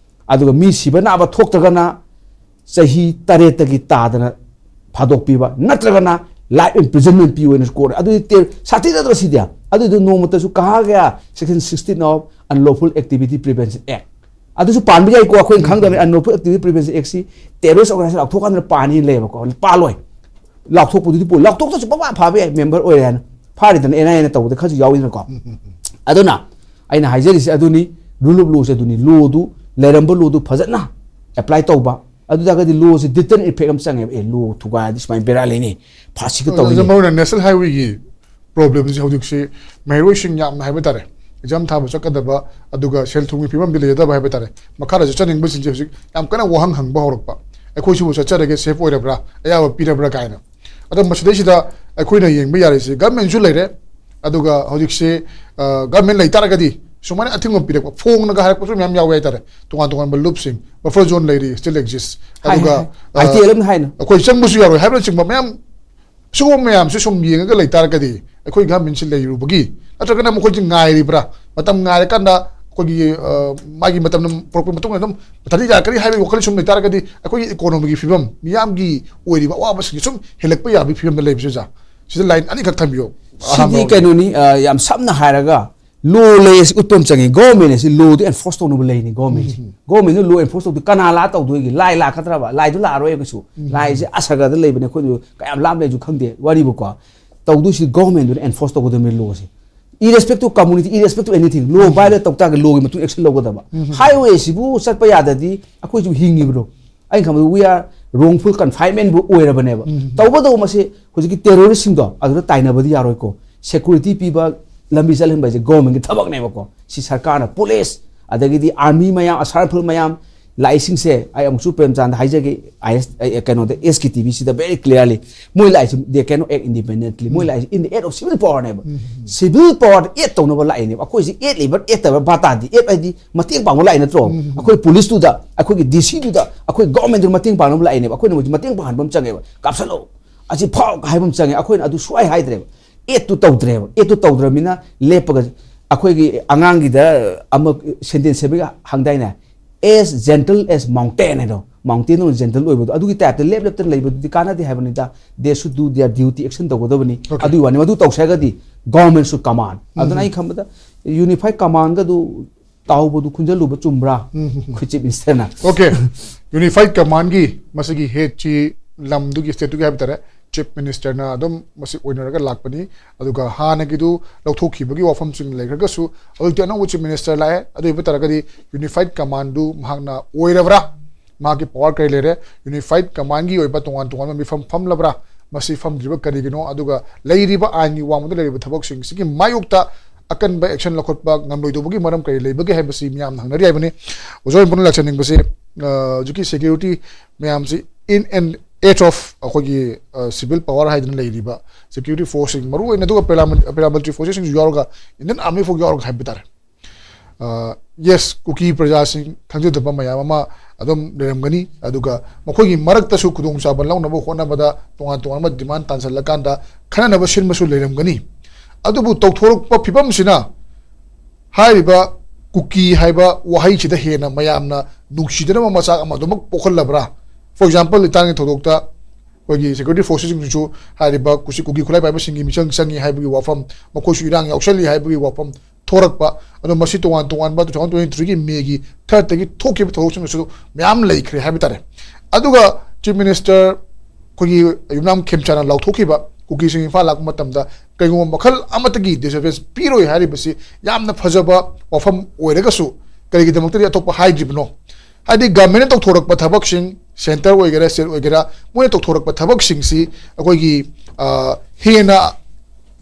ꯑꯗꯨꯒ ꯃꯤ ꯁꯤꯕ ꯅꯥꯕ ꯊꯣꯛꯇ꯭ꯔꯒꯅ ꯆꯍꯤ ꯇꯔꯦꯠꯇꯒꯤ ꯇꯥꯗꯅ ꯐꯥꯗꯣꯛꯄꯤꯕ, ꯅꯠꯇ꯭ꯔꯒꯅ life imprisonment ꯄꯤꯌꯨ ꯍꯥꯏꯅꯁꯨ ꯀꯣꯔꯠ꯫ ꯑꯗꯨꯗꯤ ꯇꯦ-, ꯁꯥꯊꯤꯗ꯭ꯔꯣ ꯁꯤꯗꯤ? ꯑꯗꯨꯗꯣ ꯅꯣꯡꯃꯇꯁꯨ ꯀꯍꯥ ꯒꯌꯥ section sixteen of unlawful activity prevention act꯫ ꯑꯗꯨꯁꯨ ꯄꯥꯟꯕ ꯌꯥꯏꯀꯣ, ꯑꯩꯈꯣꯏꯅ ꯈꯪꯗꯕꯅꯤ꯫ Unlawful activity prevention act ꯁꯤ ꯇꯦꯔꯣꯔꯤꯁ ꯑꯣꯔꯒꯅꯥꯏꯖꯦꯁꯟ ꯂꯥꯎꯊꯣꯛꯀꯥꯟꯗ ꯄꯥꯅꯤ ꯂꯩꯌꯦꯕꯀꯣ, ꯄꯥꯜꯂꯣꯏ꯫ ꯂꯥꯎꯊꯣꯛꯄꯗꯨꯗꯤ ꯄꯣ-, ꯂꯥꯎꯊꯣꯛꯇ꯭ꯔꯁꯨ ꯄꯪꯐꯥ ꯐꯥꯕ ꯌꯥꯏ, ꯃꯦꯝꯕꯔ ꯑꯣꯏꯔꯦ ꯍꯥꯏꯅ꯫ ꯐꯥꯔꯤꯗꯅ ꯑꯦꯟ ꯑꯥꯏ ꯑꯦꯅ ꯇꯧꯕꯗ ꯈꯔꯁꯨ ꯌꯥꯎꯋꯤꯗꯅꯀꯣ꯫ ꯑꯗꯨꯅ ꯑꯩꯅ ꯍꯥꯏꯖꯔꯤꯁꯦ ꯑꯗꯨꯅꯤ, rule of law ꯁꯦ ꯑꯗꯨꯅꯤ, ꯂꯣꯗꯨ, ꯂꯩꯔꯝꯕ ꯂꯣꯗꯨ ꯐꯖꯅ ꯑꯦꯄ꯭ꯂꯥꯏ ꯇꯧꯕ꯫ ꯑꯗꯨ ꯇꯥꯔꯒꯗꯤ ꯂꯣꯁꯦ deterrent effect ꯑꯃ ꯆꯪꯉꯦꯕ꯫ "ꯑꯦ, ꯂꯣ ꯊꯨꯒꯥꯏꯔꯗꯤ ꯁꯨꯃꯥꯏꯅ ꯕꯦꯔꯥ ꯂꯩꯅꯤ, ꯐꯥꯁꯤꯒ ꯇꯧꯅꯤ"꯫ ꯃꯔꯨ ꯑꯣꯏꯅ ꯅꯦꯁꯅꯦꯜ ꯍꯥꯏꯋꯦꯒꯤ ꯄ꯭ꯔꯣꯕ꯭ꯂꯦꯝꯁꯤ ꯍꯧꯖꯤꯛꯁꯤ ꯃꯍꯩꯔꯣꯏꯁꯤꯡ ꯌꯥꯝꯅ ꯍꯥꯏꯕ ꯇꯥꯔꯦ, ꯑꯦꯛꯖꯥꯝ ꯊꯥꯕ ꯆꯠꯀꯗꯕ, ꯑꯗꯨꯒ ꯁꯦꯜ ꯊꯨꯝꯒꯤ ꯐꯤꯕꯝꯗꯤ ꯂꯩꯖꯗꯕ ꯍꯥꯏꯕ ꯇꯥꯔꯦ꯫ ꯃꯈꯥꯗ ꯆꯠꯆꯅꯤꯡꯕꯁꯤꯡꯁꯦ ꯍꯧꯖꯤꯛ ꯌꯥꯝ ꯀꯟꯅ ꯋꯥꯍꯪ ꯍꯪꯕ ꯍꯧꯔꯛꯄ, "ꯑꯩꯈꯣꯏꯁꯤꯕꯨ ꯆꯠꯆꯔꯒꯦ, ꯁꯦꯐ ꯑꯣꯏꯔꯕ꯭ꯔꯥ, ꯑꯌꯥꯕ ꯄꯤꯔꯕ꯭ꯔꯥ?" ꯀꯥꯏꯅ꯫ ꯑꯗꯣ ꯃꯁꯤꯗꯩꯁꯤꯗ ꯑꯩꯈꯣꯏꯅ ꯌꯦꯡꯕ ꯌꯥꯔꯤꯁꯦ, ꯒꯚꯔꯟꯃꯦꯟꯁꯨ ꯂꯩꯔꯦ, ꯑꯗꯨꯒ ꯍꯧꯖꯤꯛꯁꯦ, ꯑ, ꯒꯚꯔꯟꯃꯦꯟ ꯂꯩ ꯇꯥꯔꯒꯗꯤ ꯁꯨꯃꯥꯏꯅ ꯑꯊꯤꯡꯕ ꯄꯤꯔꯛꯄ, ꯐꯣꯡꯅꯒ ꯍꯥꯏꯔꯛꯄꯁꯨ ꯃꯌꯥꯝ ꯌꯥꯎꯋꯦ ꯍꯥꯏꯇꯥꯔꯦ꯫ ꯇꯣꯉꯥꯟ ꯇꯣꯉꯥꯟꯕ ꯂꯨꯞꯁꯤꯡ, buffer zone ꯂꯩꯔꯤ, still exist꯫ ꯍꯥꯏ, ꯑꯗꯨꯒ ꯍꯥꯏ꯫ ꯑꯥꯏ ꯇꯤ ꯑꯦꯜ ꯑꯃꯅ ꯍꯥꯏꯅ꯫ ꯑꯩꯈꯣꯏ ꯆꯪꯕꯁꯨ ꯌꯥꯔꯣꯏ ꯍꯥꯏꯕꯅꯆꯤꯡꯕ ꯃꯌꯥꯝ, ꯁꯤꯒꯨꯝꯕ ꯃꯌꯥꯝꯁꯦ ꯁꯨꯝ ꯌꯦꯡꯉꯒ ꯂꯩꯇꯥꯔꯒꯗꯤ, ꯑꯩꯈꯣꯏ ꯒꯚꯔꯟꯃꯦꯟꯁꯤ ꯂꯩꯔꯨꯕꯒꯤ, ꯅꯠꯇ꯭ꯔꯒꯅ ꯃꯈꯣꯏꯁꯤ ꯉꯥꯏꯔꯤꯕ꯭ꯔꯥ, ꯃꯇꯝ ꯉꯥꯏꯔꯀꯥꯟꯗ ꯑꯩꯈꯣꯏꯒꯤ, ꯑ, ꯃꯥꯒꯤ ꯃꯇꯝ ꯄꯨꯔꯛꯄꯒꯤ ꯃꯇꯨꯡ ꯏꯟꯅ ꯑꯗꯨꯝ ꯃꯊꯟꯇ ꯌꯥꯔꯛꯀꯅꯤ ꯍꯥꯏꯕꯒꯤ ꯋꯥꯈꯜ ꯁꯨꯝ ꯂꯩꯇꯥꯔꯒꯗꯤ, ꯑꯩꯈꯣꯏꯒꯤ ꯏꯀꯣꯅꯣꯃꯤꯒꯤ ꯐꯤꯕꯝ, ꯃꯤꯌꯥꯝꯒꯤ ꯑꯣꯏꯔꯤꯕ ꯑꯋꯥꯕꯁꯤꯡꯁꯦ ꯁꯨꯝ ꯍꯦꯜꯂꯛꯄ ꯌꯥꯕꯒꯤ ꯐꯤꯕꯝꯗ ꯂꯩꯕꯁꯦ, ꯑꯣꯖꯥ, ꯁꯤꯗ ꯂꯥꯏꯟ ꯑꯅꯤꯈꯛ ꯊꯝꯕꯤꯌꯣ꯫ ꯑꯍꯥꯟꯕ ꯁꯤꯗꯤ ꯍꯧꯔꯒ꯫ ꯀꯩꯅꯣꯅꯤ, ꯑ, ꯌꯥꯝ ꯁꯝꯅ ꯍꯥꯏꯔꯒ, ꯂꯣ ꯂꯩ ꯑꯁꯤ ꯎꯠꯄ ꯑꯃ ꯆꯪꯉꯤ꯫ ꯒꯣꯔꯃꯦꯟ ꯑꯁꯤ ꯂꯣꯗꯨ ꯑꯦꯟꯐꯣꯔꯁ ꯇꯧꯅꯕ ꯂꯩꯅꯤ꯫ ꯒꯣꯔꯃꯦꯟꯁꯤ, ꯒꯣꯔꯃꯦꯟꯗꯨ ꯂꯣ ꯑꯦꯟꯐꯣꯔꯁ ꯇꯧꯗꯣꯏ, ꯀꯅꯥ ꯂꯥꯛ ꯇꯧꯗꯣꯏꯒꯦ? ꯂꯥꯏ ꯂꯥꯛꯀꯗ꯭ꯔꯕ? ꯂꯥꯏꯗꯨ ꯂꯥꯛꯑꯔꯣꯏ ꯀꯩꯁꯨ꯫ ꯂꯥꯏꯁꯦ ꯑꯁꯒꯗ ꯂꯩꯕꯅꯦ, ꯑꯩꯈꯣꯏꯅ ꯀꯌꯥꯝ ꯂꯥꯞꯅ ꯂꯩꯁꯨ ꯈꯪꯗꯦ꯫ ꯋꯥꯔꯤꯕꯀꯣ, ꯇꯧꯗꯣꯏꯁꯤ ꯒꯣꯔꯃꯦꯟꯗꯨꯅ ꯑꯦꯟꯐꯣꯔꯁ ꯇꯧꯒꯗꯕꯅꯤ ꯂꯣꯁꯦ꯫ Irrespective community, irrespective anything, ꯂꯣ ꯚꯥꯏꯑꯣꯂꯦꯠ ꯇꯧ ꯇꯥꯔꯒꯗꯤ ꯂꯣꯒꯤ ꯃꯇꯨꯡ ꯑꯦꯛꯁꯟ ꯂꯧꯒꯗꯕ꯫ ꯍꯥꯏꯋꯦꯁꯤꯕꯨ ꯆꯠꯄ ꯌꯥꯗ꯭ꯔꯗꯤ ꯑꯩꯈꯣꯏꯁꯤꯕꯨ ꯍꯤꯡꯉꯤꯕ꯭ꯔꯣ? ꯑꯩꯅ ꯈꯟꯕꯗ we are wrongful confinement ꯕꯨ ꯑꯣꯏꯔꯕꯅꯦꯕ꯫ ꯇꯧꯕꯇꯕꯨ ꯃꯁꯤ ꯍꯧꯖꯤꯛꯀꯤ ꯇꯦꯔꯣꯔꯤꯁꯁꯤꯡꯗꯣ ꯑꯗꯨꯗ ꯇꯥꯏꯅꯕꯗꯤ ꯌꯥꯔꯣꯏꯀꯣ꯫ ꯁꯦꯀ꯭ꯌꯨꯔꯤꯇꯤ ꯄꯤꯕ, ꯂꯝꯕꯤ ꯆꯠꯍꯟꯕ ꯍꯥꯏꯁꯦ ꯒꯣꯔꯃꯦꯟꯒꯤ ꯊꯕꯛꯅꯦꯕꯀꯣ꯫ ꯁꯤ ꯁꯔꯀꯥꯔꯅ ꯄꯨꯂꯤꯁ, ꯑꯗꯒꯤꯗꯤ ꯑꯥꯔꯃꯤ ꯃꯌꯥꯝ, ꯑꯁꯥꯝ ꯔꯥꯏꯐꯜ ꯃꯌꯥꯝ, ꯂꯥꯛꯏꯁꯤꯡꯁꯦ ꯑꯩ ꯑꯃꯨꯛꯁꯨ ꯄ꯭ꯔꯦꯝꯆꯥꯟꯗ ꯍꯥꯏꯖꯒꯦ, ꯑꯥꯏ ꯑꯦꯁ, ꯑꯩ, ꯀꯩꯅꯣꯗ, ꯑꯦꯁ ꯀꯦ ꯇꯤ ꯚꯤ ꯁꯤꯗ very clearly, ꯃꯣꯏ ꯂꯥꯛꯏꯁꯤ they cannot act independently, ꯃꯣꯏ ꯂꯥꯛꯏꯁꯤ in the aid of civil power ꯅꯦꯕ꯫ ꯁꯤꯚꯤꯜ ꯄꯋꯥꯔꯗ ꯑꯦꯗ ꯇꯧꯅꯕ ꯂꯥꯛꯏꯅꯦꯕ꯫ ꯑꯩꯈꯣꯏꯁꯤ ꯑꯦꯗ ꯂꯩꯕ ꯑꯦꯗ ꯇꯧꯕ ꯕꯥꯇꯥꯗꯤ, ꯑꯦꯗ ꯍꯥꯏꯗꯤ ꯃꯇꯦꯡ ꯄꯥꯡꯕ ꯂꯥꯛꯏ ꯅꯠꯇ꯭ꯔꯣ? ꯑꯩꯈꯣꯏ ꯄꯨꯂꯤꯁꯇꯨꯗ, ꯑꯩꯈꯣꯏꯒꯤ ꯗꯤ ꯁꯤꯗꯨꯗ, ꯑꯩꯈꯣꯏ ꯒꯣꯔꯃꯦꯟꯗꯨꯗ ꯃꯇꯦꯡ ꯄꯥꯡꯅꯕ ꯂꯥꯛꯏꯅꯦꯕ꯫ ꯑꯩꯈꯣꯏꯅ ꯃꯣꯏꯁꯤ ꯃꯇꯦꯡ ꯄꯥꯡꯍꯟꯕ ꯑꯃ ꯆꯪꯉꯦꯕ꯫ ꯀꯥꯞꯁꯜꯂꯣ, ꯑꯁꯤ ꯐꯥꯎ ꯍꯥꯏꯕ ꯑꯃ ꯆꯪꯉꯦ꯫ ꯑꯩꯈꯣꯏꯅ ꯑꯗꯨ ꯁꯨꯡꯍꯥꯏ ꯍꯥꯏꯗ꯭ꯔꯦꯕ꯫ ꯑꯦꯗꯇꯨ ꯇꯧꯗ꯭ꯔꯦꯕ꯫ ꯑꯦꯗꯇꯨ ꯇꯧꯗ꯭ꯔꯕꯅꯤꯅ ꯂꯦꯞꯄꯒ ꯑꯩꯈꯣꯏꯒꯤ ꯑꯉꯥꯡꯒꯤꯗ ꯑꯃ ꯁꯦꯟꯇꯦꯟꯁ ꯁꯦꯝꯕꯒꯤ ꯍꯪꯗꯥꯏꯅꯦ, "As gentle as mountain" ꯍꯥꯏꯗꯣ, ꯃꯥꯎꯟꯇꯦꯟꯗꯧꯅ ꯖꯦꯟꯇꯜ ꯑꯣꯏꯕꯗꯣ, ꯑꯗꯨꯒꯤ ꯇꯥꯏꯞꯇ ꯂꯦꯞ ꯂꯦꯞꯇꯅ ꯂꯩꯕꯗꯨꯗꯤ ꯀꯥꯟꯅꯗꯦ ꯍꯥꯏꯕꯅꯤꯗ꯫ They should do their duty, action ꯇꯧꯒꯗꯕꯅꯤ꯫ Okay. ꯑꯗꯨꯒꯤ ꯋꯥꯅꯤ, ꯃꯗꯨ ꯇꯧꯁꯦ ꯍꯥꯏꯔꯒꯗꯤ ꯒꯣꯔꯃꯦꯟꯁꯨ ꯀꯃꯥꯟ꯫ ꯑꯗꯨꯅ ꯑꯩ ꯈꯟꯕꯗ ꯌꯨꯅꯤꯐꯥꯏꯠ ꯀꯃꯥꯟꯒꯗꯨ ꯇꯥꯍꯧꯕꯗꯨ ꯈꯨꯟꯖꯜꯂꯨꯕ ꯆꯨꯝꯕ꯭ꯔꯥ? ꯑꯩꯈꯣꯏ ꯆꯤꯐ ꯃꯤꯅꯤꯁꯇꯔꯅ꯫ ꯑꯣꯀꯦ, ꯌꯨꯅꯤꯐꯥꯏꯠ ꯀꯃꯥꯟꯒꯤ ꯃꯁꯤꯒꯤ ꯍꯦꯗꯁꯤ ꯂꯝꯗꯨꯒꯤ, ꯁ꯭ꯇꯦꯠꯇꯨꯒꯤ ꯍꯥꯏꯕ ꯇꯥꯔꯦ, ꯆꯤꯐ ꯃꯤꯅꯤꯁꯇꯔꯅ ꯑꯗꯨꯝ ꯃꯁꯤ ꯑꯣꯏꯅꯔꯒ ꯂꯥꯛꯄꯅꯤ꯫ ꯑꯗꯨꯒ ꯍꯥꯟꯅꯒꯤꯗꯨ ꯂꯧꯊꯣꯛꯈꯤꯕꯒꯤ ꯋꯥꯐꯝꯁꯤꯡ ꯂꯩꯈ꯭ꯔꯒꯁꯨ, ꯍꯧꯖꯤꯛꯇꯤ ꯑꯅꯧꯕ ꯆꯤꯐ ꯃꯤꯅꯤꯁꯇꯔ ꯂꯥꯛꯑꯦ꯫ ꯑꯗꯨ ꯑꯣꯏꯕ ꯇꯥꯔꯒꯗꯤ ꯌꯨꯅꯤꯐꯥꯏꯠ ꯀꯃꯥꯟꯗꯨ ꯃꯍꯥꯛꯅ ꯑꯣꯏꯔꯕ꯭ꯔꯥ? ꯃꯍꯥꯛꯀꯤ ꯄꯋꯥꯔ ꯀꯔꯤ ꯂꯩꯔꯦ? ꯌꯨꯅꯤꯐꯥꯏꯠ ꯀꯃꯥꯟꯒꯤ ꯑꯣꯏꯕ ꯇꯣꯉꯥꯟ ꯇꯣꯉꯥꯟꯕ ꯃꯤꯐꯝ ꯐꯝꯂꯕ꯭ꯔꯥ? ꯃꯁꯤ ꯐꯝꯗ꯭ꯔꯤꯕ ꯀꯔꯤꯒꯤꯅꯣ? ꯑꯗꯨꯒ ꯂꯩꯔꯤꯕ ꯑꯥꯏꯟꯒꯤ ꯋꯥꯡꯃꯗ ꯂꯩꯔꯤꯕ ꯊꯕꯛꯁꯤꯡꯁꯤꯒꯤ ꯃꯥꯌꯣꯛꯇ ꯑꯀꯟꯕ ꯑꯦꯛꯁꯟ ꯂꯧꯈꯠꯄ ꯉꯝꯂꯣꯏꯗꯧꯕꯒꯤ ꯃꯔꯝ ꯀꯔꯤ ꯂꯩꯕꯒꯦ ꯍꯥꯏꯕꯁꯤ ꯃꯤꯌꯥꯝꯅ ꯍꯪꯅꯔꯤ ꯍꯥꯏꯕꯅꯤ꯫ ꯑꯣꯖꯥ ꯍꯣꯏ ꯄꯨꯟꯅ ꯂꯥꯛꯆꯅꯤꯡꯕꯁꯤ, ꯑ, ꯍꯧꯖꯤꯛꯀꯤ ꯁꯦꯀ꯭ꯌꯨꯔꯤꯇꯤ ꯃꯌꯥꯝꯁꯤ in and aid of ꯑꯩꯈꯣꯏꯒꯤ, ꯑ, ꯁꯤꯚꯤꯜ ꯄꯋꯥꯔ ꯍꯥꯏꯗꯅ ꯂꯩꯔꯤꯕ ꯁꯦꯀ꯭ꯌꯨꯔꯤꯇꯤ ꯐꯣꯔꯁꯁꯤꯡ, ꯃꯔꯨ ꯑꯣꯏꯅ ꯑꯗꯨꯒ ꯄꯦꯔꯥꯃꯤꯂꯤꯇꯔꯤ ꯐꯣꯔꯁꯦꯁꯁꯤꯡꯁꯨ ꯌꯥꯎꯔꯒ, ꯏꯟꯗꯤꯌꯟ ꯑꯥꯔꯃꯤ ꯐꯥꯎ ꯌꯥꯎꯔꯒ ꯍꯥꯏꯕ ꯇꯥꯔꯦ꯫ ꯌꯦꯁ, ꯀꯨꯀꯤ ꯄ꯭ꯔꯖꯥꯁꯤꯡ ꯈꯪꯖꯗꯕ ꯃꯌꯥꯝ ꯑꯃ ꯑꯗꯨꯝ ꯂꯩꯔꯝꯒꯅꯤ꯫ ꯑꯗꯨꯒ ꯃꯈꯣꯏꯒꯤ ꯃꯔꯛꯇꯁꯨ ꯈꯨꯗꯣꯡꯆꯥꯕ ꯂꯧꯅꯕ ꯍꯣꯠꯅꯕꯗ ꯇꯣꯉꯥꯟ ꯇꯣꯉꯥꯟꯕ ꯗꯤꯃꯥꯟ ꯇꯥꯟꯁꯤꯜꯂꯀꯥꯟꯗ ꯈꯟꯅꯅꯕ ꯁꯤꯟꯕꯁꯨ ꯂꯩꯔꯝꯒꯅꯤ꯫ ꯑꯗꯨꯕꯨ ꯇꯧꯊꯣꯔꯛꯄ ꯐꯤꯕꯝꯁꯤꯅ ꯍꯥꯏꯔꯤꯕ ꯀꯨꯀꯤ ꯍꯥꯏꯕ ꯋꯥꯍꯩꯁꯤꯗ ꯍꯦꯟꯅ ꯃꯌꯥꯝꯅ ꯅꯨꯡꯁꯤꯗꯅꯕ ꯃꯆꯥꯛ ꯑꯃ ꯑꯗꯨꯃꯛ ꯄꯣꯛꯍꯜꯂꯕ꯭ꯔꯥ? For example, ꯏꯇꯥꯡꯒꯤ ꯊꯧꯗꯣꯛꯇ ꯑꯩꯈꯣꯏꯒꯤ security forcesꯁꯤꯡꯁꯨ ꯍꯥꯏꯔꯤꯕ ꯀꯨꯁꯤ-, ꯀꯨꯀꯤ ꯈꯨꯠꯂꯥꯏ ꯄꯥꯏꯕꯁꯤꯡꯒꯤ ꯃꯤꯆꯪ ꯆꯪꯉꯤ ꯍꯥꯏꯕꯒꯤ ꯋꯥꯐꯝ, ꯃꯈꯣꯏꯁꯨ ꯏꯔꯥꯡ ꯌꯥꯎꯁꯜꯂꯤ ꯍꯥꯏꯕꯒꯤ ꯋꯥꯐꯝ ꯊꯣꯔꯛꯄ꯫ ꯑꯗꯣ ꯃꯁꯤ ꯇꯣꯉꯥꯟ ꯇꯣꯉꯥꯟꯕ two thousand twenty threeꯒꯤ Mayꯒꯤ thirdꯇꯒꯤ ꯊꯣꯛꯈꯤꯕ ꯊꯧꯗꯣꯛꯁꯤꯡ ꯑꯁꯤꯁꯨ ꯃꯌꯥꯝ ꯂꯩꯈ꯭ꯔꯦ ꯍꯥꯏꯕ ꯇꯥꯔꯦ꯫ ꯑꯗꯨꯒ Chief Minister ꯑꯩꯈꯣꯏꯒꯤ ꯌꯨꯝꯅꯥꯝ ꯈꯦꯝꯆꯥꯅ ꯂꯥꯎꯊꯣꯛꯈꯤꯕ ꯀꯨꯀꯤꯁꯤꯡ ꯏꯝꯐꯥꯜ ꯂꯥꯛꯄ ꯃꯇꯝꯗ ꯀꯩꯒꯨꯝꯕ ꯃꯈꯜ ꯑꯃꯠꯇꯒꯤ disturbance ꯄꯤꯔꯣꯏ ꯍꯥꯏꯔꯤꯕꯁꯤ ꯌꯥꯝꯅ ꯐꯖꯕ ꯋꯥꯐꯝ ꯑꯣꯏꯔꯒꯁꯨ, ꯀꯔꯤꯒꯤꯗꯃꯛꯇꯗꯤ ꯑꯇꯣꯞꯄ ꯍꯥꯏꯗ꯭ꯔꯤꯕꯅꯣ? ꯍꯥꯏꯗꯤ governmentꯅ ꯇꯧꯊꯣꯔꯛꯄ ꯊꯕꯛꯁꯤꯡ, centre ꯑꯣꯏꯒꯦꯔꯥ, state ꯑꯣꯏꯒꯦꯔꯥ, ꯃꯣꯏꯅ ꯇꯧꯊꯣꯔꯛꯄ ꯊꯕꯛꯁꯤꯡꯁꯤ ꯑꯩꯈꯣꯏꯒꯤ, ꯑ, ꯍꯦꯟꯅ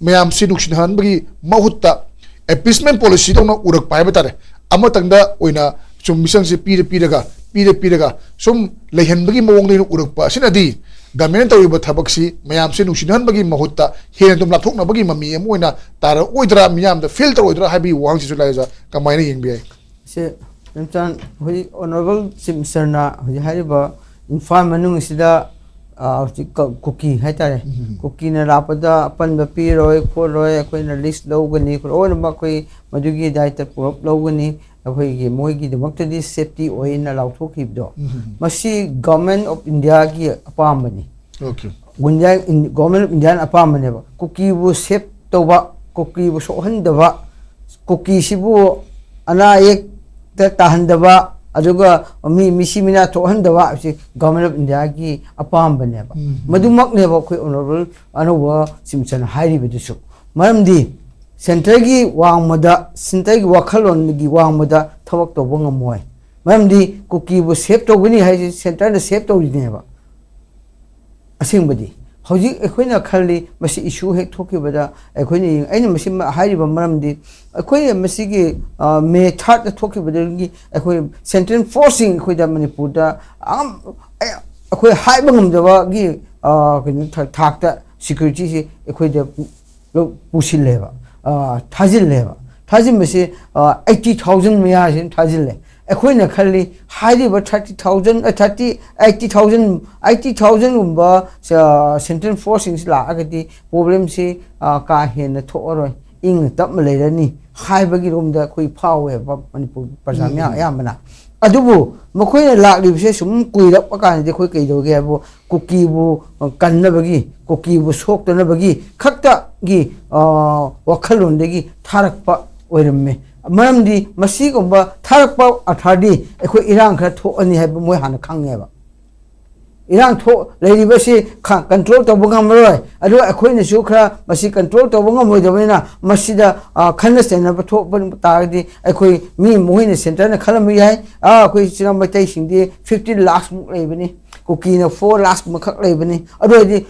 ꯃꯌꯥꯝꯁꯤ ꯅꯨꯡꯁꯤꯅꯍꯟꯕꯒꯤ ꯃꯍꯨꯠꯇ appeasement policyꯗꯧꯅ ꯎꯔꯛꯄ ꯍꯥꯏꯕ ꯇꯥꯔꯦ꯫ ꯑꯃꯇꯪꯗ ꯑꯣꯏꯅ ꯁꯨꯝ ꯃꯤꯆꯪꯁꯦ ꯄꯤꯔ ꯄꯤꯔꯒ, ꯄꯤꯔ ꯄꯤꯔꯒ ꯁꯨꯝ ꯂꯩꯍꯟꯕꯒꯤ ꯃꯑꯣꯡꯗ ꯑꯣꯏꯅ ꯎꯔꯛꯄ ꯑꯁꯤꯅꯗꯤ governmentꯅ ꯇꯧꯔꯤꯕ ꯊꯕꯛꯁꯤ ꯃꯌꯥꯝꯁꯦ ꯅꯨꯡꯁꯤꯅꯍꯟꯕꯒꯤ ꯃꯍꯨꯠꯇ ꯍꯦꯟꯅ ꯑꯗꯨꯝ ꯂꯥꯞꯊꯣꯛꯅꯕꯒꯤ ꯃꯃꯤ ꯑꯃ ꯑꯣꯏꯅ ꯇꯥꯔꯛꯑꯣꯏꯗ꯭ꯔꯥ, ꯃꯤꯌꯥꯝꯗ feel ꯇꯧꯔꯣꯏꯗ꯭ꯔꯥ ꯍꯥꯏꯕꯒꯤ ꯋꯥꯍꯪꯁꯤꯁꯨ ꯂꯥꯏꯖ ꯀꯃꯥꯏꯅ ꯌꯦꯡꯕ ꯌꯥꯏ? ꯁꯦ, ꯃꯦꯝꯆꯥꯟ, ꯍꯧꯖꯤꯛ Honourable Chief Ministerꯅ ꯍꯧꯖꯤꯛ ꯍꯥꯏꯔꯤꯕ ꯏꯝꯐꯥꯜ ꯃꯅꯨꯡ ꯑꯁꯤꯗ, ꯑ, ꯍꯧꯖꯤꯛ ꯀ-, ꯀꯨꯀꯤ ꯍꯥꯏꯇꯥꯔꯦ, ꯎꯝ꯫ ꯀꯨꯀꯤꯅ ꯂꯥꯛꯄꯗ ꯑꯄꯟꯕ ꯄꯤꯔꯣꯏ ꯈꯣꯠꯂꯣꯏ, ꯑꯩꯈꯣꯏꯅ risk ꯂꯧꯒꯅꯤ, ꯂꯣꯏꯅꯃꯛ ꯑꯩꯈꯣꯏ ꯃꯗꯨꯒꯤ ꯗꯥꯏꯇ ꯄꯨꯂꯞ ꯂꯧꯒꯅꯤ, ꯑꯩꯈꯣꯏꯒꯤ ꯃꯣꯏꯒꯤꯗꯃꯛꯇꯗꯤ safety ꯑꯣꯏꯅ ꯂꯥꯎꯊꯣꯛꯈꯤꯕꯗꯣ, ꯎꯝ꯫ ꯃꯁꯤ Government of Indiaꯒꯤ ꯑꯄꯥꯝꯕꯅꯤ꯫ Okay. India, in-, Government of Indiaꯅ ꯑꯄꯥꯝꯕꯅꯦꯕ꯫ ꯀꯨꯀꯤꯕꯨ safe ꯇꯧꯕ, ꯀꯨꯀꯤꯕꯨ ꯁꯣꯛꯍꯟꯗꯕ, ꯀꯨꯀꯤꯁꯤꯕꯨ ꯑꯅꯥ ꯑꯌꯦꯛꯇ ꯇꯥꯍꯟꯗꯕ, ꯑꯗꯨꯒ ꯃꯤ, ꯃꯤꯁꯤ ꯃꯤꯅꯥ ꯊꯣꯛꯍꯟꯗꯕ ꯍꯥꯏꯕꯁꯤ Government of Indiaꯒꯤ ꯑꯄꯥꯝꯕꯅꯦꯕ꯫ ꯎꯝ꯫ ꯃꯗꯨꯃꯛꯅꯦꯕ ꯑꯩꯈꯣꯏ Honourable ꯑꯅꯧꯕ Chief Ministerꯅ ꯍꯥꯏꯔꯤꯕꯗꯨꯁꯨ꯫ ꯃꯔꯝꯗꯤ centreꯒꯤ ꯋꯥꯡꯃꯗ, centreꯒꯤ ꯋꯥꯈꯜꯂꯣꯟꯒꯤ ꯋꯥꯡꯃꯗ ꯊꯕꯛ ꯇꯧꯕ ꯉꯝꯃꯣꯏ꯫ ꯃꯔꯝꯗꯤ ꯀꯨꯀꯤꯕꯨ safe ꯇꯧꯒꯅꯤ ꯍꯥꯏꯁꯤ centreꯅ safe ꯇꯧꯔꯤꯅꯦꯕ꯫ ꯑꯁꯦꯡꯕꯗꯤ ꯍꯧꯖꯤꯛ ꯑꯩꯈꯣꯏꯅ ꯈꯜꯂꯤ, ꯃꯁꯤ issue ꯍꯦꯛ ꯊꯣꯛꯈꯤꯕꯗ ꯑꯩꯈꯣꯏꯅ ꯌꯦꯡ-, ꯑꯩꯅ ꯃꯁꯤ ꯃ-, ꯍꯥꯏꯔꯤꯕ ꯃꯔꯝꯗꯤ ꯑꯩꯈꯣꯏ ꯃꯁꯤꯒꯤ, ꯑ, May thirdꯇ ꯊꯣꯛꯈꯤꯕꯗꯒꯤ ꯑꯩꯈꯣꯏ central forceꯁꯤꯡ ꯑꯩꯈꯣꯏꯗ ꯃꯅꯤꯄꯨꯔꯗ ꯑꯉꯝ-, ꯑꯩ-, ꯑꯩꯈꯣꯏ ꯍꯥꯏꯕ ꯉꯝꯗꯕꯒꯤ, ꯑ, ꯀꯩꯅꯣ ꯊ-, ꯊꯥꯛꯇ securityꯁꯤ ꯑꯩꯈꯣꯏꯗ ꯄꯨ-, ꯄꯨꯁꯤꯜꯂꯦꯕ, ꯑ, ꯊꯥꯖꯤꯜꯂꯦꯕ꯫ ꯊꯥꯖꯤꯟꯕꯁꯤ ꯑꯩꯠꯇꯤ ꯊꯥꯎꯖꯟ ꯃꯌꯥꯁꯤ ꯑꯗꯨꯝ ꯊꯥꯖꯤꯜꯂꯦ꯫ ꯑꯩꯈꯣꯏꯅ ꯈꯜꯂꯤ ꯍꯥꯏꯔꯤꯕ thirty thousand, thirty, eighty thousand, eighty ꯊꯥꯎꯖꯟꯒꯨꯝꯕ ꯁꯦꯟꯇ꯭ꯔꯦꯜ ꯐꯣꯔꯁꯁꯤꯡꯁꯤ ꯂꯥꯛꯑꯒꯗꯤ ꯄ꯭ꯔꯣꯕ꯭ꯂꯦꯝꯁꯤ ꯀꯥ ꯍꯦꯟꯅ ꯊꯣꯛꯑꯔꯣꯏ, ꯏꯪꯅ ꯇꯞꯅ ꯂꯩꯔꯅꯤ ꯍꯥꯏꯕꯒꯤ ꯔꯣꯝꯗ ꯑꯩꯈꯣꯏ ꯐꯥꯎꯋꯦꯕ ꯃꯅꯤꯄꯨꯔ ꯄ꯭ꯔꯖꯥ ꯃꯤꯌꯥꯝ ꯑꯌꯥꯝꯕꯅ꯫ ꯑꯗꯨꯕꯨ ꯃꯈꯣꯏꯅ ꯂꯥꯛꯂꯤꯕꯁꯦ ꯁꯨꯝ ꯀꯨꯏꯔꯛꯄ ꯀꯥꯟꯗꯗꯤ ꯑꯩꯈꯣꯏ ꯀꯩꯗꯧꯒꯦ ꯍꯥꯏꯕꯨ ꯀꯨꯀꯤꯕꯨ ꯀꯟꯅꯕꯒꯤ, ꯀꯨꯀꯤꯕꯨ ꯁꯣꯛꯇꯅꯕꯒꯤ ꯈꯛꯇꯒꯤ ꯋꯥꯈꯜꯂꯣꯟꯗꯒꯤ ꯊꯥꯔꯛꯄ ꯑꯣꯏꯔꯝꯃꯦ꯫ ꯃꯔꯝꯗꯤ ꯃꯁꯤꯒꯨꯝꯕ ꯊꯥꯔꯛꯄ ꯑꯔꯊꯗꯤ ꯑꯩꯈꯣꯏ ꯏꯔꯥꯡ ꯈꯔ ꯊꯣꯛꯑꯅꯤ ꯍꯥꯏꯕ ꯃꯣꯏ ꯍꯥꯟꯅ ꯈꯪꯉꯦꯕ꯫ ꯏꯔꯥꯡ ꯊꯣꯛ ꯂꯩꯔꯤꯕꯁꯤ ꯀꯟꯇ꯭ꯔꯣꯜ ꯇꯧꯕ ꯉꯝꯃꯔꯣꯏ, ꯑꯗꯨꯒ ꯑꯩꯈꯣꯏꯅꯁꯨ ꯈꯔ ꯃꯁꯤ ꯀꯟꯇ꯭ꯔꯣꯜ ꯇꯧꯕ ꯉꯝꯃꯣꯏꯗꯕꯅꯤꯅ ꯃꯁꯤꯗ ꯈꯟꯅ ꯆꯩꯅꯕ ꯊꯣꯛꯄ ꯇꯥꯔꯒꯗꯤ ꯑꯩꯈꯣꯏ ꯃꯤ ꯃꯈꯣꯏꯅ ꯁꯦꯟꯇꯔꯅ ꯈꯜꯂꯝꯕ ꯌꯥꯏ, ꯑꯥ, ꯑꯩꯈꯣꯏ ꯏꯆꯤꯟ ꯏꯅꯥꯎ ꯃꯩꯇꯩꯁꯤꯡꯗꯤ ꯐꯤꯐꯇꯤꯟ ꯂꯥꯛꯁꯃꯨꯛ ꯂꯩꯕꯅꯤ, ꯀꯨꯀꯤꯅ ꯐꯣꯔ ꯂꯥꯛꯁ ꯀꯨꯝꯕꯈꯛ ꯂꯩꯕꯅꯤ꯫ ꯑꯗꯨ ꯑꯣꯏꯔꯗꯤ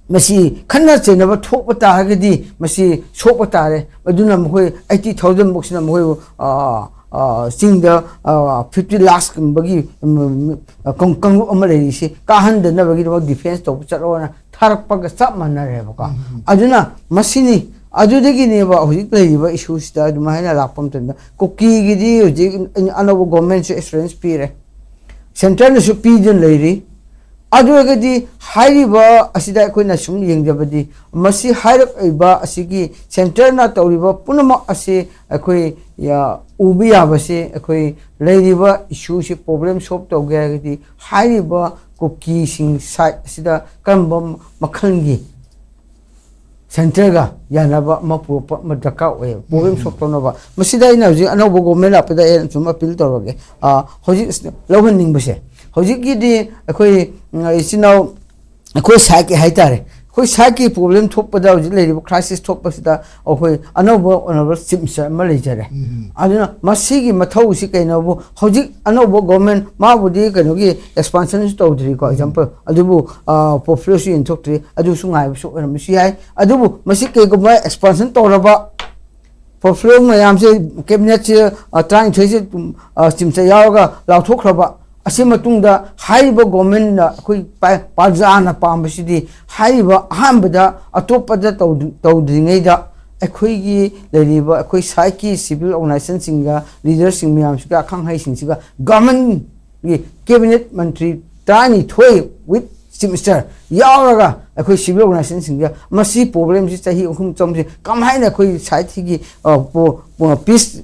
ꯃꯁꯤ ꯈꯠꯅ ꯆꯩꯅꯕ ꯊꯣꯛꯄ ꯇꯥꯔꯒꯗꯤ ꯃꯁꯤ ꯁꯣꯛꯄ ꯇꯥꯔꯦ꯫ ꯑꯗꯨꯅ ꯃꯈꯣꯏ ꯑꯩꯠꯇꯤ ꯊꯥꯎꯖꯟ ꯃꯨꯛꯁꯤꯅ ꯃꯈꯣꯏꯕꯨ ꯆꯤꯡꯗ ꯐꯤꯐꯇꯤ ꯂꯥꯛꯁꯀꯨꯝꯕꯒꯤ ꯀꯥꯡꯂꯨꯞ ꯑꯃ ꯂꯩꯔꯤꯁꯤ ꯀꯥꯍꯟꯗꯅꯕꯒꯤꯗꯃꯛ ꯗꯤꯐꯦꯟꯁ ꯇꯧꯕ ꯆꯠꯂꯣꯅ ꯊꯥꯔꯛꯄꯒ ꯆꯞ ꯃꯥꯟꯅꯔꯦꯕꯀꯣ꯫ ꯑꯗꯨꯅ ꯃꯁꯤꯅꯤ꯫ ꯑꯗꯨꯗꯒꯤꯅꯦꯕ ꯍꯧꯖꯤꯛ ꯂꯩꯔꯤꯕ ꯏꯁꯨꯁꯤꯗ ꯑꯗꯨꯃꯥꯏꯅ ꯂꯥꯛꯄ ꯃꯇꯝꯗ ꯀꯨꯀꯤꯒꯤꯗꯤ ꯍꯧꯖꯤꯛ ꯑꯅꯧꯕ ꯒꯣꯔꯃꯦꯟꯁꯨ ꯑꯦꯁꯨꯔꯦꯟꯁ ꯄꯤꯔꯦ, ꯁꯦꯟꯇꯔꯅꯁꯨ ꯄꯤꯗꯨꯅ ꯂꯩꯔꯤ꯫ ꯑꯗꯨ ꯑꯣꯏꯔꯒꯗꯤ ꯍꯥꯏꯔꯤꯕ ꯑꯁꯤꯗ ꯑꯩꯈꯣꯏꯅ ꯁꯨꯝ ꯌꯦꯡꯖꯕꯗꯤ ꯃꯁꯤ ꯍꯥꯏꯔꯛꯂꯤꯕ ꯑꯁꯤꯒꯤ ꯁꯦꯟꯇꯔꯅ ꯇꯧꯔꯤꯕ ꯄꯨꯝꯅꯃꯛ ꯑꯁꯤ ꯑꯩꯈꯣꯏ ꯎꯕ ꯌꯥꯕꯁꯤ ꯑꯩꯈꯣꯏ ꯂꯩꯔꯤꯕ ꯏꯁꯨꯁꯤ ꯄ꯭ꯔꯣꯕ꯭ꯂꯦꯝ ꯁꯣꯜꯕ ꯇꯧꯒꯦ ꯍꯥꯏꯔꯒꯗꯤ ꯍꯥꯏꯔꯤꯕ ꯀꯨꯀꯤꯁꯤꯡ ꯁꯥꯏꯠ ꯑꯁꯤꯗ ꯀꯔꯝꯕ ꯃꯈꯜꯒꯤ ꯁꯦꯟꯇꯔꯒ ꯌꯥꯅꯕ ꯑꯃ ꯄꯨꯔꯛꯄ ꯑꯃ ꯗꯔꯀꯥꯔ ꯑꯣꯏꯌꯦꯕ ꯄ꯭ꯔꯣꯕ꯭ꯂꯦꯝ ꯁꯣꯜꯕ ꯇꯧꯅꯕ꯫ ꯃꯁꯤꯗ ꯑꯩꯅ ꯍꯧꯖꯤꯛ ꯑꯅꯧꯕ ꯒꯣꯔꯃꯦꯟ ꯂꯥꯛꯄꯗ ꯑꯩꯅ ꯁꯨꯝ ꯑꯄꯤꯜ ꯇꯧꯔꯒꯦ꯫ ꯍꯧꯖꯤꯛ ꯂꯧꯍꯟꯅꯤꯡꯕꯁꯦ ꯍꯧꯖꯤꯛꯀꯤꯗꯤ ꯑꯩꯈꯣꯏ ꯏꯆꯤꯟ ꯏꯅꯥꯎ ꯑꯩꯈꯣꯏ ꯁꯥꯏꯠꯀꯤ ꯍꯥꯏꯇꯥꯔꯦ, ꯑꯩꯈꯣꯏ ꯁꯥꯏꯠꯀꯤ ꯄ꯭ꯔꯣꯕ꯭ꯂꯦꯝ ꯊꯣꯛꯄꯗ ꯍꯧꯖꯤꯛ ꯂꯩꯔꯤꯕ ꯀ꯭ꯔꯥꯏꯁꯤꯁ ꯊꯣꯛꯄꯁꯤꯗ ꯑꯩꯈꯣꯏ ꯑꯅꯧꯕ ꯑꯣꯅꯔꯦꯕꯜ ꯆꯤꯐ ꯃꯤꯅꯤꯁꯇꯔ ꯑꯃ ꯂꯩꯖꯔꯦ꯫ ꯑꯗꯨꯅ ꯃꯁꯤꯒꯤ ꯃꯊꯧꯁꯤ ꯀꯩꯅꯣꯕꯨ ꯍꯧꯖꯤꯛ ꯑꯅꯧꯕ ꯒꯣꯔꯃꯦꯟ ꯃꯥꯕꯨꯗꯤ ꯀꯩꯅꯣꯒꯤ ꯑꯦꯛꯁꯄꯥꯟꯁꯟꯁꯨ ꯇꯧꯗ꯭ꯔꯤꯀꯣ, ꯑꯦꯛꯖꯥꯝꯄꯜ, ꯑꯗꯨꯕꯨ ꯄꯣꯄꯨꯂꯔꯁꯨ ꯌꯦꯟꯊꯣꯛꯇ꯭ꯔꯤ, ꯑꯗꯨꯁꯨ ꯉꯥꯏꯕꯁꯨ ꯑꯣꯏꯔꯝꯕꯁꯨ ꯌꯥꯏ꯫ ꯑꯗꯨꯕꯨ ꯃꯁꯤ ꯀꯩꯒꯨꯝꯕ ꯑꯦꯛꯁꯄꯥꯟꯁꯟ ꯇꯧꯔꯕ ꯄꯣꯄꯨꯂꯔ ꯃꯌꯥꯝꯁꯦ ꯀꯦꯕꯤꯅꯦꯠꯁꯦ ꯇꯔꯥꯅꯤꯊꯣꯏꯁꯦ ꯆꯤꯝꯆ ꯌꯥꯎꯔꯒ ꯂꯥꯎꯊꯣꯛꯈ꯭ꯔꯕ ꯑꯁꯤ ꯃꯇꯨꯡꯗ ꯍꯥꯏꯔꯤꯕ ꯒꯣꯔꯃꯦꯟꯅ ꯑꯩꯈꯣꯏ ꯄ꯭ꯔꯖꯥꯅ ꯄꯥꯝꯕꯁꯤꯗꯤ ꯍꯥꯏꯔꯤꯕ ꯑꯍꯥꯟꯕꯗ ꯑꯇꯣꯞꯄꯗ ꯇꯧꯗ꯭ꯔꯤꯉꯩꯗ ꯑꯩꯈꯣꯏꯒꯤ ꯂꯩꯔꯤꯕ ꯑꯩꯈꯣꯏ ꯁꯥꯏꯠꯀꯤ ꯁꯤꯚꯤꯜ ꯑꯣꯔꯒꯅꯥꯏꯖꯦꯁꯟꯁꯤꯡꯒ ꯂꯤꯗꯔꯁꯤꯡ ꯃꯌꯥꯝꯁꯤꯒ ꯑꯈꯪ ꯑꯍꯩꯁꯤꯡꯁꯤꯒ ꯒꯚꯔꯟꯃꯦꯟꯒꯤ ꯀꯦꯕꯤꯅꯦꯠ ꯃꯟꯇ꯭ꯔꯤ ꯇꯔꯥꯅꯤꯊꯣꯏ with ꯆꯤꯐ ꯃꯤꯅꯤꯁꯇꯔ ꯌꯥꯎꯔꯒ ꯑꯩꯈꯣꯏ ꯁꯤꯚꯤꯜ ꯑꯣꯔꯒꯅꯥꯏꯖꯦꯁꯟꯁꯤꯡꯁꯤꯒ ꯃꯁꯤ ꯄ꯭ꯔꯣꯕ꯭ꯂꯦꯝꯁꯤ ꯆꯍꯤ ꯑꯍꯨꯝ ꯆꯪꯕꯁꯤ ꯀꯃꯥꯏꯅ ꯑꯩꯈꯣꯏ ꯁꯥꯏꯠꯁꯤꯒꯤ ꯄꯤꯁ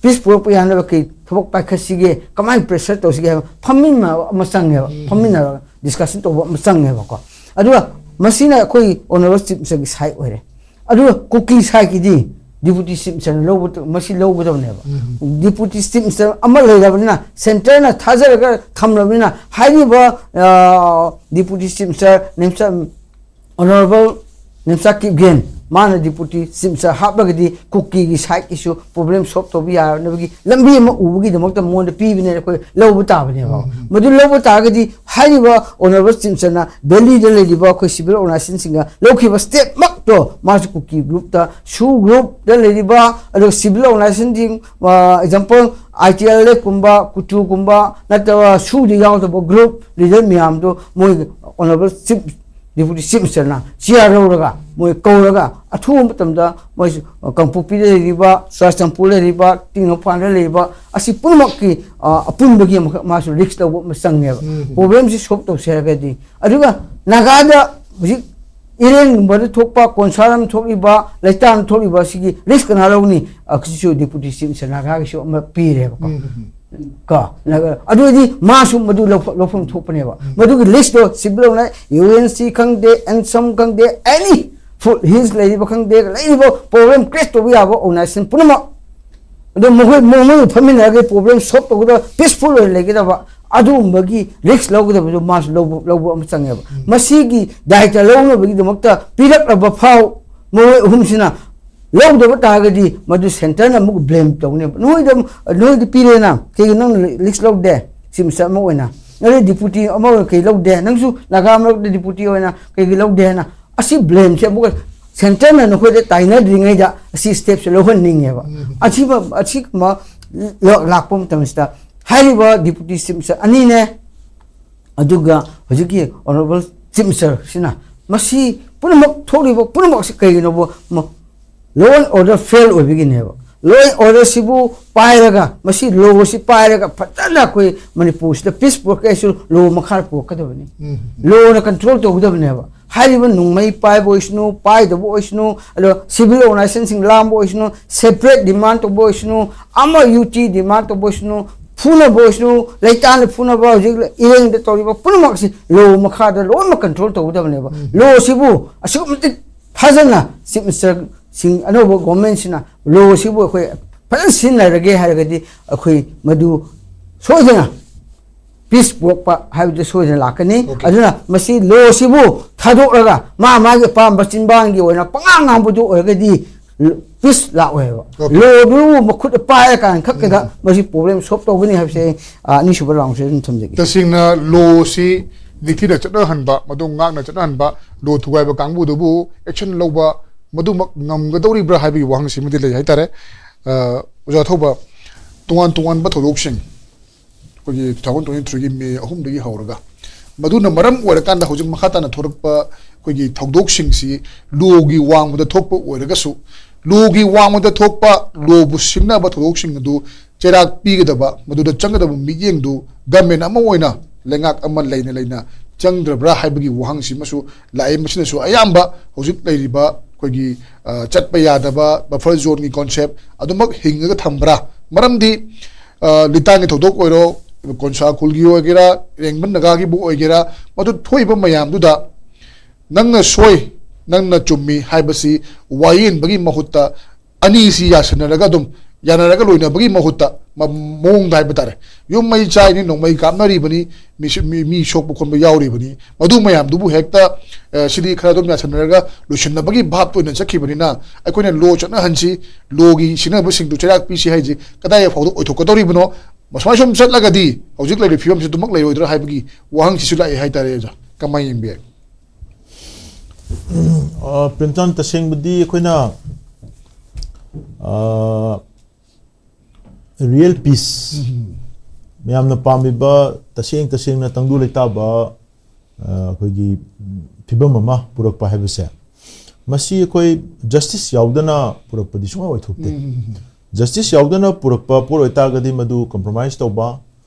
ꯄꯤꯁ ꯄꯨꯔꯛꯄ ꯌꯥꯅꯕ ꯀꯩ ꯊꯕꯛ ꯄꯥꯏꯈꯠꯁꯤꯒꯦ, ꯀꯃꯥꯏꯅ ꯄ꯭ꯔꯦꯁꯔ ꯇꯧꯁꯤꯒꯦ ꯍꯥꯏꯕ ꯐꯝꯃꯤꯟꯅꯕ ꯑꯃ ꯆꯪꯉꯦꯕ, ꯐꯝꯃꯤꯟꯅꯔꯒ ꯗꯤꯁꯀꯁꯟ ꯇꯧꯕ ꯑꯃ ꯆꯪꯉꯦꯕꯀꯣ꯫ ꯑꯗꯨꯒ ꯃꯁꯤꯅ ꯑꯩꯈꯣꯏ ꯑꯣꯅꯔꯦꯕꯜ ꯆꯤꯐ ꯃꯤꯅꯤꯁꯇꯔꯒꯤ ꯁꯥꯏꯠ ꯑꯣꯏꯔꯦ꯫ ꯑꯗꯨꯒ ꯀꯨꯀꯤ ꯁꯥꯏꯠꯀꯤꯗꯤ ꯗꯤꯄꯨꯇꯤ ꯆꯤꯐ ꯃꯤꯅꯤꯁꯇꯔꯅ ꯂꯧꯕ, ꯃꯁꯤ ꯂꯧꯒꯗꯕꯅꯦꯕ꯫ ꯗꯤꯄꯨꯇꯤ ꯆꯤꯐ ꯃꯤꯅꯤꯁꯇꯔ ꯑꯃ ꯂꯩꯔꯕꯅꯤꯅ, ꯁꯦꯟꯇꯔꯅ ꯊꯥꯖꯔꯒ ꯊꯝꯂꯕꯅꯤꯅ, ꯍꯥꯏꯔꯤꯕ ꯗꯤꯄꯨꯇꯤ ꯆꯤꯐ ꯃꯤꯅꯤꯁꯇꯔ ꯅꯦꯝꯆꯥ ꯑꯣꯅꯔꯦꯕꯜ ꯅꯦꯝꯆꯥ ꯀꯤꯞꯒꯦꯟ ꯃꯥꯅ ꯗꯤꯄꯨꯇꯤ ꯆꯤꯐ ꯃꯤꯅꯤꯁꯇꯔ ꯍꯥꯞꯂꯒꯗꯤ ꯀꯨꯀꯤꯒꯤ ꯁꯥꯏꯠꯀꯤꯁꯨ ꯄ꯭ꯔꯣꯕ꯭ꯂꯦꯝ ꯁꯣꯜꯕ ꯇꯧꯕ ꯌꯥꯅꯕꯒꯤ ꯂꯝꯕꯤ ꯑꯃ ꯎꯕꯒꯤꯗꯃꯛꯇ ꯃꯉꯣꯟꯗ ꯄꯤꯕꯅꯦꯅ ꯑꯩꯈꯣꯏ ꯂꯧꯕ ꯇꯥꯕꯅꯦꯕ꯫ ꯃꯗꯨ ꯂꯧꯕ ꯇꯥꯔꯒꯗꯤ ꯍꯥꯏꯔꯤꯕ ꯑꯣꯅꯔꯦꯕꯜ ꯆꯤꯐ ꯃꯤꯅꯤꯁꯇꯔꯅ ꯚꯦꯂꯤꯗ ꯂꯩꯔꯤꯕ ꯑꯩꯈꯣꯏ ꯁꯤꯚꯤꯜ ꯑꯣꯔꯒꯅꯥꯏꯖꯦꯁꯟꯁꯤꯡꯒ ꯂꯧꯈꯤꯕ ꯁ꯭ꯇꯦꯞꯃꯛꯇꯣ ꯃꯥꯁꯨ ꯀꯨꯀꯤ ꯒ꯭ꯔꯨꯞꯇ, ꯁꯨ ꯒ꯭ꯔꯨꯞꯇ ꯂꯩꯔꯤꯕ, ꯑꯗꯨꯒ ꯁꯤꯚꯤꯜ ꯑꯣꯔꯒꯅꯥꯏꯖꯦꯁꯟꯁꯤꯡ, ꯑꯦꯛꯖꯥꯝꯄꯜ, ꯑꯥꯏ ꯇꯤ ꯑꯦꯜ ꯑꯦꯐ ꯀꯨꯝꯕ, ꯀꯨꯆꯨ ꯀꯨꯝꯕ, ꯅꯠꯇ꯭ꯔꯒ ꯁꯨꯗ ꯌꯥꯎꯗꯕ ꯒ꯭ꯔꯨꯞ ꯂꯤꯗꯔ ꯃꯌꯥꯝꯗꯣ ꯃꯣꯏ ꯑꯣꯅꯔꯦꯕꯜ ꯆꯤꯐ ꯗꯤꯄꯨꯇꯤ ꯆꯤꯐ ꯃꯤꯅꯤꯁꯇꯔꯅ ꯆꯤꯌꯥꯔ ꯂꯧꯔꯒ ꯃꯣꯏ ꯀꯧꯔꯒ ꯑꯊꯨꯕ ꯃꯇꯝꯗ ꯃꯣꯏ ꯀꯥꯡꯄꯣꯛꯄꯤꯗ ꯂꯩꯔꯤꯕ, ꯆꯨꯔꯥꯆꯥꯟꯄꯨꯔꯗ ꯂꯩꯔꯤꯕ, ꯇꯦꯡꯅꯧꯄꯜꯗ ꯂꯩꯔꯤꯕ ꯑꯁꯤ ꯄꯨꯝꯅꯃꯛꯀꯤ, ꯑ, ꯑꯄꯨꯟꯕꯒꯤ ꯑꯃꯈꯛ ꯃꯥꯁꯨ ꯔꯤꯛꯁ ꯂꯧꯕ ꯑꯃ ꯆꯪꯉꯦꯕ꯫ ꯄ꯭ꯔꯣꯕ꯭ꯂꯦꯝꯁꯤ ꯁꯣꯜꯕ ꯇꯧꯁꯦ ꯍꯥꯏꯔꯒꯗꯤ꯫ ꯑꯗꯨꯒ ꯅꯥꯒꯥꯗ ꯍꯧꯖꯤꯛ ꯏꯔꯦꯟꯒꯨꯝꯕꯗ ꯊꯣꯛꯄ, ꯀꯣꯟꯁꯥꯔꯝ ꯊꯣꯛꯂꯤꯕ, ꯂꯩꯇꯥꯝ ꯊꯣꯛꯂꯤꯕ ꯑꯁꯤꯒꯤ ꯔꯤꯛꯁ ꯀꯅꯥ ꯂꯧꯅꯤ? ꯑ, ꯁꯤꯁꯨ ꯗꯤꯄꯨꯇꯤ ꯆꯤꯐ ꯃꯤꯅꯤꯁꯇꯔ ꯅꯥꯒꯥꯒꯤꯁꯨ ꯑꯃ ꯄꯤꯔꯦꯕꯀꯣ꯫ ꯀꯣ, ꯅꯥꯒꯥ-, ꯑꯗꯨ ꯑꯣꯏꯔꯗꯤ ꯃꯥꯁꯨ ꯃꯗꯨ ꯂꯧꯐ-, ꯂꯧꯐꯝ ꯊꯣꯛꯄꯅꯦꯕ꯫ ꯃꯗꯨꯒꯤ ꯂꯤꯁꯇꯣ ꯁꯤꯚꯤꯜ ꯑꯣꯏꯅ ꯌꯨ ꯑꯦꯟ ꯁꯤ ꯈꯪꯗꯦ, ꯑꯦꯟꯁꯝ ꯈꯪꯗꯦ, ꯑꯦꯅꯤ ꯐꯨꯠ ꯍꯤꯜꯁ ꯂꯩꯔꯤꯕ ꯈꯪꯗꯦ, ꯂꯩꯔꯤꯕ ꯄ꯭ꯔꯣꯕ꯭ꯂꯦꯝ ꯀ꯭ꯔꯤꯌꯦꯠ ꯇꯧꯕ ꯌꯥꯕ ꯑꯣꯔꯒꯅꯥꯏꯖꯦꯁꯟ ꯄꯨꯝꯅꯃꯛ ꯑꯗꯣ ꯃꯈꯣꯏ, ꯃꯈꯣꯏ ꯐꯝꯃꯤꯟꯅꯔꯒ ꯄ꯭ꯔꯣꯕ꯭ꯂꯦꯝ ꯁꯣꯜꯕ ꯇꯧꯒꯗꯕ, ꯄꯤꯁꯐꯨꯜ ꯑꯣꯏꯅ ꯂꯩꯒꯗꯕ ꯑꯗꯨꯒꯨꯝꯕꯒꯤ ꯔꯤꯛꯁ ꯂꯧꯒꯗꯕꯗꯣ ꯃꯥꯁꯨ ꯂꯧꯕ, ꯂꯧꯕ ꯑꯃ ꯆꯪꯉꯦꯕ꯫ ꯃꯁꯤꯒꯤ ꯗꯥꯏꯇ ꯂꯧꯅꯕꯒꯤꯗꯃꯛꯇ ꯄꯤꯔꯛꯂꯕ ꯐꯥꯎ ꯃꯈꯣꯏ ꯑꯍꯨꯝꯁꯤꯅ ꯂꯧꯗꯕ ꯇꯥꯔꯒꯗꯤ ꯃꯗꯨ ꯁꯦꯟꯇꯔꯅ ꯑꯃꯨꯛ ꯕ꯭ꯂꯦꯝ ꯇꯧꯅꯦꯕ꯫ ꯅꯣꯏꯗ, ꯅꯣꯏꯗꯤ ꯄꯤꯔꯦꯅ, ꯀꯩꯒꯤ ꯅꯪꯅ ꯂꯤꯁ ꯂꯧꯗꯦ? ꯆꯤꯐ ꯃꯤꯅꯤꯁꯇꯔ ꯑꯃ ꯑꯣꯏꯅ, ꯅꯪꯗꯤ ꯗꯤꯄꯨꯇꯤ ꯑꯃ ꯑꯣꯏꯅ ꯀꯩ ꯂꯧꯗꯦ? ꯅꯪꯁꯨ ꯅꯥꯒꯥ ꯃꯔꯛꯇ ꯗꯤꯄꯨꯇꯤ ꯑꯣꯏꯅ ꯀꯩꯒꯤ ꯂꯧꯗꯦ ꯍꯥꯏꯅ ꯑꯁꯤ ꯕ꯭ꯂꯦꯝꯁꯦ ꯑꯃꯨꯛꯀ ꯁꯦꯟꯇꯔꯅ ꯅꯈꯣꯏꯗ ꯇꯥꯏꯅꯗ꯭ꯔꯤꯉꯩꯗ ꯑꯁꯤ ꯁ꯭ꯇꯦꯞꯁꯦ ꯂꯧꯍꯟꯅꯤꯡꯉꯦꯕ꯫ ꯑꯁꯤꯃ, ꯑꯁꯤꯒꯨꯝꯕ ꯂ-, ꯂꯥꯛꯄ ꯃꯇꯝꯁꯤꯗ ꯍꯥꯏꯔꯤꯕ ꯗꯤꯄꯨꯇꯤ ꯆꯤꯐ ꯃꯤꯅꯤꯁꯇꯔ ꯑꯅꯤꯅꯦ, ꯑꯗꯨꯒ ꯍꯧꯖꯤꯛꯀꯤ ꯑꯣꯅꯔꯦꯕꯜ ꯆꯤꯐ ꯃꯤꯅꯤꯁꯇꯔꯁꯤꯅ ꯃꯁꯤ ꯄꯨꯝꯅꯃꯛ ꯊꯣꯛꯂꯤꯕ ꯄꯨꯝꯅꯃꯛꯁꯤ ꯀꯩꯒꯤꯅꯣꯕ? ꯃ-, Law and order fail ꯑꯣꯏꯕꯒꯤꯅꯦꯕ꯫ Law and order ꯁꯤꯕꯨ ꯄꯥꯏꯔꯒ, ꯃꯁꯤ law ꯁꯤ ꯄꯥꯏꯔꯒ ꯐꯖꯅ ꯑꯩꯈꯣꯏ ꯃꯅꯤꯄꯨꯔꯁꯤꯗ peace ꯄꯨꯔꯛꯀꯦ ꯍꯥꯏꯁꯨ law ꯃꯈꯥꯗ ꯄꯨꯔꯛꯀꯗꯕꯅꯤ꯫ Law ꯅ control ꯇꯧꯒꯗꯕꯅꯦꯕ꯫ ꯍꯥꯏꯔꯤꯕ ꯅꯣꯡꯃꯩ ꯄꯥꯏꯕ ꯑꯣꯏꯁꯅꯨ, ꯄꯥꯏꯗꯕ ꯑꯣꯏꯁꯅꯨ, ꯑꯗꯣ civil organization ꯁꯤꯡ ꯂꯥꯡꯕ ꯑꯣꯏꯁꯅꯨ, separate demand ꯇꯧꯕ ꯑꯣꯏꯁꯅꯨ, ꯑꯃ U T demand ꯇꯧꯕ ꯑꯣꯏꯁꯅꯨ, ꯐꯨꯅꯕ ꯑꯣꯏꯁꯅꯨ, ꯂꯩꯇꯥꯅ ꯐꯨꯅꯕ, ꯍꯧꯖꯤꯛ ꯏꯔꯦꯡꯗ ꯇꯧꯔꯤꯕ ꯄꯨꯝꯅꯃꯛꯁꯤ law ꯃꯈꯥꯗ ꯂꯣꯏꯅꯃꯛ control ꯇꯧꯒꯗꯕꯅꯦꯕ꯫ Law ꯁꯤꯕꯨ ꯑꯁꯨꯛꯀꯤ ꯃꯇꯤꯛ ꯐꯖꯅ chief minister ꯁꯤꯡ, ꯑꯅꯧꯕ government ꯁꯤꯅ law ꯁꯤꯕꯨ ꯑꯩꯈꯣꯏ ꯐꯖꯅ ꯁꯤꯖꯤꯟꯅꯔꯒꯦ ꯍꯥꯏꯔꯒꯗꯤ, ꯑꯩꯈꯣꯏ ꯃꯗꯨ ꯁꯣꯏꯗꯅ peace ꯄꯨꯔꯛꯄ ꯍꯥꯏꯕꯗꯨ ꯁꯣꯏꯗꯅ ꯂꯥꯛꯀꯅꯤ꯫ Okay. ꯑꯗꯨꯅ ꯃꯁꯤ law ꯁꯤꯕꯨ ꯊꯥꯗꯣꯛꯂꯒ ꯃꯥ ꯃꯥꯒꯤ ꯑꯄꯥꯝꯕ ꯆꯤꯟꯕꯥꯟꯒꯤ ꯑꯣꯏꯅ ꯄꯉꯥꯡ ꯉꯥꯡꯕꯗꯨ ꯑꯣꯏꯔꯒꯗꯤ peace ꯂꯥꯛꯑꯣꯏꯕ꯫ Okay. Law ꯗꯨ ꯃꯈꯨꯠꯇ ꯄꯥꯏꯔ ꯀꯥꯟ ꯈꯛꯇꯗ ꯃꯁꯤ problem solve ꯇꯧꯒꯅꯤ ꯍꯥꯏꯕꯁꯦ ꯑꯩ, ꯑ, ꯑꯅꯤꯁꯨꯕ round ꯁꯤꯗ ꯑꯗꯨꯝ ꯊꯝꯖꯒꯦ꯫ ꯇꯁꯦꯡꯅ law ꯁꯤ ꯅꯤꯡꯊꯤꯅ ꯆꯠꯅꯍꯟꯕ, ꯃꯗꯨ ꯉꯥꯛꯅ ꯆꯠꯅꯍꯟꯕ, law ꯊꯨꯒꯥꯏꯕ ꯀꯥꯡꯕꯨꯗꯨꯕꯨ action ꯂꯧꯕ, ꯃꯗꯨꯃꯛ ꯉꯝꯒꯗꯧꯔꯤꯕ꯭ꯔꯥ ꯍꯥꯏꯕꯒꯤ ꯋꯥꯍꯪꯁꯤꯃꯗꯤ ꯂꯩ ꯍꯥꯏꯇꯥꯔꯦ꯫ ꯑ, ꯑꯣꯖꯥ ꯊꯧꯕ, ꯇꯣꯉꯥꯟ ꯇꯣꯉꯥꯟꯕ ꯊꯧꯗꯣꯛꯁꯤꯡ, ꯑꯩꯈꯣꯏꯒꯤ two thousand twenty three ꯒꯤ May ꯑꯍꯨꯝꯗꯒꯤ ꯍꯧꯔꯒ, ꯃꯗꯨꯅ ꯃꯔꯝ ꯑꯣꯏꯔꯀꯥꯟꯗ ꯍꯧꯖꯤꯛ ꯃꯈꯥ ꯇꯥꯅ ꯊꯣꯔꯛꯄ ꯑꯩꯈꯣꯏꯒꯤ ꯊꯧꯗꯣꯛꯁꯤꯡꯁꯤ law ꯒꯤ ꯋꯥꯡꯃꯗ ꯊꯣꯛꯄ ꯑꯣꯏꯔꯒꯁꯨ, law ꯒꯤ ꯋꯥꯡꯃꯗ ꯊꯣꯛꯄ law ꯕꯨ ꯁꯤꯡꯅꯕ ꯊꯧꯗꯣꯛꯁꯤꯡ ꯑꯗꯨ ꯆꯩꯔꯥꯛ ꯄꯤꯒꯗꯕ, ꯃꯗꯨꯗ ꯆꯪꯒꯗꯕ ꯃꯤꯠꯌꯦꯡꯗꯨ government ꯑꯃ ꯑꯣꯏꯅ, ꯂꯩꯉꯥꯛ ꯑꯃ ꯂꯩꯅ ꯂꯩꯅ ꯆꯪꯗ꯭ꯔꯕ꯭ꯔꯥ ꯍꯥꯏꯕꯒꯤ ꯋꯥꯍꯪꯁꯤꯃꯁꯨ ꯂꯥꯛꯑꯦ꯫ ꯃꯁꯤꯅꯁꯨ ꯑꯌꯥꯝꯕ ꯍꯧꯖꯤꯛ ꯂꯩꯔꯤꯕ ꯑꯩꯈꯣꯏꯒꯤ, ꯑ, ꯆꯠꯄ ꯌꯥꯗꯕ buffer zone ꯒꯤ concept ꯑꯗꯨꯃꯛ ꯍꯤꯡꯉꯒ ꯊꯝꯕ꯭ꯔꯥ? ꯃꯔꯝꯗꯤ, ꯑ, ꯂꯤꯇꯥꯟꯒꯤ ꯊꯧꯗꯣꯛ ꯑꯣꯏꯔꯣ, ꯀꯣꯟꯁꯥ ꯈꯨꯜꯒꯤ ꯑꯣꯏꯒꯦꯔꯥ, ꯔꯦꯡꯕꯟ ꯅꯥꯒꯥꯒꯤꯕꯨ ꯑꯣꯏꯒꯦꯔꯥ, ꯃꯗꯨ ꯊꯣꯛꯏꯕ ꯃꯌꯥꯝꯗꯨꯗ ꯅꯪꯅ ꯁꯣꯏ, ꯅꯪꯅ ꯆꯨꯝꯃꯤ ꯍꯥꯏꯕꯁꯤ ꯋꯥꯌꯦꯟꯕꯒꯤ ꯃꯍꯨꯠꯇ, ꯑꯅꯤꯁꯤ ꯌꯥꯁꯟꯅꯔꯒ ꯑꯗꯨꯝ, ꯌꯥꯅꯔꯒ ꯂꯣꯏꯅꯕꯒꯤ ꯃꯍꯨꯠꯇ, ꯃ-, ꯃꯑꯣꯡꯗ ꯍꯥꯏꯕ ꯇꯥꯔꯦ, ꯌꯨꯝ ꯃꯩ ꯆꯥꯏꯅꯤ, ꯅꯣꯡꯃꯩ ꯀꯥꯞꯅꯔꯤꯕꯅꯤ, ꯃꯤ, ꯃꯤ, ꯃꯤ ꯁꯣꯛꯄ ꯈꯣꯠꯄ ꯌꯥꯎꯔꯤꯕꯅꯤ, ꯃꯗꯨ ꯃꯌꯥꯝꯗꯨꯕꯨ ꯍꯦꯛꯇ, ꯑ, ꯁꯤꯗꯤ ꯈꯔ ꯑꯗꯨꯝ ꯌꯥꯁꯟꯅꯔꯒ ꯂꯣꯏꯁꯤꯟꯅꯕꯒꯤ ꯚꯥꯞꯇ ꯑꯣꯏꯅ ꯆꯠꯈꯤꯕꯅꯤꯅ, ꯑꯩꯈꯣꯏꯅ law ꯆꯠꯅꯍꯟꯁꯤ, law ꯒꯤ ꯁꯤꯡꯅꯕꯁꯤꯡꯗꯨ ꯆꯩꯔꯥꯛ ꯄꯤꯁꯤ ꯍꯥꯏꯁꯤ ꯀꯗꯥꯏ ꯐꯥꯎꯗ ꯑꯣꯏꯊꯣꯛꯀꯗꯧꯔꯤꯕꯅꯣ? ꯁꯨꯃꯥꯏ ꯁꯨꯝ ꯆꯠꯂꯒꯗꯤ ꯍꯧꯖꯤꯛ ꯂꯩꯔꯤꯕ ꯐꯤꯕꯝꯁꯤ ꯑꯗꯨꯃꯛ ꯂꯩꯔꯣꯏꯗ꯭ꯔꯥ ꯍꯥꯏꯕꯒꯤ ꯋꯥꯍꯪꯁꯤꯁꯨ ꯂꯥꯛꯑꯦ ꯍꯥꯏꯇꯥꯔꯦ꯫ ꯑꯣꯖꯥ, ꯀꯃꯥꯏꯅ ꯌꯦꯡꯕꯤ? ꯑ, ꯄ꯭ꯔꯦꯝꯆꯥꯟ, ꯇꯁꯦꯡꯕꯗꯤ ꯑꯩꯈꯣꯏꯅ, ꯑ, real peace, ꯃꯌꯥꯝꯅ ꯄꯥꯝꯃꯤꯕ ꯇꯁꯦꯡ ꯇꯁꯦꯡꯅ ꯇꯪꯗꯨ ꯂꯩꯇꯥꯕ, ꯑ, ꯑꯩꯈꯣꯏꯒꯤ ꯐꯤꯕꯝ ꯑꯃ ꯄꯨꯔꯛꯄ ꯍꯥꯏꯕꯁꯦ, ꯃꯁꯤ ꯑꯩꯈꯣꯏ ꯖꯁꯇꯤꯁ ꯌꯥꯎꯗꯅ ꯄꯨꯔꯛꯄꯗꯤ ꯁꯨꯡꯑꯣꯏ ꯑꯣꯏꯊꯣꯛꯇꯦ꯫ ꯖꯁꯇꯤꯁ ꯌꯥꯎꯗꯅ ꯄꯨꯔꯛꯄ ꯄꯣꯠ ꯑꯣꯏꯇꯥꯔꯒꯗꯤ ꯃꯗꯨ ꯀꯝꯄ꯭ꯔꯣꯃꯥꯏꯁ ꯇꯧꯕ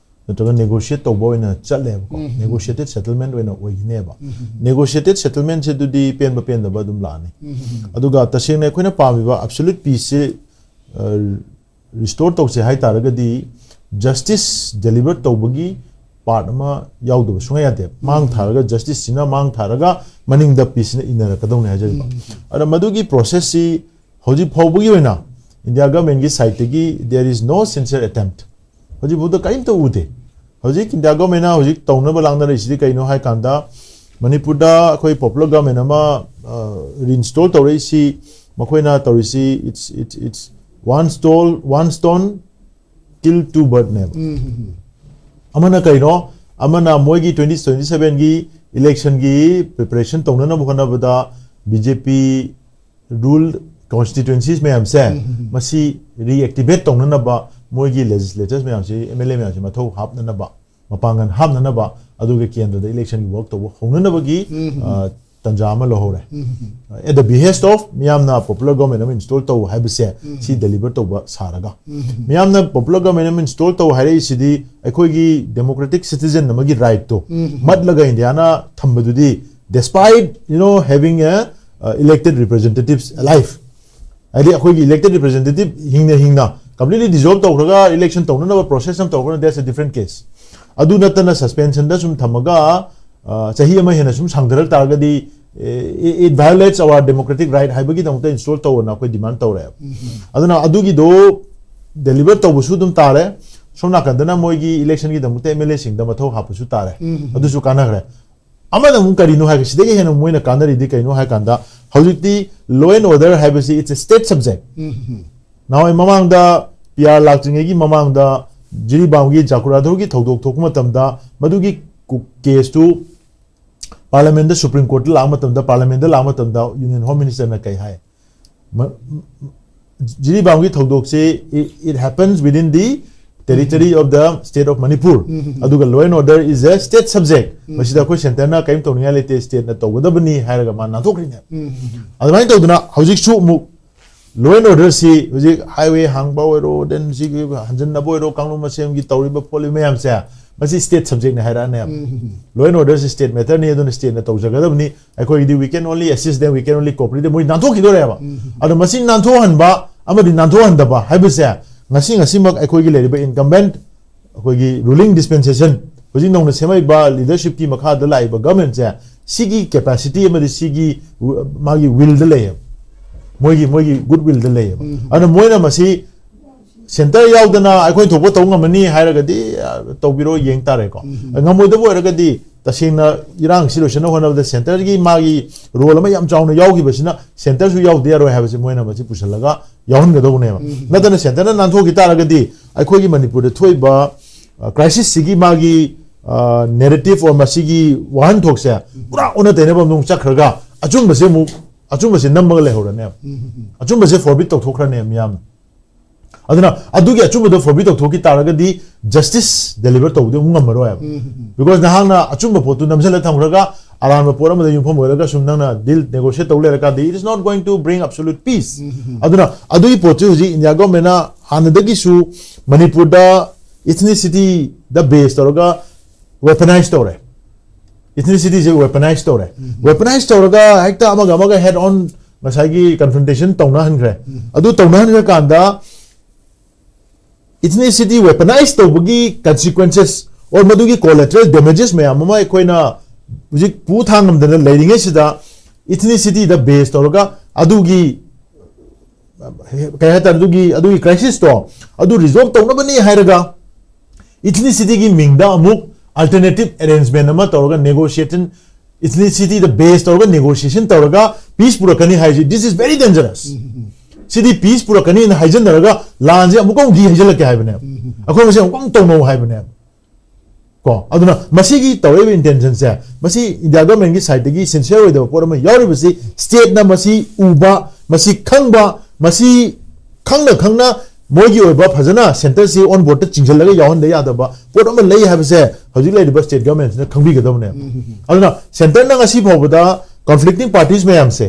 ꯅꯠꯇ꯭ꯔꯒ ꯅꯦꯒꯣꯁꯤꯌꯦꯠ ꯇꯧꯕ ꯑꯣꯏꯅ ꯆꯠꯂꯦꯕꯀꯣ꯫ ꯅꯦꯒꯣꯁꯤꯌꯦꯇꯦꯠ ꯁꯦꯇꯜꯃꯦꯟ ꯑꯣꯏꯅ ꯑꯣꯏꯒꯅꯦꯕ꯫ ꯅꯦꯒꯣꯁꯤꯌꯦꯇꯦꯠ ꯁꯦꯇꯜꯃꯦꯟꯁꯦ ꯑꯗꯨꯗꯤ ꯄꯦꯟꯕ ꯄꯦꯟꯗꯕ ꯑꯗꯨꯝ ꯂꯥꯛꯑꯅꯤ꯫ ꯑꯗꯨꯒ ꯇꯁꯦꯡꯅ ꯑꯩꯈꯣꯏꯅ ꯄꯥꯝꯃꯤꯕ ꯑꯦꯕꯁꯣꯂ꯭ꯌꯨꯠ ꯄꯤꯁꯁꯦ ꯔꯤꯁꯇꯣꯔ ꯇꯧꯁꯦ ꯍꯥꯏ ꯇꯥꯔꯒꯗꯤ ꯖꯁꯇꯤꯁ ꯗꯦꯂꯤꯚꯔ ꯇꯧꯕꯒꯤ ꯄꯥꯔꯠ ꯑꯃ ꯌꯥꯎꯗꯕ ꯁꯨꯡꯌꯥ ꯌꯥꯗꯦ꯫ ꯃꯥꯡ ꯊꯥꯔꯒ, ꯖꯁꯇꯤꯁꯁꯤꯅ ꯃꯥꯡ ꯊꯥꯔꯒ ꯃꯅꯤꯡꯗ ꯄꯤꯁꯁꯤꯅ ꯏꯟꯅꯔꯛꯀꯗꯧꯅꯦ ꯍꯥꯏꯖꯔꯤꯕ꯫ ꯑꯗ ꯃꯗꯨꯒꯤ ꯄ꯭ꯔꯣꯁꯦꯁꯁꯤ ꯍꯧꯖꯤꯛ ꯐꯥꯎꯕꯒꯤ ꯑꯣꯏꯅ ꯏꯟꯗꯤꯌꯥ ꯒꯚꯔꯟꯃꯦꯟꯒꯤ ꯁꯥꯏꯠꯇꯒꯤ there is no sincere attempt꯫ ꯍꯧꯖꯤꯛ ꯐꯥꯎꯗ ꯀꯔꯤꯝꯇ ꯎꯗꯦ꯫ ꯍꯧꯖꯤꯛ ꯏꯟꯗꯤꯌꯥ ꯒꯚꯔꯟꯃꯦꯟꯅ ꯍꯧꯖꯤꯛ ꯇꯧꯅꯕ ꯂꯥꯡꯅꯔꯛꯏꯁꯤꯗꯤ ꯀꯩꯅꯣ ꯍꯥꯏ ꯀꯥꯟꯗ, ꯃꯅꯤꯄꯨꯔꯗ ꯑꯩꯈꯣꯏ ꯄꯣꯄꯨꯂꯔ ꯒꯚꯔꯟꯃꯦꯟ ꯑꯃ ꯔꯤꯏꯟꯁꯇꯣꯜ ꯇꯧꯔꯛꯏꯁꯤ, ꯃꯈꯣꯏꯅ ꯇꯧꯔꯤꯁꯤ, it's, it's, it's one stone, one stone kill two birdꯅꯦꯕ꯫ ꯑꯃꯅ ꯀꯩꯅꯣ? ꯑꯃꯅ ꯃꯣꯏꯒꯤ ꯇ꯭ꯋꯦꯟꯇꯤ ꯇ꯭ꯋꯦꯟꯇꯤ ꯁꯚꯦꯟꯒꯤ ꯏꯂꯦꯛꯁꯟꯒꯤ ꯄ꯭ꯔꯤꯄꯦꯔꯦꯁꯟ ꯇꯧꯅꯅꯕ ꯍꯣꯠꯅꯕꯗ ꯕꯤ ꯖꯦ ꯄꯤ ꯔꯨꯜ ꯀꯣꯟꯁꯇꯤꯇ꯭ꯋꯦꯟꯁꯤꯁ ꯃꯌꯥꯝꯁꯦ, ꯃꯁꯤ ꯔꯤꯑꯦꯛꯇꯤꯚꯦꯠ ꯇꯧꯅꯅꯕ, ꯃꯣꯏꯒꯤ ꯂꯦꯖꯤꯁꯂꯦꯇꯔꯁ ꯃꯌꯥꯝꯁꯤ, ꯑꯦꯝ ꯑꯦꯜ ꯑꯦ ꯃꯌꯥꯝꯁꯤ ꯃꯊꯧ ꯍꯥꯞꯅꯅꯕ, ꯃꯄꯥꯡꯒꯜ ꯍꯥꯞꯅꯅꯕ, ꯑꯗꯨꯒ ꯀꯦꯟꯗ꯭ꯔꯗ ꯏꯂꯦꯛꯁꯟꯒꯤ ꯋꯥꯔꯛ ꯇꯧꯕ ꯍꯧꯅꯅꯕꯒꯤ, ꯑ, ꯇꯥꯟꯖꯥ ꯑꯃ ꯂꯧꯍꯧꯔꯦ꯫ At the behest of ꯃꯤꯌꯥꯝꯅ ꯄꯣꯄꯨꯂꯔ ꯒꯚꯔꯟꯃꯦꯟ ꯑꯃ ꯏꯟꯁꯇꯣꯜ ꯇꯧ ꯍꯥꯏꯕꯁꯦ, ꯁꯤ ꯗꯦꯂꯤꯚꯔ ꯇꯧꯕ ꯁꯥꯔꯒ, ꯃꯤꯌꯥꯝꯅ ꯄꯣꯄꯨꯂꯔ ꯒꯚꯔꯟꯃꯦꯟ ꯑꯃ ꯏꯟꯁꯇꯣꯜ ꯇꯧ ꯍꯥꯏꯔꯛꯏꯁꯤꯗꯤ ꯑꯩꯈꯣꯏꯒꯤ ꯗꯦꯃꯣꯀ꯭ꯔꯦꯇꯤꯛ ꯁꯤꯇꯤꯖꯟ ꯑꯃꯒꯤ ꯔꯥꯏꯠꯇꯣ ꯃꯠꯂꯒ ꯏꯟꯗꯤꯌꯥꯅ ꯊꯝꯕꯗꯨꯗꯤ, despite, you know, having a, uh, elected representatives alive, ꯍꯥꯏꯗꯤ ꯑꯩꯈꯣꯏꯒꯤ ꯏꯂꯦꯛꯇꯦꯠ ꯔꯤꯄ꯭ꯔꯖꯦꯟꯇꯦꯇꯤꯚ ꯍꯤꯡꯅ ꯍꯤꯡꯅ ꯀꯝꯄ꯭ꯂꯤꯠꯂꯤ ꯗꯤꯖꯣꯜꯕ ꯇꯧꯈ꯭ꯔꯒ ꯏꯂꯦꯛꯁꯟ ꯇꯧꯅꯅꯕ ꯄ꯭ꯔꯣꯁꯦꯁ ꯑꯃ ꯇꯧꯈ꯭ꯔꯒ, that's a different case꯫ ꯑꯗꯨ ꯅꯠꯇꯅ ꯁꯁꯄꯦꯟꯁꯟꯗ ꯁꯨꯝ ꯊꯝꯃꯒ, ꯑ, ꯆꯍꯤ ꯑꯃ ꯍꯦꯟꯅ ꯁꯨꯝ ꯁꯥꯡꯊꯔꯛ ꯇꯥꯔꯒꯗꯤ, it violates our democratic right ꯍꯥꯏꯕꯒꯤꯗꯃꯛꯇ ꯏꯟꯁꯇꯣꯜ ꯇꯧꯑꯣꯅ ꯑꯩꯈꯣꯏ ꯗꯤꯃꯥꯟ ꯇꯧꯔꯛꯑꯦꯕ꯫ ꯑꯗꯨꯅ ꯑꯗꯨꯒꯤꯗꯣ ꯗꯦꯂꯤꯚꯔ ꯇꯧꯕꯁꯨ ꯑꯗꯨꯝ ꯇꯥꯔꯦ, ꯁꯣꯝ ꯅꯥꯀꯟꯗꯅ ꯃꯣꯏꯒꯤ ꯏꯂꯦꯛꯁꯟꯒꯤꯗꯃꯛꯇ ꯑꯦꯝ ꯑꯦꯜ ꯑꯦꯁꯤꯡꯗ ꯃꯊꯧ ꯍꯥꯞꯄꯁꯨ ꯇꯥꯔꯦ꯫ ꯑꯗꯨꯁꯨ ꯀꯥꯟꯅꯈ꯭ꯔꯦ꯫ ꯑꯃꯅ ꯑꯃꯨꯛ ꯀꯔꯤꯅꯣ ꯍꯥꯏꯔꯒ, ꯁꯤꯗꯒꯤ ꯍꯦꯟꯅ ꯃꯣꯏꯅ ꯀꯥꯟꯅꯔꯤꯗꯤ ꯀꯩꯅꯣ ꯍꯥꯏ ꯀꯥꯟꯗ, ꯍꯧꯖꯤꯛꯇꯤ law and order ꯍꯥꯏꯕꯁꯤ it's a state subject꯫ ꯅꯍꯥꯟꯋꯥꯏ ꯃꯃꯥꯡꯗ ꯄꯤ ꯑꯥꯔ ꯂꯥꯛꯇ꯭ꯔꯤꯉꯩꯒꯤ ꯃꯃꯥꯡꯗ ꯖꯤꯔꯤꯕꯥꯝꯒꯤ ꯖꯥꯀꯨꯔꯥꯙꯧꯒꯤ ꯊꯧꯗꯣꯛ ꯊꯣꯛꯄ ꯃꯇꯝꯗ, ꯃꯗꯨꯒꯤ ꯀꯦꯁꯇꯨ ꯄꯥꯔꯂꯤꯌꯥꯃꯦꯟꯗ, ꯁꯨꯄ꯭ꯔꯤꯝ ꯀꯣꯔꯠꯇ ꯂꯥꯛꯄ ꯃꯇꯝꯗ, ꯄꯥꯔꯂꯤꯌꯥꯃꯦꯟꯗ ꯂꯥꯛꯄ ꯃꯇꯝꯗ ꯌꯨꯅꯤꯌꯟ ꯍꯣꯝ ꯃꯤꯅꯤꯁꯇꯔꯅ ꯀꯩ ꯍꯥꯏ? ꯃ-, ꯖꯤꯔꯤꯕꯥꯝꯒꯤ ꯊꯧꯗꯣꯛꯁꯤ, it, it happens within the territory of the state of Manipur. ꯑꯗꯨꯒ law and order is a state subject. ꯃꯁꯤꯗ ꯑꯩꯈꯣꯏ centreꯅ ꯀꯔꯤꯝ ꯇꯧꯅꯤꯡꯉꯥꯏ ꯂꯩꯇꯦ, stateꯅ ꯇꯧꯒꯗꯕꯅꯤ ꯍꯥꯏꯔꯒ ꯃꯥ ꯅꯥꯟꯊꯣꯛꯈ꯭ꯔꯤꯅꯦ꯫ ꯑꯗꯨꯃꯥꯏꯅ ꯇꯧꯗꯅ ꯍꯧꯖꯤꯛꯁꯨ ꯑꯃꯨꯛ law and orderꯁꯤ ꯍꯧꯖꯤꯛ highway ꯍꯥꯡꯕ ꯑꯣꯏꯔꯣ, then ꯁꯤꯒꯤ ꯍꯟꯖꯤꯟꯅꯕ ꯑꯣꯏꯔꯣ, ꯀꯥꯡꯂꯨꯞ ꯃꯁꯦꯟꯒꯤ ꯇꯧꯔꯤꯕ ꯈꯣꯠꯂꯤꯕ ꯃꯌꯥꯝꯁꯦ, ꯃꯁꯤ state subjectꯅꯦ ꯍꯥꯏꯔꯛꯑꯅꯦꯕ꯫ Law and orderꯁꯤ state matterꯅꯤ, ꯑꯗꯨꯅ stateꯅ ꯇꯧꯖꯒꯗꯕꯅꯤ꯫ ꯑꯩꯈꯣꯏꯒꯤꯗꯤ we can only assist them, we can only cooperate them, ꯃꯣꯏ ꯅꯥꯟꯊꯣꯛꯈꯤꯗꯣꯔꯦꯕ꯫ ꯑꯗꯣ ꯃꯁꯤ ꯅꯥꯟꯊꯣꯛꯍꯟꯕ ꯑꯃꯗꯤ ꯅꯥꯟꯊꯣꯛꯍꯟꯗꯕ ꯍꯥꯏꯕꯁꯦ ꯉꯁꯤ ꯉꯁꯤꯃꯛ ꯑꯩꯈꯣꯏꯒꯤ ꯂꯩꯔꯤꯕ incumbent, ꯑꯩꯈꯣꯏꯒꯤ ruling dispensation, ꯍꯧꯖꯤꯛ ꯅꯧꯅ ꯁꯦꯝꯃꯛꯏꯕ leadershipꯀꯤ ꯃꯈꯥꯗ ꯂꯥꯛꯏꯕ governmentꯁꯦ, ꯁꯤꯒꯤ capacity ꯑꯃꯗꯤ ꯁꯤꯒꯤ ꯃꯥꯒꯤ willꯗ ꯂꯩꯌꯦꯕ, ꯃꯣꯏꯒꯤ ꯃꯣꯏꯒꯤ good willꯗ ꯂꯩꯌꯦꯕ꯫ ꯑꯗꯨꯅ ꯃꯣꯏꯅ ꯃꯁꯤ centre ꯌꯥꯎꯗꯅ ꯑꯩꯈꯣꯏ ꯊꯣꯛꯄ ꯇꯧ ꯉꯝꯃꯅꯤ ꯍꯥꯏꯔꯒꯗꯤ, ꯑ, ꯇꯧꯕꯤꯔꯣ, ꯌꯦꯡ ꯇꯥꯔꯦꯀꯣ꯫ ꯉꯝꯃꯣꯏꯗꯕ ꯑꯣꯏꯔꯒꯗꯤ ꯇꯁꯦꯡꯅ ꯏꯔꯥꯡꯁꯤ ꯂꯣꯏꯁꯤꯟꯅꯕ ꯍꯣꯠꯅꯕꯗ centreꯒꯤ ꯃꯥꯒꯤ role ꯑꯃ ꯌꯥꯝ ꯆꯥꯎꯅ ꯌꯥꯎꯈꯤꯕꯁꯤꯅ centreꯁꯨ ꯌꯥꯎꯗ ꯌꯥꯔꯣꯏ ꯍꯥꯏꯕꯁꯤ ꯃꯣꯏꯅ ꯃꯁꯤ ꯄꯨꯁꯤꯜꯂꯒ ꯌꯥꯎꯍꯟꯒꯗꯧꯕꯅꯦꯕ꯫ ꯅꯠꯇꯅ centreꯅ ꯅꯥꯟꯊꯣꯛꯈꯤ ꯇꯥꯔꯒꯗꯤ ꯑꯩꯈꯣꯏꯒꯤ ꯃꯅꯤꯄꯨꯔꯗ ꯊꯣꯛꯏꯕ, ꯑ, crisisꯁꯤꯒꯤ ꯃꯥꯒꯤ, ꯑ, narrative or ꯃꯁꯤꯒꯤ ꯋꯥꯍꯟꯊꯣꯛꯁꯦ ꯄꯨꯔꯥ ꯑꯣꯟꯅ ꯇꯩꯅꯕ ꯑꯃꯗ ꯑꯃꯨꯛ ꯆꯠꯈ꯭ꯔꯒ ꯑꯆꯨꯝꯕꯁꯦ ꯑꯃꯨꯛ, ꯑꯆꯨꯝꯕꯁꯦ ꯅꯝꯃꯒ ꯂꯩꯍꯧꯔꯅꯦꯕ꯫ ꯑꯆꯨꯝꯕꯁꯦ forbid ꯇꯧꯊꯣꯛꯈ꯭ꯔꯅꯦꯕ ꯃꯤꯌꯥꯝꯅ꯫ ꯑꯗꯨꯅ ꯑꯗꯨꯒꯤ ꯑꯆꯨꯝꯕꯗꯣ forbid ꯇꯧꯊꯣꯛꯈꯤ ꯇꯥꯔꯒꯗꯤ justice deliver ꯇꯧꯕꯗꯤ ꯑꯃꯨꯛ ꯉꯝꯃꯔꯣꯏꯕ꯫ Because ꯅꯍꯥꯛꯅ ꯑꯆꯨꯝꯕ ꯄꯣꯠꯇꯨ ꯅꯝꯁꯤꯜꯂ ꯊꯝꯈ꯭ꯔꯒ ꯑꯔꯥꯟꯕ ꯄꯣꯠ ꯑꯃꯗ ꯌꯨꯝꯐꯝ ꯑꯣꯏꯔꯒ ꯁꯨꯝ ꯅꯪꯅ deal negotiate ꯇꯧ ꯂꯩꯔꯀꯥꯟꯗ it is not going to bring absolute peace꯫ ꯑꯗꯨꯅ ꯑꯗꯨꯒꯤ ꯄꯣꯠꯁꯤ ꯍꯧꯖꯤꯛ India governmentꯅ ꯍꯥꯟꯅꯗꯒꯤꯁꯨ ꯃꯅꯤꯄꯨꯔꯗ ethnicity ꯗ base ꯇꯧꯔꯒ weaponize ꯇꯧꯔꯦ꯫ Ethnicity ꯁꯦ weaponize ꯇꯧꯔꯦ꯫ Weaponize ꯇꯧꯔꯒ ꯍꯦꯛꯇ ꯑꯃꯒ ꯑꯃꯒ head on ꯉꯁꯥꯏꯒꯤ confrontation ꯇꯧꯅꯍꯟꯈ꯭ꯔꯦ꯫ ꯑꯗꯨ ꯇꯧꯅꯍꯟꯈ꯭ꯔꯀꯥꯟꯗ ethnicity weaponize ꯇꯧꯕꯒꯤ consequences or ꯃꯗꯨꯒꯤ collateral damages ꯃꯌꯥꯝ ꯑꯃ ꯑꯩꯈꯣꯏꯅ ꯍꯧꯖꯤꯛ ꯄꯨ ꯊꯥꯡ ꯉꯝꯗꯅ ꯂꯩꯔꯤꯉꯩꯁꯤꯗ ethnicity ꯗ base ꯇꯧꯔꯒ ꯑꯗꯨꯒꯤ, ꯀꯩ ꯍꯥꯏꯇꯥꯔꯦ, ꯑꯗꯨꯒꯤ, ꯑꯗꯨꯒꯤ crisisꯇꯣ ꯑꯗꯨ resolve ꯇꯧꯅꯕꯅꯤ ꯍꯥꯏꯔꯒ ethnicity ꯒꯤ ꯃꯤꯡꯗ ꯑꯃꯨꯛ alternative arrangement ꯑꯃ ꯇꯧꯔꯒ negotiation, ethnicity ꯗ base ꯇꯧꯔꯒ negotiation ꯇꯧꯔꯒ peace ꯄꯨꯔꯛꯀꯅꯤ ꯍꯥꯏꯁꯤ, this is very dangerous꯫ CD peace ꯄꯨꯔꯛꯀꯅꯤꯅ ꯍꯥꯏꯖꯟꯅꯔꯒ ꯂꯥꯟꯁꯦ ꯑꯃꯨꯛꯀ ꯑꯃꯨꯛ ꯍꯩꯖꯤꯜꯂꯛꯀꯦ ꯍꯥꯏꯕꯅꯦꯕ꯫ ꯑꯩꯈꯣꯏ ꯃꯁꯦꯟ ꯑꯃꯨꯛꯀ ꯑꯃꯨꯛ ꯇꯧꯅꯧ ꯍꯥꯏꯕꯅꯦꯕ꯫ ꯀꯣ, ꯑꯗꯨꯅ ꯃꯁꯤꯒꯤ ꯇꯧꯔꯛꯏꯕ intention ꯁꯦ, ꯃꯁꯤ India government ꯀꯤ side ꯇꯒꯤ sincere ꯑꯣꯏꯗꯕ ꯄꯣꯠ ꯑꯃ ꯌꯥꯎꯔꯤꯕꯁꯤ, state ꯅ ꯃꯁꯤ ꯎꯕ, ꯃꯁꯤ ꯈꯪꯕ, ꯃꯁꯤ ꯈꯪꯅ ꯈꯪꯅ ꯃꯣꯏꯒꯤ ꯑꯣꯏꯕ ꯐꯖꯅ centreꯁꯤ on boardꯇ ꯆꯤꯡꯁꯤꯜꯂꯒ ꯌꯥꯎꯍꯟꯗ ꯌꯥꯗꯕ ꯄꯣꯠ ꯑꯃ ꯂꯩ ꯍꯥꯏꯕꯁꯦ ꯍꯧꯖꯤꯛ ꯂꯩꯔꯤꯕ state governmentꯁꯤꯅ ꯈꯪꯕꯤꯒꯗꯕꯅꯦꯕ꯫ ꯑꯗꯨꯅ centreꯅ ꯉꯁꯤ ꯐꯥꯎꯕꯗ conflicting parties ꯃꯌꯥꯝꯁꯦ,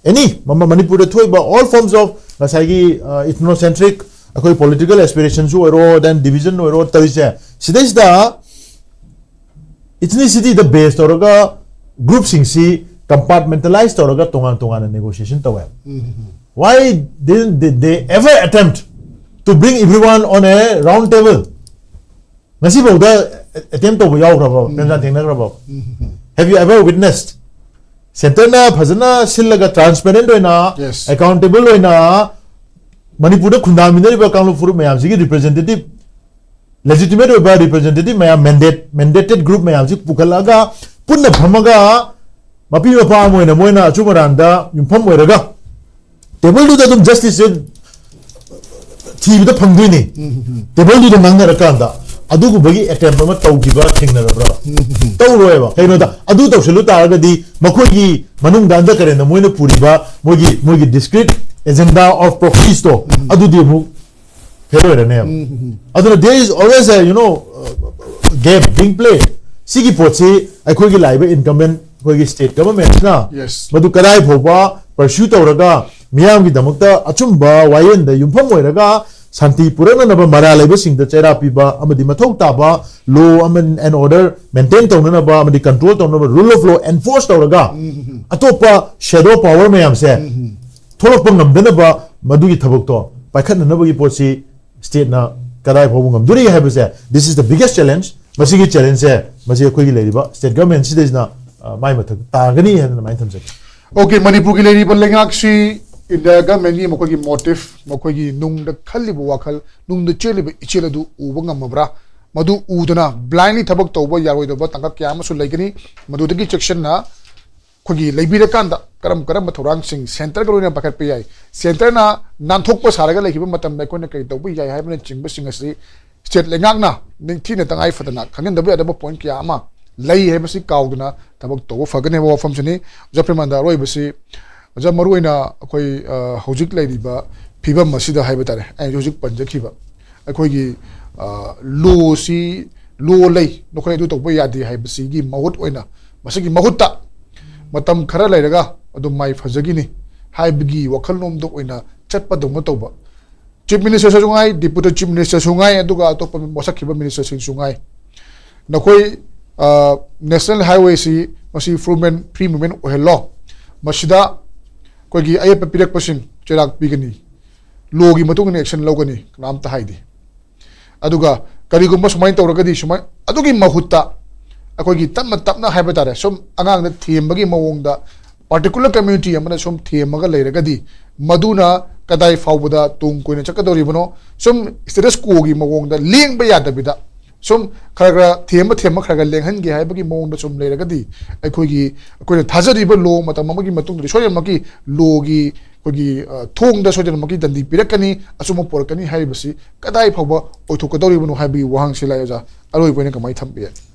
any ꯃ- ꯃꯅꯤꯄꯨꯔꯗ ꯊꯣꯛꯏꯕ all forms of ꯉꯁꯥꯏꯒꯤ, uh, ethnocentric, ꯑꯩꯈꯣꯏ political aspirationꯁꯨ ꯑꯣꯏꯔꯣ, then division ꯑꯣꯏꯔꯣ, ꯇꯧꯔꯤꯁꯦ, ꯁꯤꯗꯩꯁꯤꯗ ethnicity ꯗ base ꯇꯧꯔꯒ groupꯁꯤꯡꯁꯤ compartmentalize ꯇꯧꯔꯒ ꯇꯣꯉꯥꯟ ꯇꯣꯉꯥꯟꯅ negotiation ꯇꯧꯋꯦ꯫ Why didn't they, they ever attempt to bring everyone on a round table? ꯉꯁꯤꯐꯥꯎꯗ attempt ꯇꯧꯕ ꯌꯥꯎꯈ꯭ꯔꯕ, ꯇꯟꯖꯥ ꯊꯦꯡꯅꯈ꯭ꯔꯕ? Have you ever witnessed? Centreꯅ ꯐꯖꯅ ꯁꯤꯜꯂꯒ transparent ꯑꯣꯏꯅ, Yes. accountable ꯑꯣꯏꯅ ꯃꯅꯤꯄꯨꯔꯗ ꯈꯨꯟꯗꯥꯃꯤꯟꯅꯔꯤꯕ ꯀꯥꯡꯂꯨꯞ ꯐꯨꯔꯨꯞ ꯃꯌꯥꯝꯁꯤꯒꯤ representative, legitimate ꯑꯣꯏꯕ representative ꯃꯌꯥꯝ, mandate, mandated group ꯃꯌꯥꯝꯁꯤ ꯄꯨꯈꯠꯂꯛꯑꯒ ꯄꯨꯟꯅ ꯐꯝꯃꯒ ꯃꯄꯤ ꯃꯄꯥ ꯑꯃ ꯑꯣꯏꯅ ꯃꯣꯏꯅ ꯑꯆꯨꯝ ꯑꯔꯥꯟꯗ ꯌꯨꯝꯐꯝ ꯑꯣꯏꯔꯒ tableꯗꯨꯗ ꯑꯗꯨꯝ justice ꯊꯤꯕꯗ ꯐꯪꯗꯣꯏꯅꯤ꯫ Tableꯗꯨꯗ ꯉꯥꯡꯅꯔꯀꯥꯟꯗ ꯑꯗꯨꯒꯨꯝꯕꯒꯤ attempt ꯑꯃ ꯇꯧꯈꯤꯕ ꯊꯦꯡꯅꯔꯕ꯭ꯔꯕ? ꯇꯧꯔꯣꯏꯕ꯫ ꯀꯩꯅꯣꯗ ꯑꯗꯨ ꯇꯧꯁꯤꯜꯂꯨ ꯇꯥꯔꯒꯗꯤ ꯃꯈꯣꯏꯒꯤ ꯃꯅꯨꯡꯗ undercurrentꯗ ꯃꯣꯏꯅ ꯄꯨꯔꯤꯕ ꯃꯣꯏꯒꯤ, ꯃꯣꯏꯒꯤ discrete agenda of proxiesꯇꯣ ꯑꯗꯨꯗꯤ ꯑꯃꯨꯛ fail ꯑꯣꯏꯔꯅꯦꯕ꯫ ꯑꯗꯨꯅ there is always a, you know, game being played. ꯁꯤꯒꯤ ꯄꯣꯠꯁꯤ ꯑꯩꯈꯣꯏꯒꯤ ꯂꯥꯛꯏꯕ incumbent ꯑꯩꯈꯣꯏꯒꯤ state governmentꯁꯤꯅ Yes. ꯃꯗꯨ ꯀꯗꯥꯏ ꯐꯥꯎꯕ pursue ꯇꯧꯔꯒ ꯃꯤꯌꯥꯝꯒꯤꯗꯃꯛꯇ ꯑꯆꯨꯝꯕ ꯋꯥꯌꯦꯜꯗ ꯌꯨꯝꯐꯝ ꯑꯣꯏꯔꯒ ꯁꯥꯟꯇꯤ ꯄꯨꯔꯛꯅꯅꯕ ꯃꯔꯥꯜ ꯂꯩꯕꯁꯤꯡꯗ ꯆꯩꯔꯥ ꯄꯤꯕ ꯑꯃꯗꯤ ꯃꯊꯧ ꯇꯥꯕ law ꯑꯃ and order maintain ꯇꯧꯅꯅꯕ ꯑꯃꯗꯤ control ꯇꯧꯅꯕ rule of law enforce ꯇꯧꯔꯒ ꯑꯇꯣꯞꯄ shadow power ꯃꯌꯥꯝꯁꯦ ꯊꯣꯛꯂꯛꯄ ꯉꯝꯗꯅꯕ ꯃꯗꯨꯒꯤ ꯊꯕꯛꯇꯣ ꯄꯥꯏꯈꯠꯅꯅꯕꯒꯤ ꯄꯣꯠꯁꯤ stateꯅ ꯀꯗꯥꯏ ꯐꯥꯎꯕ ꯉꯝꯗꯣꯔꯤ ꯍꯥꯏꯕꯁꯦ, this is the biggest challenge. ꯃꯁꯤꯒꯤ challengeꯁꯦ ꯃꯁꯤ ꯑꯩꯈꯣꯏꯒꯤ ꯂꯩꯔꯤꯕ state governmentꯁꯤꯗꯩꯁꯤꯅ, ꯑ, ꯃꯥꯏ ꯃꯊꯛꯇ ꯇꯥꯒꯅꯤ ꯍꯥꯏꯅ ꯑꯗꯨꯃꯥꯏꯅ ꯊꯝꯖꯒꯦ꯫ Okay, ꯃꯅꯤꯄꯨꯔꯒꯤ ꯂꯩꯔꯤꯕ ꯂꯩꯉꯥꯛꯁꯤ India governmentꯒꯤ ꯃꯈꯣꯏꯒꯤ motive, ꯃꯈꯣꯏꯒꯤ ꯅꯨꯡꯗ ꯈꯜꯂꯤꯕ ꯋꯥꯈꯜ, ꯅꯨꯡꯗ ꯆꯦꯜꯂꯤꯕ ꯏꯆꯦꯜ ꯑꯗꯨ ꯎꯕ ꯉꯝꯃꯕ꯭ꯔꯥ? ꯃꯗꯨ ꯎꯗꯅ blindly ꯊꯕꯛ ꯇꯧꯕ ꯌꯥꯔꯣꯏꯗꯕ ꯇꯥꯡꯀꯛ ꯀꯌꯥ ꯑꯃꯁꯨ ꯂꯩꯒꯅꯤ꯫ ꯃꯗꯨꯗꯒꯤ ꯆꯦꯛꯁꯤꯟꯅ ꯑꯩꯈꯣꯏꯒꯤ ꯂꯩꯕꯤꯔꯀꯥꯟꯗ ꯀꯔꯝ ꯀꯔꯝꯕ ꯊꯧꯔꯥꯡꯁꯤꯡ centreꯒ ꯂꯣꯏꯅꯅ ꯄꯥꯏꯈꯠꯄ ꯌꯥꯏ, centreꯅ ꯅꯥꯟꯊꯣꯛꯄ ꯁꯥꯔꯒ ꯂꯩꯈꯤꯕ ꯃꯇꯝꯗ ꯑꯩꯈꯣꯏꯅ ꯀꯔꯤ ꯇꯧꯕ ꯌꯥꯏ ꯍꯥꯏꯕꯅꯆꯤꯡꯕꯁꯤꯡ ꯑꯁꯤ state ꯂꯩꯉꯥꯛꯅ ꯅꯤꯡꯊꯤꯅ ꯇꯉꯥꯏ ꯐꯗꯅ ꯈꯪꯍꯟꯗꯕ ꯌꯥꯗꯕ point ꯀꯌꯥ ꯑꯃ ꯂꯩ ꯍꯥꯏꯕꯁꯤ ꯀꯥꯎꯗꯅ ꯊꯕꯛ ꯇꯧꯕ ꯐꯒꯅꯤ ꯍꯥꯏꯕ ꯋꯥꯐꯝꯁꯤꯅꯤ꯫ ꯑꯣꯖꯥ ꯄ꯭ꯔꯦꯃꯥꯅꯟꯗ, ꯑꯔꯣꯏꯕꯁꯤ, ꯑꯣꯖꯥ, ꯃꯔꯨꯑꯣꯏꯅ ꯑꯩꯈꯣꯏ, ꯑ, ꯍꯧꯖꯤꯛ ꯂꯩꯔꯤꯕ ꯐꯤꯕꯝ ꯑꯁꯤꯗ ꯍꯥꯏꯕ ꯇꯥꯔꯦ, ꯑꯩꯅ ꯍꯧꯖꯤꯛ ꯄꯟꯖꯈꯤꯕ ꯑꯩꯈꯣꯏꯒꯤ ꯂꯣꯁꯤ, ꯂꯣ ꯂꯩ, ꯅꯈꯣꯏ ꯑꯗꯨ ꯇꯧꯕ ꯌꯥꯗꯦ ꯍꯥꯏꯕꯁꯤꯒꯤ ꯃꯍꯨꯠ ꯑꯣꯏꯅ, ꯃꯁꯤꯒꯤ ꯃꯍꯨꯠꯇ ꯃꯇꯝ ꯈꯔ ꯂꯩꯔꯒ ꯑꯗꯨꯝ ꯃꯥꯏ ꯐꯖꯈꯤꯅꯤ ꯍꯥꯏꯕꯒꯤ ꯋꯥꯈꯜꯂꯣꯟꯗ ꯑꯣꯏꯅ ꯆꯠꯄꯗꯧꯅ ꯇꯧꯕ꯫ ꯆꯤꯐ ꯃꯤꯅꯤꯁꯇꯔꯁꯨ ꯉꯥꯏ, ꯗꯤꯄꯨꯇꯤ ꯆꯤꯐ ꯃꯤꯅꯤꯁꯇꯔꯁꯨ ꯉꯥꯏ, ꯑꯗꯨꯒ ꯑꯇꯣꯞꯄ ꯋꯥꯁꯛꯈꯤꯕ ꯃꯤꯅꯤꯁꯇꯔꯁꯤꯡꯁꯨ ꯉꯥꯏ, ꯅꯈꯣꯏ ꯅꯦꯁꯅꯦꯜ ꯍꯥꯏꯋꯦꯁꯤ ꯃꯁꯤ ꯐ꯭ꯔꯤ ꯃꯨꯚꯃꯦꯟ, ꯐ꯭ꯔꯤ ꯃꯨꯚꯃꯦꯟ ꯑꯣꯏꯍꯜꯂꯣ, ꯃꯁꯤꯗ ꯑꯩꯈꯣꯏꯒꯤ ꯑꯌꯦꯠꯄ ꯄꯤꯔꯛꯄꯁꯤꯡ ꯆꯩꯔꯥꯛ ꯄꯤꯒꯅꯤ, ꯂꯣꯒꯤ ꯃꯇꯨꯡ ꯏꯟꯅ ꯑꯦꯛꯁꯟ ꯂꯧꯒꯅꯤ, ꯀꯅꯥꯝꯇ ꯍꯥꯏꯗꯦ꯫ ꯑꯗꯨꯒ ꯀꯔꯤꯒꯨꯝꯕ ꯁꯨꯃꯥꯏꯅ ꯇꯧꯔꯒꯗꯤ ꯁꯨꯃꯥꯏ, ꯑꯗꯨꯒꯤ ꯃꯍꯨꯠꯇ ꯑꯩꯈꯣꯏꯒꯤ ꯇꯞꯅ ꯇꯞꯅ ꯍꯥꯏꯕ ꯇꯥꯔꯦ, ꯁꯨꯝ ꯑꯉꯥꯡꯗ ꯊꯦꯝꯕꯒꯤ ꯃꯑꯣꯡꯗ ꯄꯥꯔꯇꯤꯀꯨꯂꯔ ꯀꯝꯃ꯭ꯌꯨꯅꯤꯇꯤ ꯑꯃꯅ ꯁꯨꯝ ꯊꯦꯝꯃꯒ ꯂꯩꯔꯒꯗꯤ ꯃꯗꯨꯅ ꯀꯗꯥꯏ ꯐꯥꯎꯕꯗ ꯇꯨꯡ ꯀꯣꯏꯅ ꯆꯠꯀꯗꯧꯔꯤꯕꯅꯣ? ꯁꯨꯝ ꯁ꯭ꯇꯦꯇꯁ ꯀꯣꯒꯤ ꯃꯑꯣꯡꯗ ꯂꯦꯡꯕ ꯌꯥꯗꯕꯤꯗ ꯁꯨꯝ ꯈꯔ ꯈꯔ ꯊꯦꯝꯕ ꯊꯦꯝꯕ ꯈꯔ ꯈꯔ ꯂꯦꯡꯍꯟꯒꯦ ꯍꯥꯏꯕꯒꯤ ꯃꯑꯣꯡꯗ ꯁꯨꯝ ꯂꯩꯔꯒꯗꯤ ꯑꯩꯈꯣꯏꯒꯤ, ꯑꯩꯈꯣꯏꯅ ꯊꯥꯖꯔꯤꯕ ꯂꯣ ꯃꯇꯝ ꯑꯃꯒꯤ ꯃꯇꯨꯡꯗꯗꯤ ꯁꯣꯏꯗꯅꯃꯛꯀꯤ ꯂꯣꯒꯤ ꯑꯩꯈꯣꯏꯒꯤ, ꯑ, ꯊꯣꯡꯗ ꯁꯣꯏꯗꯅꯃꯛꯀꯤ ꯗꯟꯗꯤ ꯄꯤꯔꯛꯀꯅꯤ, ꯑꯆꯨꯝꯕ ꯄꯨꯔꯛꯀꯅꯤ ꯍꯥꯏꯔꯤꯕꯁꯤ ꯀꯗꯥꯏ ꯐꯥꯎꯕ ꯑꯣꯏꯊꯣꯛꯀꯗꯧꯔꯤꯕꯅꯣ ꯍꯥꯏꯕꯒꯤ ꯋꯥꯍꯪꯁꯤ ꯂꯥꯛꯑꯦ ꯑꯣꯖꯥ꯫ ꯑꯔꯣꯏꯕ ꯑꯣꯏꯅ ꯀꯃꯥꯏꯅ ꯊꯝꯕꯤꯒꯦ?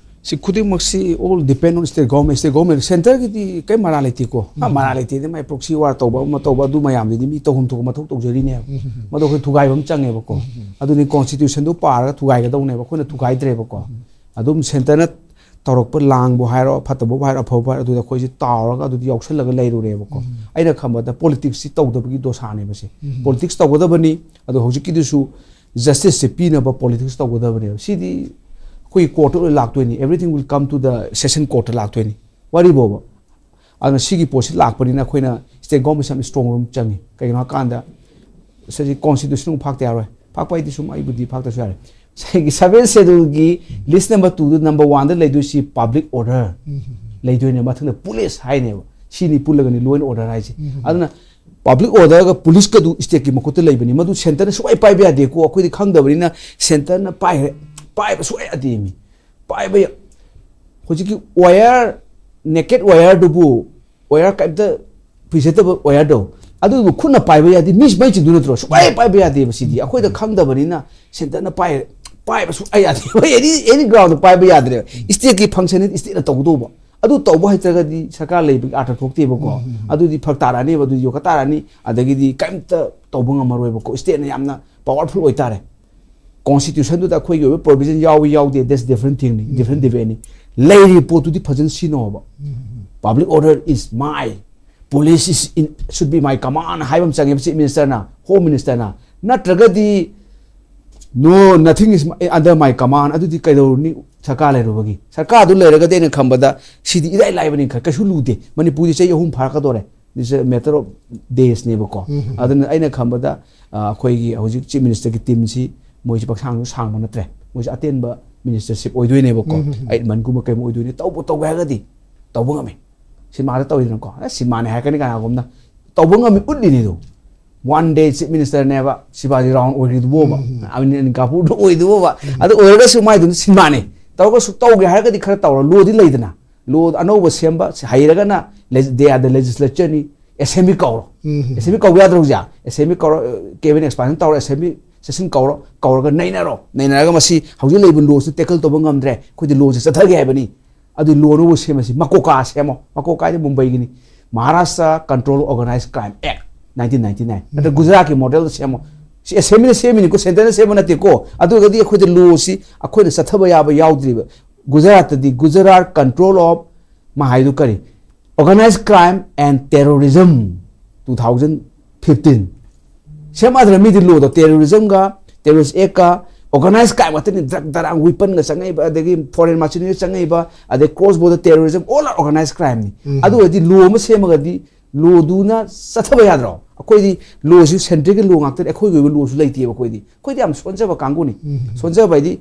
ꯁꯤ ꯈꯨꯗꯤꯡꯃꯛꯁꯤ all depend on state government, state government, centreꯒꯤꯗꯤ ꯀꯩ ꯃꯔꯥ ꯂꯩꯇꯦꯀꯣ꯫ ꯃꯥ ꯃꯔꯥ ꯂꯩꯇꯦꯗꯤ ꯃꯥꯏ proxy war ꯇꯧꯕ ꯑꯃ ꯇꯧꯕ ꯑꯗꯨ ꯃꯌꯥꯝꯗꯨꯗꯤ ꯃꯤ ꯇꯧꯐꯝ ꯊꯣꯛꯄ ꯃꯊꯧ ꯇꯧꯖꯔꯤꯅꯦꯕ꯫ ꯃꯗꯣ ꯑꯩꯈꯣꯏ ꯊꯨꯒꯥꯏꯕ ꯑꯃ ꯆꯪꯉꯦꯕꯀꯣ꯫ ꯑꯗꯨꯅꯤ constitutionꯗꯨ ꯄꯥꯔꯒ ꯊꯨꯒꯥꯏꯒꯗꯧꯅꯦꯕ, ꯑꯩꯈꯣꯏꯅ ꯊꯨꯒꯥꯏꯗ꯭ꯔꯦꯕꯀꯣ꯫ ꯑꯗꯨꯝ centreꯅ ꯇꯧꯔꯛꯄ ꯂꯥꯡꯕꯨ ꯍꯥꯏꯔꯣ, ꯐꯠꯇꯕꯕꯨ ꯍꯥꯏꯔꯣ, ꯑꯐꯕꯕꯨ ꯍꯥꯏꯔꯣ, ꯑꯗꯨꯗ ꯑꯩꯈꯣꯏꯁꯦ ꯇꯥꯎꯔꯒ ꯑꯗꯨꯗꯤ ꯌꯥꯎꯁꯜꯂꯒ ꯂꯩꯔꯨꯔꯦꯕꯀꯣ꯫ ꯑꯩꯅ ꯈꯟꯕꯗ politicsꯁꯤ ꯇꯧꯗꯕꯒꯤ ꯗꯣꯁꯥꯅꯦꯕ ꯁꯦ꯫ Politics ꯇꯧꯒꯗꯕꯅꯤ, ꯑꯗꯣ ꯍꯧꯖꯤꯛꯀꯤꯗꯨꯁꯨ justiceꯁꯦ ꯄꯤꯅꯕ politics ꯇꯧꯒꯗꯕꯅꯦꯕ꯫ ꯁꯤꯗꯤ ꯑꯩꯈꯣꯏꯒꯤ courtꯇ ꯂꯣꯏ ꯂꯥꯛꯇꯣꯏꯅꯤ, everything will come to the session courtꯇ ꯂꯥꯛꯇꯣꯏꯅꯤ꯫ ꯋꯥꯔꯤꯕꯣꯕ꯫ ꯑꯗꯨꯅ ꯁꯤꯒꯤ ꯄꯣꯠꯁꯤ ꯂꯥꯛꯄꯅꯤꯅ ꯑꯩꯈꯣꯏꯅ state governmentꯁꯤ ꯌꯥꯝ strong room ꯆꯪꯉꯤ꯫ ꯀꯩꯒꯤꯅꯣ ꯍꯥꯏꯀꯥꯟꯗ ꯁꯤꯗꯤ constitution ꯑꯃꯨꯛ ꯐꯥꯛꯇ ꯌꯥꯔꯣꯏ꯫ ꯐꯥꯛꯄ ꯍꯥꯏꯗꯤ ꯁꯨꯝ ꯑꯩꯕꯨꯗꯤ ꯐꯥꯛꯇꯁꯨ ꯌꯥꯔꯦ꯫ ꯉꯁꯥꯏꯒꯤ seventh scheduleꯒꯤ list number twoꯗꯨ number oneꯗ ꯂꯩꯗꯣꯏꯁꯤ public order ꯂꯩꯗꯣꯏꯅꯦ, ꯃꯊꯪꯗ police ꯍꯥꯏꯅꯦꯕ꯫ ꯁꯤꯅꯤ ꯄꯨꯜꯂꯒꯅꯤ law and order ꯍꯥꯏꯁꯦ꯫ ꯑꯗꯨꯅ public orderꯒ policeꯀꯗꯨ stateꯀꯤ ꯃꯈꯨꯠꯇ ꯂꯩꯕꯅꯤ꯫ ꯃꯗꯨ centreꯅ ꯁꯨꯡꯄꯥꯏ ꯄꯥꯏꯕ ꯌꯥꯗꯦꯀꯣ꯫ ꯑꯩꯈꯣꯏꯗꯤ ꯈꯪꯗꯕꯅꯤꯅ centreꯅ ꯄꯥꯏꯈ꯭ꯔꯦ, ꯄꯥꯏꯕ ꯁꯨꯡꯌꯥ ꯌꯥꯗꯦ ꯃꯤ꯫ ꯄꯥꯏꯕ ꯌꯥ-, ꯍꯧꯖꯤꯛꯀꯤ wire, naked wireꯗꯨꯕꯨ, wire ꯀꯩꯝꯇ ꯄꯤꯖꯗꯕ wireꯗꯣ, ꯑꯗꯨꯕꯨ ꯈꯨꯠꯅ ꯄꯥꯏꯕ ꯌꯥꯗꯦ, ꯃꯤ ꯃꯩ ꯆꯤꯡꯗꯣꯏ ꯅꯠꯇ꯭ꯔꯣ? ꯁꯨꯡꯄꯥꯏ ꯄꯥꯏꯕ ꯌꯥꯗꯦꯕ ꯁꯤꯗꯤ꯫ ꯑꯩꯈꯣꯏꯗ ꯈꯪꯗꯕꯅꯤꯅ centreꯅ ꯄꯥꯏ-, ꯄꯥꯏꯕ ꯁꯨꯡꯌꯥ ꯌꯥꯗꯦ꯫ Any, any groundꯗ ꯄꯥꯏꯕ ꯌꯥꯗ꯭ꯔꯦꯕ꯫ Stateꯀꯤ functionꯅꯤ, stateꯅ ꯇꯧꯒꯗꯧꯕ꯫ ꯑꯗꯨ ꯇꯧꯕ ꯍꯩꯇ꯭ꯔꯒꯗꯤ ꯁꯔꯀꯥꯔ ꯂꯩꯕꯒꯤ ꯑꯥꯔꯊ ꯊꯣꯛꯇꯦꯕꯀꯣ꯫ ꯑꯗꯨꯗꯤ ꯐꯔꯛ ꯇꯥꯔꯛꯑꯅꯦꯕ, ꯑꯗꯨꯗꯤ ꯌꯣꯛꯈꯠ ꯇꯥꯔꯛꯑꯅꯤ꯫ ꯑꯗꯒꯤꯗꯤ ꯀꯩꯝꯇ ꯇꯧꯕ ꯉꯝꯃꯔꯣꯏꯕꯀꯣ꯫ ꯁ꯭ꯇꯦꯠꯅ ꯌꯥꯝꯅ ꯄꯋꯥꯔꯐꯨꯜ ꯑꯣꯏꯇꯥꯔꯦ꯫ ꯀꯣꯟꯁꯇꯤꯇ꯭ꯌꯨꯁꯟꯗꯨꯗ ꯑꯩꯈꯣꯏꯒꯤ ꯑꯣꯏꯕ ꯄ꯭ꯔꯣꯕꯤꯖꯟ ꯌꯥꯎꯏ ꯌꯥꯎꯗꯦ, that's different thing, different debateꯅꯤ꯫ ꯂꯩꯔꯤꯕ ꯄꯣꯠꯇꯨꯗꯤ ꯐꯖꯅ ꯁꯤꯖꯤꯟꯅꯧꯕ꯫ Public order is my, police is in, should be my command ꯍꯥꯏꯕ ꯑꯃ ꯆꯪꯉꯦꯕ ꯆꯤꯐ ꯃꯤꯅꯤꯁꯇꯔꯅ, ꯍꯣꯝ ꯃꯤꯅꯤꯁꯇꯔꯅ꯫ ꯅꯠꯇ꯭ꯔꯒꯗꯤ no, nothing is under my command, ꯑꯗꯨꯗꯤ ꯀꯩꯗꯧꯔꯨꯅꯤ? ꯁꯔꯀꯥꯔ ꯂꯩꯔꯨꯕꯒꯤ, ꯁꯔꯀꯥꯔꯗꯨ ꯂꯩꯔꯒꯗꯤ ꯑꯩꯅ ꯈꯟꯕꯗ ꯁꯤꯗꯤ ꯏꯔꯥꯏ ꯂꯥꯏꯕꯅꯤ, ꯀꯩꯁꯨ ꯂꯨꯗꯦ꯫ ꯃꯅꯤꯄꯨꯔꯗꯤ ꯆꯍꯤ ꯑꯍꯨꯝ ꯐꯥꯔꯛꯀꯗꯧꯔꯦ, it's a matter of daysꯅꯦꯕꯀꯣ꯫ ꯑꯗꯨꯅ ꯑꯩꯅ ꯈꯟꯕꯗ ꯑ, ꯑꯩꯈꯣꯏꯒꯤ ꯍꯧꯖꯤꯛ ꯆꯤꯐ ꯃꯤꯅꯤꯁꯇꯔꯒꯤ ꯇꯤꯝꯁꯤ ꯃꯣꯏꯁꯤ ꯄꯥꯛꯁꯥꯡꯁꯨ ꯁꯥꯡꯕ ꯅꯠꯇ꯭ꯔꯦ, ꯃꯣꯏꯁꯤ ꯑꯇꯦꯟꯕ ꯃꯤꯅꯤꯁꯇꯔꯁꯤꯞ ꯑꯣꯏꯗꯣꯏꯅꯦꯕꯀꯣ꯫ ꯑꯩꯠ ꯃꯟꯒꯨꯝꯕ ꯀꯩꯒꯨꯝꯕ ꯑꯣꯏꯗꯣꯏꯅꯦ꯫ ꯇꯧꯕ ꯇꯧꯒꯦ ꯍꯥꯏꯔꯒꯗꯤ ꯇꯧꯕ ꯉꯝꯃꯤ꯫ ꯁꯤꯅꯦꯃꯥꯗ ꯇꯧꯔꯤꯗꯅꯀꯣ, ꯑꯦ, ꯁꯤꯅꯦꯃꯥꯅꯦ ꯍꯥꯏꯔꯛꯀꯅꯤ ꯀꯅꯥꯒꯨꯝꯅ꯫ ꯇꯧꯕ ꯉꯝꯃꯤ ꯎꯠꯂꯤꯅꯦ ꯑꯗꯨ꯫ One day ꯆꯤꯐ ꯃꯤꯅꯤꯁꯇꯔꯅꯦꯕ ꯁꯤꯕꯥꯖꯤ ꯔꯥꯎꯟ ꯑꯣꯏꯔꯤꯗꯨꯕꯣꯕ, ꯑꯅꯤꯜ ꯀꯥꯄꯨꯔꯗ ꯑꯣꯏꯗꯨꯕꯣꯕ꯫ ꯑꯗꯨ ꯑꯣꯏꯔꯒꯁꯨ ꯃꯥꯏꯗꯨꯅ ꯁꯤꯅꯦꯃꯥꯅꯦ꯫ ꯇꯧꯔꯒꯁꯨ ꯇꯧꯒꯦ ꯍꯥꯏꯔꯒꯗꯤ ꯈꯔ ꯇꯧꯔꯣ, ꯂꯣꯗꯤ ꯂꯩꯗꯅ꯫ ꯂꯣ ꯑꯅꯧꯕ ꯁꯦꯝꯕ ꯁꯤ ꯍꯩꯔꯒꯅ ꯂꯦꯖ-, they are the legislatureꯅꯤ꯫ ꯑꯦꯁꯦꯝꯕ꯭ꯂꯤ ꯀꯧꯔꯣ꯫ ꯑꯦꯁꯦꯝꯕ꯭ꯂꯤ ꯀꯧꯕ ꯌꯥꯗ꯭ꯔꯣ ꯍꯧꯖꯤꯛ? ꯑꯦꯁꯦꯝꯕ꯭ꯂꯤ ꯀꯧꯔꯣ, ꯀꯦꯕꯤꯅꯦꯠ ꯑꯦꯛꯁꯄꯥꯟꯁꯟ ꯇꯧꯔꯣ, ꯑꯦꯁꯦꯝꯕ꯭ꯂꯤ ꯁꯦꯁꯟ ꯀꯧꯔꯣ, ꯀꯧꯔꯒ ꯅꯩꯅꯔꯣ꯫ ꯅꯩꯅꯔꯒ ꯃꯁꯤ ꯍꯧꯖꯤꯛ ꯂꯩꯕ ꯂꯣꯁꯤ ꯇꯦꯀꯜ ꯇꯧꯕ ꯉꯝꯗ꯭ꯔꯦ, ꯑꯩꯈꯣꯏꯗꯤ ꯂꯣꯁꯤ ꯆꯠꯊꯒꯦ ꯍꯥꯏꯕꯅꯤ꯫ ꯑꯗꯨ ꯂꯣ ꯑꯅꯧꯕ ꯁꯦꯝꯃꯁꯤ, ꯃꯀꯣꯀꯥ ꯁꯦꯝꯃꯣ꯫ ꯃꯀꯣꯀꯥ ꯍꯥꯏꯗꯤ ꯃꯨꯝꯕꯩꯒꯤꯅꯤ꯫ Maharashtra Control Organized Crime Act, nineteen ninety nine꯫ ꯅꯠꯇ꯭ꯔ ꯒꯨꯖꯔꯥꯠꯀꯤ ꯃꯣꯗꯦꯜꯗ ꯁꯦꯝꯃꯣ꯫ ꯁꯤ ꯑꯦꯁꯦꯝꯕ꯭ꯂꯤꯅ ꯁꯦꯝꯃꯤꯅꯤꯀꯣ, ꯁꯦꯟꯇꯔꯅ ꯁꯦꯝꯕ ꯅꯠꯇꯦꯀꯣ꯫ ꯑꯗꯨ ꯑꯣꯏꯔꯒꯗꯤ ꯑꯩꯈꯣꯏꯗ ꯂꯣꯁꯤ ꯑꯩꯈꯣꯏꯅ ꯆꯠꯊꯕ ꯌꯥꯕ ꯌꯥꯎꯗ꯭ꯔꯤꯕ꯫ ꯒꯨꯖꯔꯥꯠꯇꯗꯤ Gujarat Control of, ꯃꯥ ꯍꯥꯏꯗꯨ ꯀꯔꯤ? Organized Crime and Terrorism, two thousand fifteen꯫ ꯁꯦꯝꯃꯗ꯭ꯔ ꯃꯤꯗꯤ ꯂꯣꯗꯣ, ꯇꯦꯔꯣꯔꯤꯖꯝꯒ, ꯇꯦꯔꯣꯔꯤꯁ ꯑꯦꯛꯀ, ꯑꯣꯔꯒꯅꯥꯏꯖ ꯀ꯭ꯔꯥꯏꯝ ꯉꯥꯛꯇꯅꯤ꯫ ꯗ꯭ꯔꯒ, ꯗꯔꯥꯡ, ꯋꯤꯄꯟꯒ ꯆꯪꯉꯛꯏꯕ, ꯑꯗꯒꯤ ꯐꯣꯔꯦꯟ ꯃꯥꯔꯆꯦꯟꯒ ꯆꯪꯉꯛꯏꯕ, ꯑꯗꯩ cross border terrorism, all are organized crimeꯅꯤ꯫ ꯑꯗꯨ ꯑꯣꯏꯔꯗꯤ ꯂꯣ ꯑꯃ ꯁꯦꯝꯃꯒꯗꯤ ꯂꯣꯗꯨꯅ ꯆꯠꯊꯕ ꯌꯥꯗ꯭ꯔꯣ? ꯑꯩꯈꯣꯏꯗꯤ ꯂꯣꯁꯤ ꯁꯦꯟꯇ꯭ꯔꯦꯜꯒꯤ ꯂꯣ ꯉꯥꯛꯇꯅꯤ, ꯑꯩꯈꯣꯏꯒꯤ ꯑꯣꯏꯕ ꯂꯣꯁꯨ ꯂꯩꯇꯦꯕ꯫ ꯑꯩꯈꯣꯏꯗꯤ, ꯑꯩꯈꯣꯏꯗꯤ ꯌꯥꯝ ꯁꯣꯟꯖꯕ ꯀꯥꯡꯕꯨꯅꯤ꯫ ꯁꯣꯟꯖꯕ ꯍꯥꯏꯗꯤ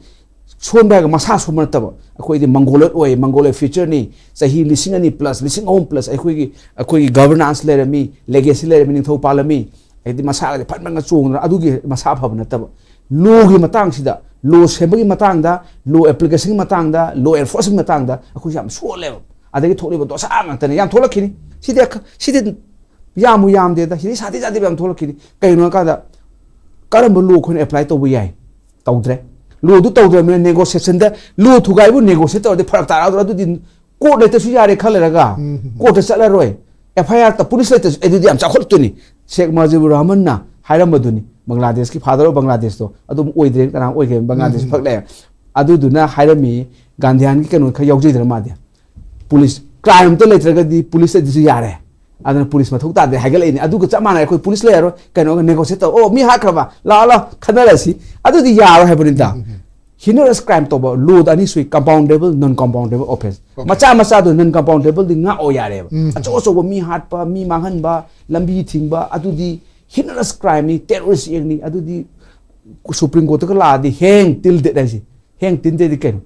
ꯁꯣꯟꯕ ꯍꯥꯏꯔꯒ ꯃꯁꯥ ꯁꯣꯟꯕ ꯅꯠꯇꯕ, ꯑꯩꯈꯣꯏꯗꯤ ꯃꯪꯒꯣꯂꯣꯏꯗ ꯑꯣꯏ, ꯃꯪꯒꯣꯂꯣꯏꯗ ꯐ꯭ꯌꯨꯆꯔꯅꯤ꯫ ꯆꯍꯤ ꯂꯤꯁꯤꯡ ꯑꯅꯤ ꯄ꯭ꯂꯁ, ꯂꯤꯁꯤꯡ ꯑꯍꯨꯝ ꯄ꯭ꯂꯁ ꯑꯩꯈꯣꯏꯒꯤ, ꯑꯩꯈꯣꯏꯒꯤ ꯒꯕꯔꯅꯥꯟꯁ ꯂꯩꯔꯝꯃꯤ, ꯂꯦꯒꯦꯁꯤ ꯂꯩꯔꯝꯃꯤ, ꯅꯤꯡꯊꯧ ꯄꯥꯜꯂꯝꯃꯤ꯫ ꯍꯥꯏꯗꯤ ꯃꯁꯥꯒꯗꯤ ꯐꯟ ꯐꯟꯒ ꯆꯣꯡꯗꯅ ꯑꯗꯨꯒꯤ ꯃꯁꯥ ꯐꯕ ꯅꯠꯇꯕ, ꯂꯣꯒꯤ ꯃꯇꯥꯡꯁꯤꯗ, ꯂꯣ ꯁꯦꯝꯕꯒꯤ ꯃꯇꯥꯡꯗ, ꯂꯣ ꯑꯦꯄ꯭ꯂꯤꯀꯦꯁꯟꯒꯤ ꯃꯇꯥꯡꯗ, ꯂꯣ ꯑꯦꯟꯐꯣꯔꯁꯃꯦꯟ ꯃꯇꯥꯡꯗ ꯑꯩꯈꯣꯏꯁꯨ ꯌꯥꯝ ꯁꯣꯜꯂꯦꯕ꯫ ꯑꯗꯒꯤ ꯊꯣꯛꯂꯤꯕ ꯗꯣꯁꯥ ꯉꯥꯛꯇꯅꯦ ꯌꯥꯝ ꯊꯣꯛꯂꯛꯈꯤꯅꯤ꯫ ꯁꯤꯗꯤ ꯑꯈ-, ꯁꯤꯗꯤ ꯌꯥꯝꯃꯨ ꯌꯥꯝꯗꯦꯗ, ꯁꯤꯗꯤ ꯁꯥꯊꯤ ꯁꯥꯊꯤꯕ ꯌꯥꯝ ꯊꯣꯛꯂꯛꯈꯤꯅꯤ꯫ ꯀꯩꯒꯤꯅꯣ ꯍꯥꯏ ꯀꯥꯟꯗ ꯀꯔꯝꯕ ꯂꯣ ꯑꯩꯈꯣꯏꯅ ꯑꯦꯄ꯭ꯂꯥꯏ ꯇꯧꯕ ꯌꯥꯏ? ꯇꯧꯗ꯭ꯔꯦ꯫ ꯂꯣꯗꯨ ꯇꯧꯗ꯭ꯔꯕꯅꯤꯅ ꯅꯦꯒꯣꯁꯤꯌꯦꯁꯟꯗ, ꯂꯣ ꯊꯨꯒꯥꯏꯕꯨ ꯅꯦꯒꯣꯁꯤꯌꯦꯠ ꯇꯧꯔꯗꯤ ꯐꯔꯛ ꯇꯥꯔꯛꯑꯗ꯭ꯔꯣ? ꯑꯗꯨꯗꯤ ꯀꯣꯔꯠ ꯂꯩꯇꯁꯨ ꯌꯥꯔꯦ ꯈꯜꯂꯦꯔꯒ, ꯀꯣꯔꯠꯇ ꯆꯠꯂꯔꯣꯏ, ꯑꯦꯐ ꯑꯥꯏ ꯑꯥꯔ ꯄꯨꯂꯤꯁ ꯂꯩꯇꯁꯨ꯫ ꯑꯗꯨꯗꯤ ꯌꯥꯝ ꯆꯥꯎꯈꯠꯂꯛꯇꯣꯏꯅꯤ꯫ ꯁꯦꯈ ꯃꯨꯖꯤꯕꯨꯔ ꯔꯍꯃꯟꯅ ꯍꯥꯏꯔꯝꯕꯗꯨꯅꯤ, ꯕꯪꯒ꯭ꯂꯥꯗꯦꯁꯀꯤ father of ꯕꯪꯒ꯭ꯂꯥꯗꯦꯁꯇꯣ ꯑꯗꯨꯝ ꯑꯣꯏꯗ꯭ꯔꯦ, ꯀꯅꯥ ꯑꯣꯏꯈ꯭ꯔꯦ, ꯕꯪꯒ꯭ꯂꯥꯗꯦꯁ ꯎꯝ꯫ ꯐꯛ ꯂꯩꯔꯦ꯫ ꯑꯗꯨꯗꯨꯅ ꯍꯥꯏꯔꯝꯃꯤ, ꯒꯥꯟꯙꯤꯌꯥꯟꯒꯤ ꯀꯩꯅꯣ ꯈꯔ ꯌꯥꯎꯖꯩꯗꯅ ꯃꯥꯗꯤ꯫ ꯄꯨꯂꯤꯁ, crime ꯑꯝꯇ ꯂꯩꯇ꯭ꯔꯒꯗꯤ ꯄꯨꯂꯤꯁ ꯑꯗꯨꯁꯨ ꯌꯥꯔꯦ, ꯑꯗꯨꯅ ꯄꯨꯂꯤꯁ ꯃꯊꯧ ꯇꯥꯗꯦ ꯍꯥꯏꯒꯠꯂꯛꯏꯅꯦ꯫ ꯑꯗꯨꯒ ꯆꯞ ꯃꯥꯟꯅꯩ, ꯑꯩꯈꯣꯏ ꯄꯨꯂꯤꯁ ꯂꯩꯔꯔꯣꯏ, ꯀꯩꯅꯣꯒ negotiate ꯇꯧ, ꯑꯣ ꯃꯤ ꯍꯥꯠꯈ꯭ꯔꯕ, ꯂꯥꯛꯑꯣ ꯂꯥꯛꯑꯣ ꯈꯟꯅꯔꯁꯤ, ꯑꯗꯨꯗꯤ ꯌꯥꯔꯣꯏ ꯍꯥꯏꯕꯅꯤꯗ꯫ ꯎꯝ, ꯎꯝ, ꯎꯝ꯫ Heinous crime ꯇꯧꯕ, ꯂꯣꯗ ꯑꯅꯤ ꯁꯨꯏ, compoundable, non compoundable offence꯫ Okay꯫ ꯃꯆꯥ ꯃꯆꯥꯗꯣ non compoundableꯗꯤ ꯉꯥꯛꯑꯣ ꯌꯥꯔꯦꯕ꯫ ꯎꯝ꯫ ꯑꯆꯧ ꯑꯆꯧꯕ ꯃꯤ ꯍꯥꯠꯄ, ꯃꯤ ꯃꯥꯡꯍꯟꯕ, ꯂꯝꯕꯤ ꯊꯤꯡꯕ, ꯑꯗꯨꯗꯤ heinous crimeꯅꯤ, terrorist actꯅꯤ, ꯑꯗꯨꯗꯤ Supreme Courtꯇꯒ ꯂꯥꯛꯑꯗꯤ hang till death ꯍꯥꯏꯁꯦ꯫ Hang till deathꯗꯤ ꯀꯩꯅꯣ?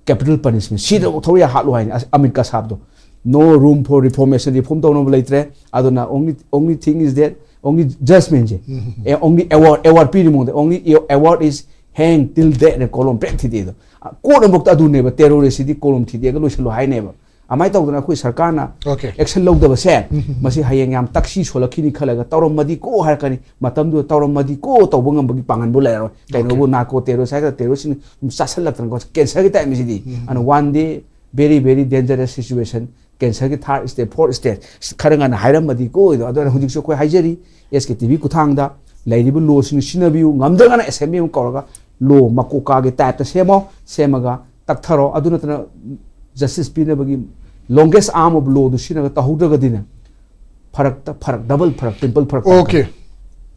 Capital punishment꯫ ꯁꯤꯗ ꯊꯧꯔꯤ ꯍꯥꯠꯂꯨ ꯍꯥꯏꯅꯤ ꯑꯁ, Amit ꯀꯁꯥꯕꯗꯣ꯫ No room for reformation, reform ꯇꯧꯅꯕ ꯂꯩꯇ꯭ꯔꯦ꯫ ꯑꯗꯨꯅ only, only thing is that, only judgmentꯁꯦ, um. A, only award, award ꯄꯤꯔꯤ ꯃꯑꯣꯡꯗ, only award is hang till death ꯅ ꯀꯣꯂꯣꯝ ꯄ꯭ꯔꯦꯛ ꯊꯤꯗꯦꯗꯣ꯫ Court ꯑꯃꯐꯥꯎꯗ ꯑꯗꯨꯅꯦꯕ, terroristꯁꯤꯗꯤ ꯀꯣꯂꯣꯝ ꯊꯤꯗꯦꯛꯑꯒ ꯂꯣꯏꯁꯤꯜꯂꯨ ꯍꯥꯏꯅꯦꯕ꯫ ꯑꯗꯨꯃꯥꯏꯅ ꯇꯧꯗꯅ ꯑꯩꯈꯣꯏ ꯁꯔꯀꯥꯔꯅ Okay꯫ Action ꯂꯧꯗꯕꯁꯦ, ꯎꯝ꯫ ꯃꯁꯤ ꯍꯌꯦꯡ ꯌꯥꯝ ꯇꯛꯁꯤ ꯁꯣꯜꯂꯛꯈꯤꯅꯤ ꯈꯜꯂꯒ, "ꯇꯧꯔꯝꯃꯗꯤ ꯀꯣ" ꯍꯥꯏꯔꯛꯀꯅꯤ꯫ ꯃꯇꯝꯗꯨꯗ "ꯇꯧꯔꯝꯃꯗꯤ ꯀꯣ" ꯇꯧꯕ ꯉꯝꯕꯒꯤ ꯄꯥꯡꯒꯜꯕꯨ ꯂꯩꯔꯔꯣꯏ꯫ ꯀꯩꯅꯣꯕꯨ Okay꯫ Narco terrorist ꯍꯥꯏꯒꯗ꯭ꯔꯥ, terroristꯁꯤꯡ ꯁꯨꯝ ꯆꯥꯁꯤꯜꯂꯛꯇꯅꯀꯣ, cancerꯒꯤ typeꯅꯤ ꯁꯤꯗꯤ꯫ ꯎꯝ꯫ ꯑꯗꯨꯅ one day very, very dangerous situation, cancerꯒꯤ third stage, fourth stage, ꯈꯔ ꯉꯟꯅ ꯍꯥꯏꯔꯝꯃꯗꯤ ꯀꯣ ꯑꯣꯏꯗꯣ꯫ ꯑꯗꯨꯅ ꯍꯧꯖꯤꯛꯁꯨ ꯑꯩꯈꯣꯏ ꯍꯥꯏꯖꯔꯤ, S K T V ꯈꯨꯊꯥꯡꯗ ꯂꯩꯔꯤꯕ lawꯁꯤꯡ ꯁꯤꯖꯤꯟꯅꯕꯤꯌꯨ, ꯉꯝꯗ꯭ꯔꯒꯅ assembly ꯑꯃ ꯀꯧꯔꯒ law ꯃꯀꯣꯀꯥꯒꯤ typeꯇ ꯁꯦꯝꯃꯣ, ꯁꯦꯝꯃꯒ ꯇꯛꯊꯔꯣ꯫ ꯑꯗꯨ ꯅꯠꯇꯅ justice ꯄꯤꯅꯕꯒꯤ longest arm of lawꯗꯨ ꯁꯤꯖꯤꯟꯅꯔꯒ ꯇꯧꯍꯧꯗ꯭ꯔꯒꯗꯤꯅꯦ, ꯐꯔꯛꯇ ꯐꯔꯛ, double ꯐꯔꯛ, triple ꯐꯔꯛ ꯇꯥꯔꯛꯀꯅꯤ꯫ Okay꯫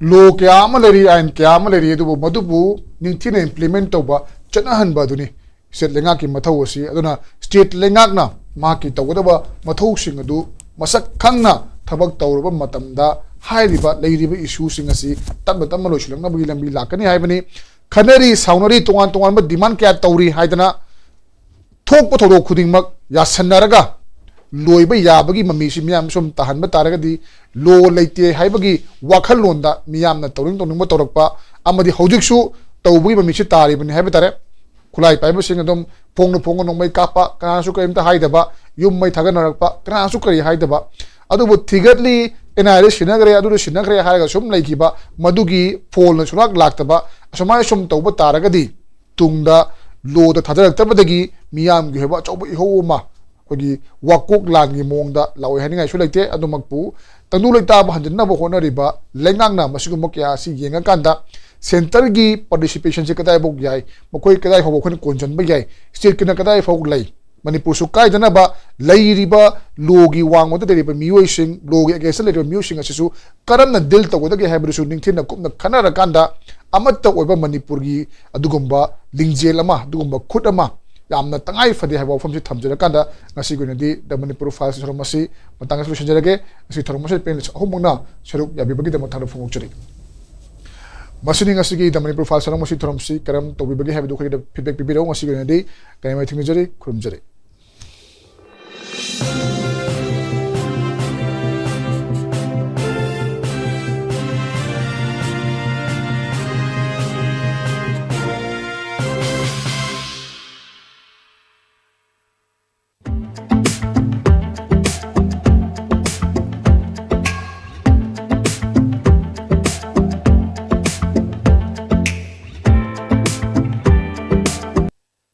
Law ꯀꯌꯥ ꯑꯃ ꯂꯩꯔꯤ, ꯑꯥꯏꯟ ꯀꯌꯥ ꯑꯃ ꯂꯩꯔꯤ, ꯑꯗꯨꯕꯨ ꯃꯗꯨꯕꯨ ꯅꯤꯡꯊꯤꯅ implement ꯇꯧꯕ, ꯆꯠꯅꯍꯟꯕ ꯑꯗꯨꯅꯤ state ꯂꯩꯉꯥꯛꯀꯤ ꯃꯊꯧ ꯑꯁꯤ꯫ ꯑꯗꯨꯅ state ꯂꯩꯉꯥꯛꯅ ꯃꯍꯥꯛꯀꯤ ꯇꯧꯒꯗꯕ ꯃꯊꯧꯁꯤꯡ ꯑꯗꯨ ꯃꯁꯛ ꯈꯪꯅ ꯊꯕꯛ ꯇꯧꯔꯕ ꯃꯇꯝꯗ, ꯍꯥꯏꯔꯤꯕ ꯂꯩꯔꯤꯕ issueꯁꯤꯡ ꯑꯁꯤ ꯇꯞꯅ ꯇꯞꯅ ꯂꯣꯏꯁꯤꯜꯂꯛꯅꯕꯒꯤ ꯂꯝꯕꯤ ꯂꯥꯛꯀꯅꯤ ꯍꯥꯏꯕꯅꯤ꯫ ꯈꯟꯅꯔꯤ, ꯁꯥꯎꯅꯔꯤ, ꯇꯣꯉꯥꯟ ꯇꯣꯉꯥꯟꯕ demand ꯀꯌꯥ ꯇꯧꯔꯤ ꯍꯥꯏꯗꯅ ꯊꯣꯛꯄ ꯊꯧꯗꯣꯛ ꯈꯨꯗꯤꯡꯃꯛ ꯌꯥꯁꯟꯅꯔꯒ ꯂꯣꯏꯕ ꯌꯥꯕꯒꯤ ꯃꯃꯤꯁꯤ ꯃꯤꯌꯥꯝ ꯁꯨꯝ ꯇꯥꯍꯟꯕ ꯇꯥꯔꯒꯗꯤ, law ꯂꯩꯇꯦ ꯍꯥꯏꯕꯒꯤ ꯋꯥꯈꯜꯂꯣꯟꯗ ꯃꯤꯌꯥꯝꯅ ꯇꯧꯅꯤꯡ ꯇꯧꯅꯤꯡꯕ ꯇꯧꯔꯛꯄ ꯑꯃꯗꯤ ꯍꯧꯖꯤꯛꯁꯨ ꯇꯧꯕꯒꯤ ꯃꯃꯤꯁꯤ ꯇꯥꯔꯤꯕꯅꯤ ꯍꯥꯏꯕ ꯇꯥꯔꯦ꯫ ꯈꯨꯠꯂꯥꯏ ꯄꯥꯏꯕꯁꯤꯡ ꯑꯗꯨꯝ ꯐꯣꯡꯅ ꯐꯣꯡꯅ ꯅꯣꯡꯃꯩ ꯀꯥꯞꯄ, ꯀꯅꯥꯁꯨ ꯀꯔꯤꯝꯇ ꯍꯥꯏꯗꯕ, ꯌꯨꯝ ꯃꯩ ꯊꯥꯒꯠꯅꯔꯛꯄ, ꯀꯅꯥꯁꯨ ꯀꯔꯤ ꯍꯥꯏꯗꯕ꯫ ꯑꯗꯨꯕꯨ ꯊꯤꯒꯠꯂꯤ, N I Aꯗ ꯁꯤꯟꯅꯈ꯭ꯔꯦ, ꯑꯗꯨꯗ ꯁꯤꯟꯅꯈ꯭ꯔꯦ ꯍꯥꯏꯔꯒ ꯁꯨꯝ ꯂꯩꯈꯤꯕ, ꯃꯗꯨꯒꯤ ꯐꯣꯜꯅ ꯁꯨꯡꯂꯥꯛ ꯂꯥꯛꯇꯕ, ꯑꯁꯨꯃꯥꯏꯅ ꯁꯨꯝ ꯇꯧꯕ ꯇꯥꯔꯒꯗꯤ ꯇꯨꯡꯗ lawꯗ ꯊꯥꯗꯔꯛꯇꯕꯗꯒꯤ ꯃꯤꯌꯥꯝꯒꯤ ꯑꯣꯏꯕ ꯑꯆꯧꯕ ꯏꯍꯧ ꯑꯃ ꯑꯩꯈꯣꯏꯒꯤ ꯋꯥꯀꯣꯛ ꯂꯥꯟꯒꯤ ꯃꯑꯣꯡꯗ ꯂꯥꯛꯑꯣꯏ ꯍꯥꯏꯅꯤꯡꯉꯥꯏꯁꯨ ꯂꯩꯇꯦ꯫ ꯑꯗꯨꯃꯛꯄꯨ ꯇꯪꯗꯨ ꯂꯩꯇꯥꯕ ꯍꯟꯖꯤꯟꯅꯕ ꯍꯣꯠꯅꯔꯤꯕ ꯂꯩꯉꯥꯛꯅ ꯃꯁꯤꯒꯨꯝꯕ ꯀꯌꯥ ꯑꯁꯤ ꯌꯦꯡꯉꯀꯥꯟꯗ centreꯒꯤ participationꯁꯦ ꯀꯗꯥꯏꯐꯥꯎ ꯌꯥꯏ, ꯃꯈꯣꯏ ꯀꯗꯥꯏ ꯐꯥꯎꯕ ꯑꯩꯈꯣꯏꯅ ꯀꯣꯟꯁꯤꯟꯕ ꯌꯥꯏ, stateꯀꯤꯅ ꯀꯗꯥꯏ ꯐꯥꯎ ꯂꯩ, ꯃꯅꯤꯄꯨꯔꯁꯨ ꯀꯥꯏꯗꯅꯕ ꯂꯩꯔꯤꯕ lawꯒꯤ ꯋꯥꯡꯃꯗ ꯂꯩꯔꯤꯕ ꯃꯤꯑꯣꯏꯁꯤꯡ, lawꯒꯤ againstꯇ ꯂꯩꯔꯤꯕ ꯃꯤꯑꯣꯏꯁꯤꯡ ꯑꯁꯤꯁꯨ ꯀꯔꯝꯅ deal ꯇꯧꯒꯗꯒꯦ ꯍꯥꯏꯕꯗꯨꯁꯨ ꯅꯤꯡꯊꯤꯅ ꯀꯨꯞꯅ ꯈꯟꯅꯔꯀꯥꯟꯗ ꯑꯃꯠꯇ ꯑꯣꯏꯕ ꯃꯅꯤꯄꯨꯔꯒꯤ ꯑꯗꯨꯒꯨꯝꯕ ꯂꯤꯡꯖꯦꯜ ꯑꯃ, ꯑꯗꯨꯒꯨꯝꯕ ꯈꯨꯠ ꯑꯃ ꯌꯥꯝꯅ ꯇꯉꯥꯏ ꯐꯗꯦ ꯍꯥꯏꯕ ꯋꯥꯐꯝꯁꯤ ꯊꯝꯖꯔꯀꯥꯟꯗ ꯉꯁꯤꯒꯤ ꯑꯣꯏꯅꯗꯤ The Manipur Files ꯊꯧꯔꯝ ꯑꯁꯤ ꯃꯇꯥꯡ ꯑꯁꯤꯗ ꯂꯣꯏꯁꯤꯟꯖꯔꯒꯦ꯫ ꯉꯁꯤ ꯊꯧꯔꯝ ꯑꯁꯤꯗ panelist ꯑꯍꯨꯝꯃꯛꯅ ꯁꯔꯨꯛ ꯌꯥꯕꯤꯕꯒꯤꯗꯃꯛ ꯊꯥꯒꯠꯄ ꯐꯣꯡꯗꯣꯛꯆꯔꯤ꯫ ꯃꯁꯤꯅꯤ ꯉꯁꯤꯒꯤ The Manipur Files ꯊꯧꯔꯝ ꯑꯁꯤ꯫ ꯊꯧꯔꯝꯁꯤ ꯀꯔꯝ ꯇꯧꯕꯤꯕꯒꯦ ꯍꯥꯏꯕꯗꯨ ꯑꯩꯈꯣꯏꯗ feedback ꯄꯤꯕꯤꯔꯛꯎ꯫ ꯉꯁꯤꯒꯤ ꯑꯣꯏꯅꯗꯤ ꯀꯥꯏꯅꯃꯩ ꯊꯦꯡꯅꯖꯔꯤ, ꯈꯨꯔꯨꯝꯖꯔꯤ꯫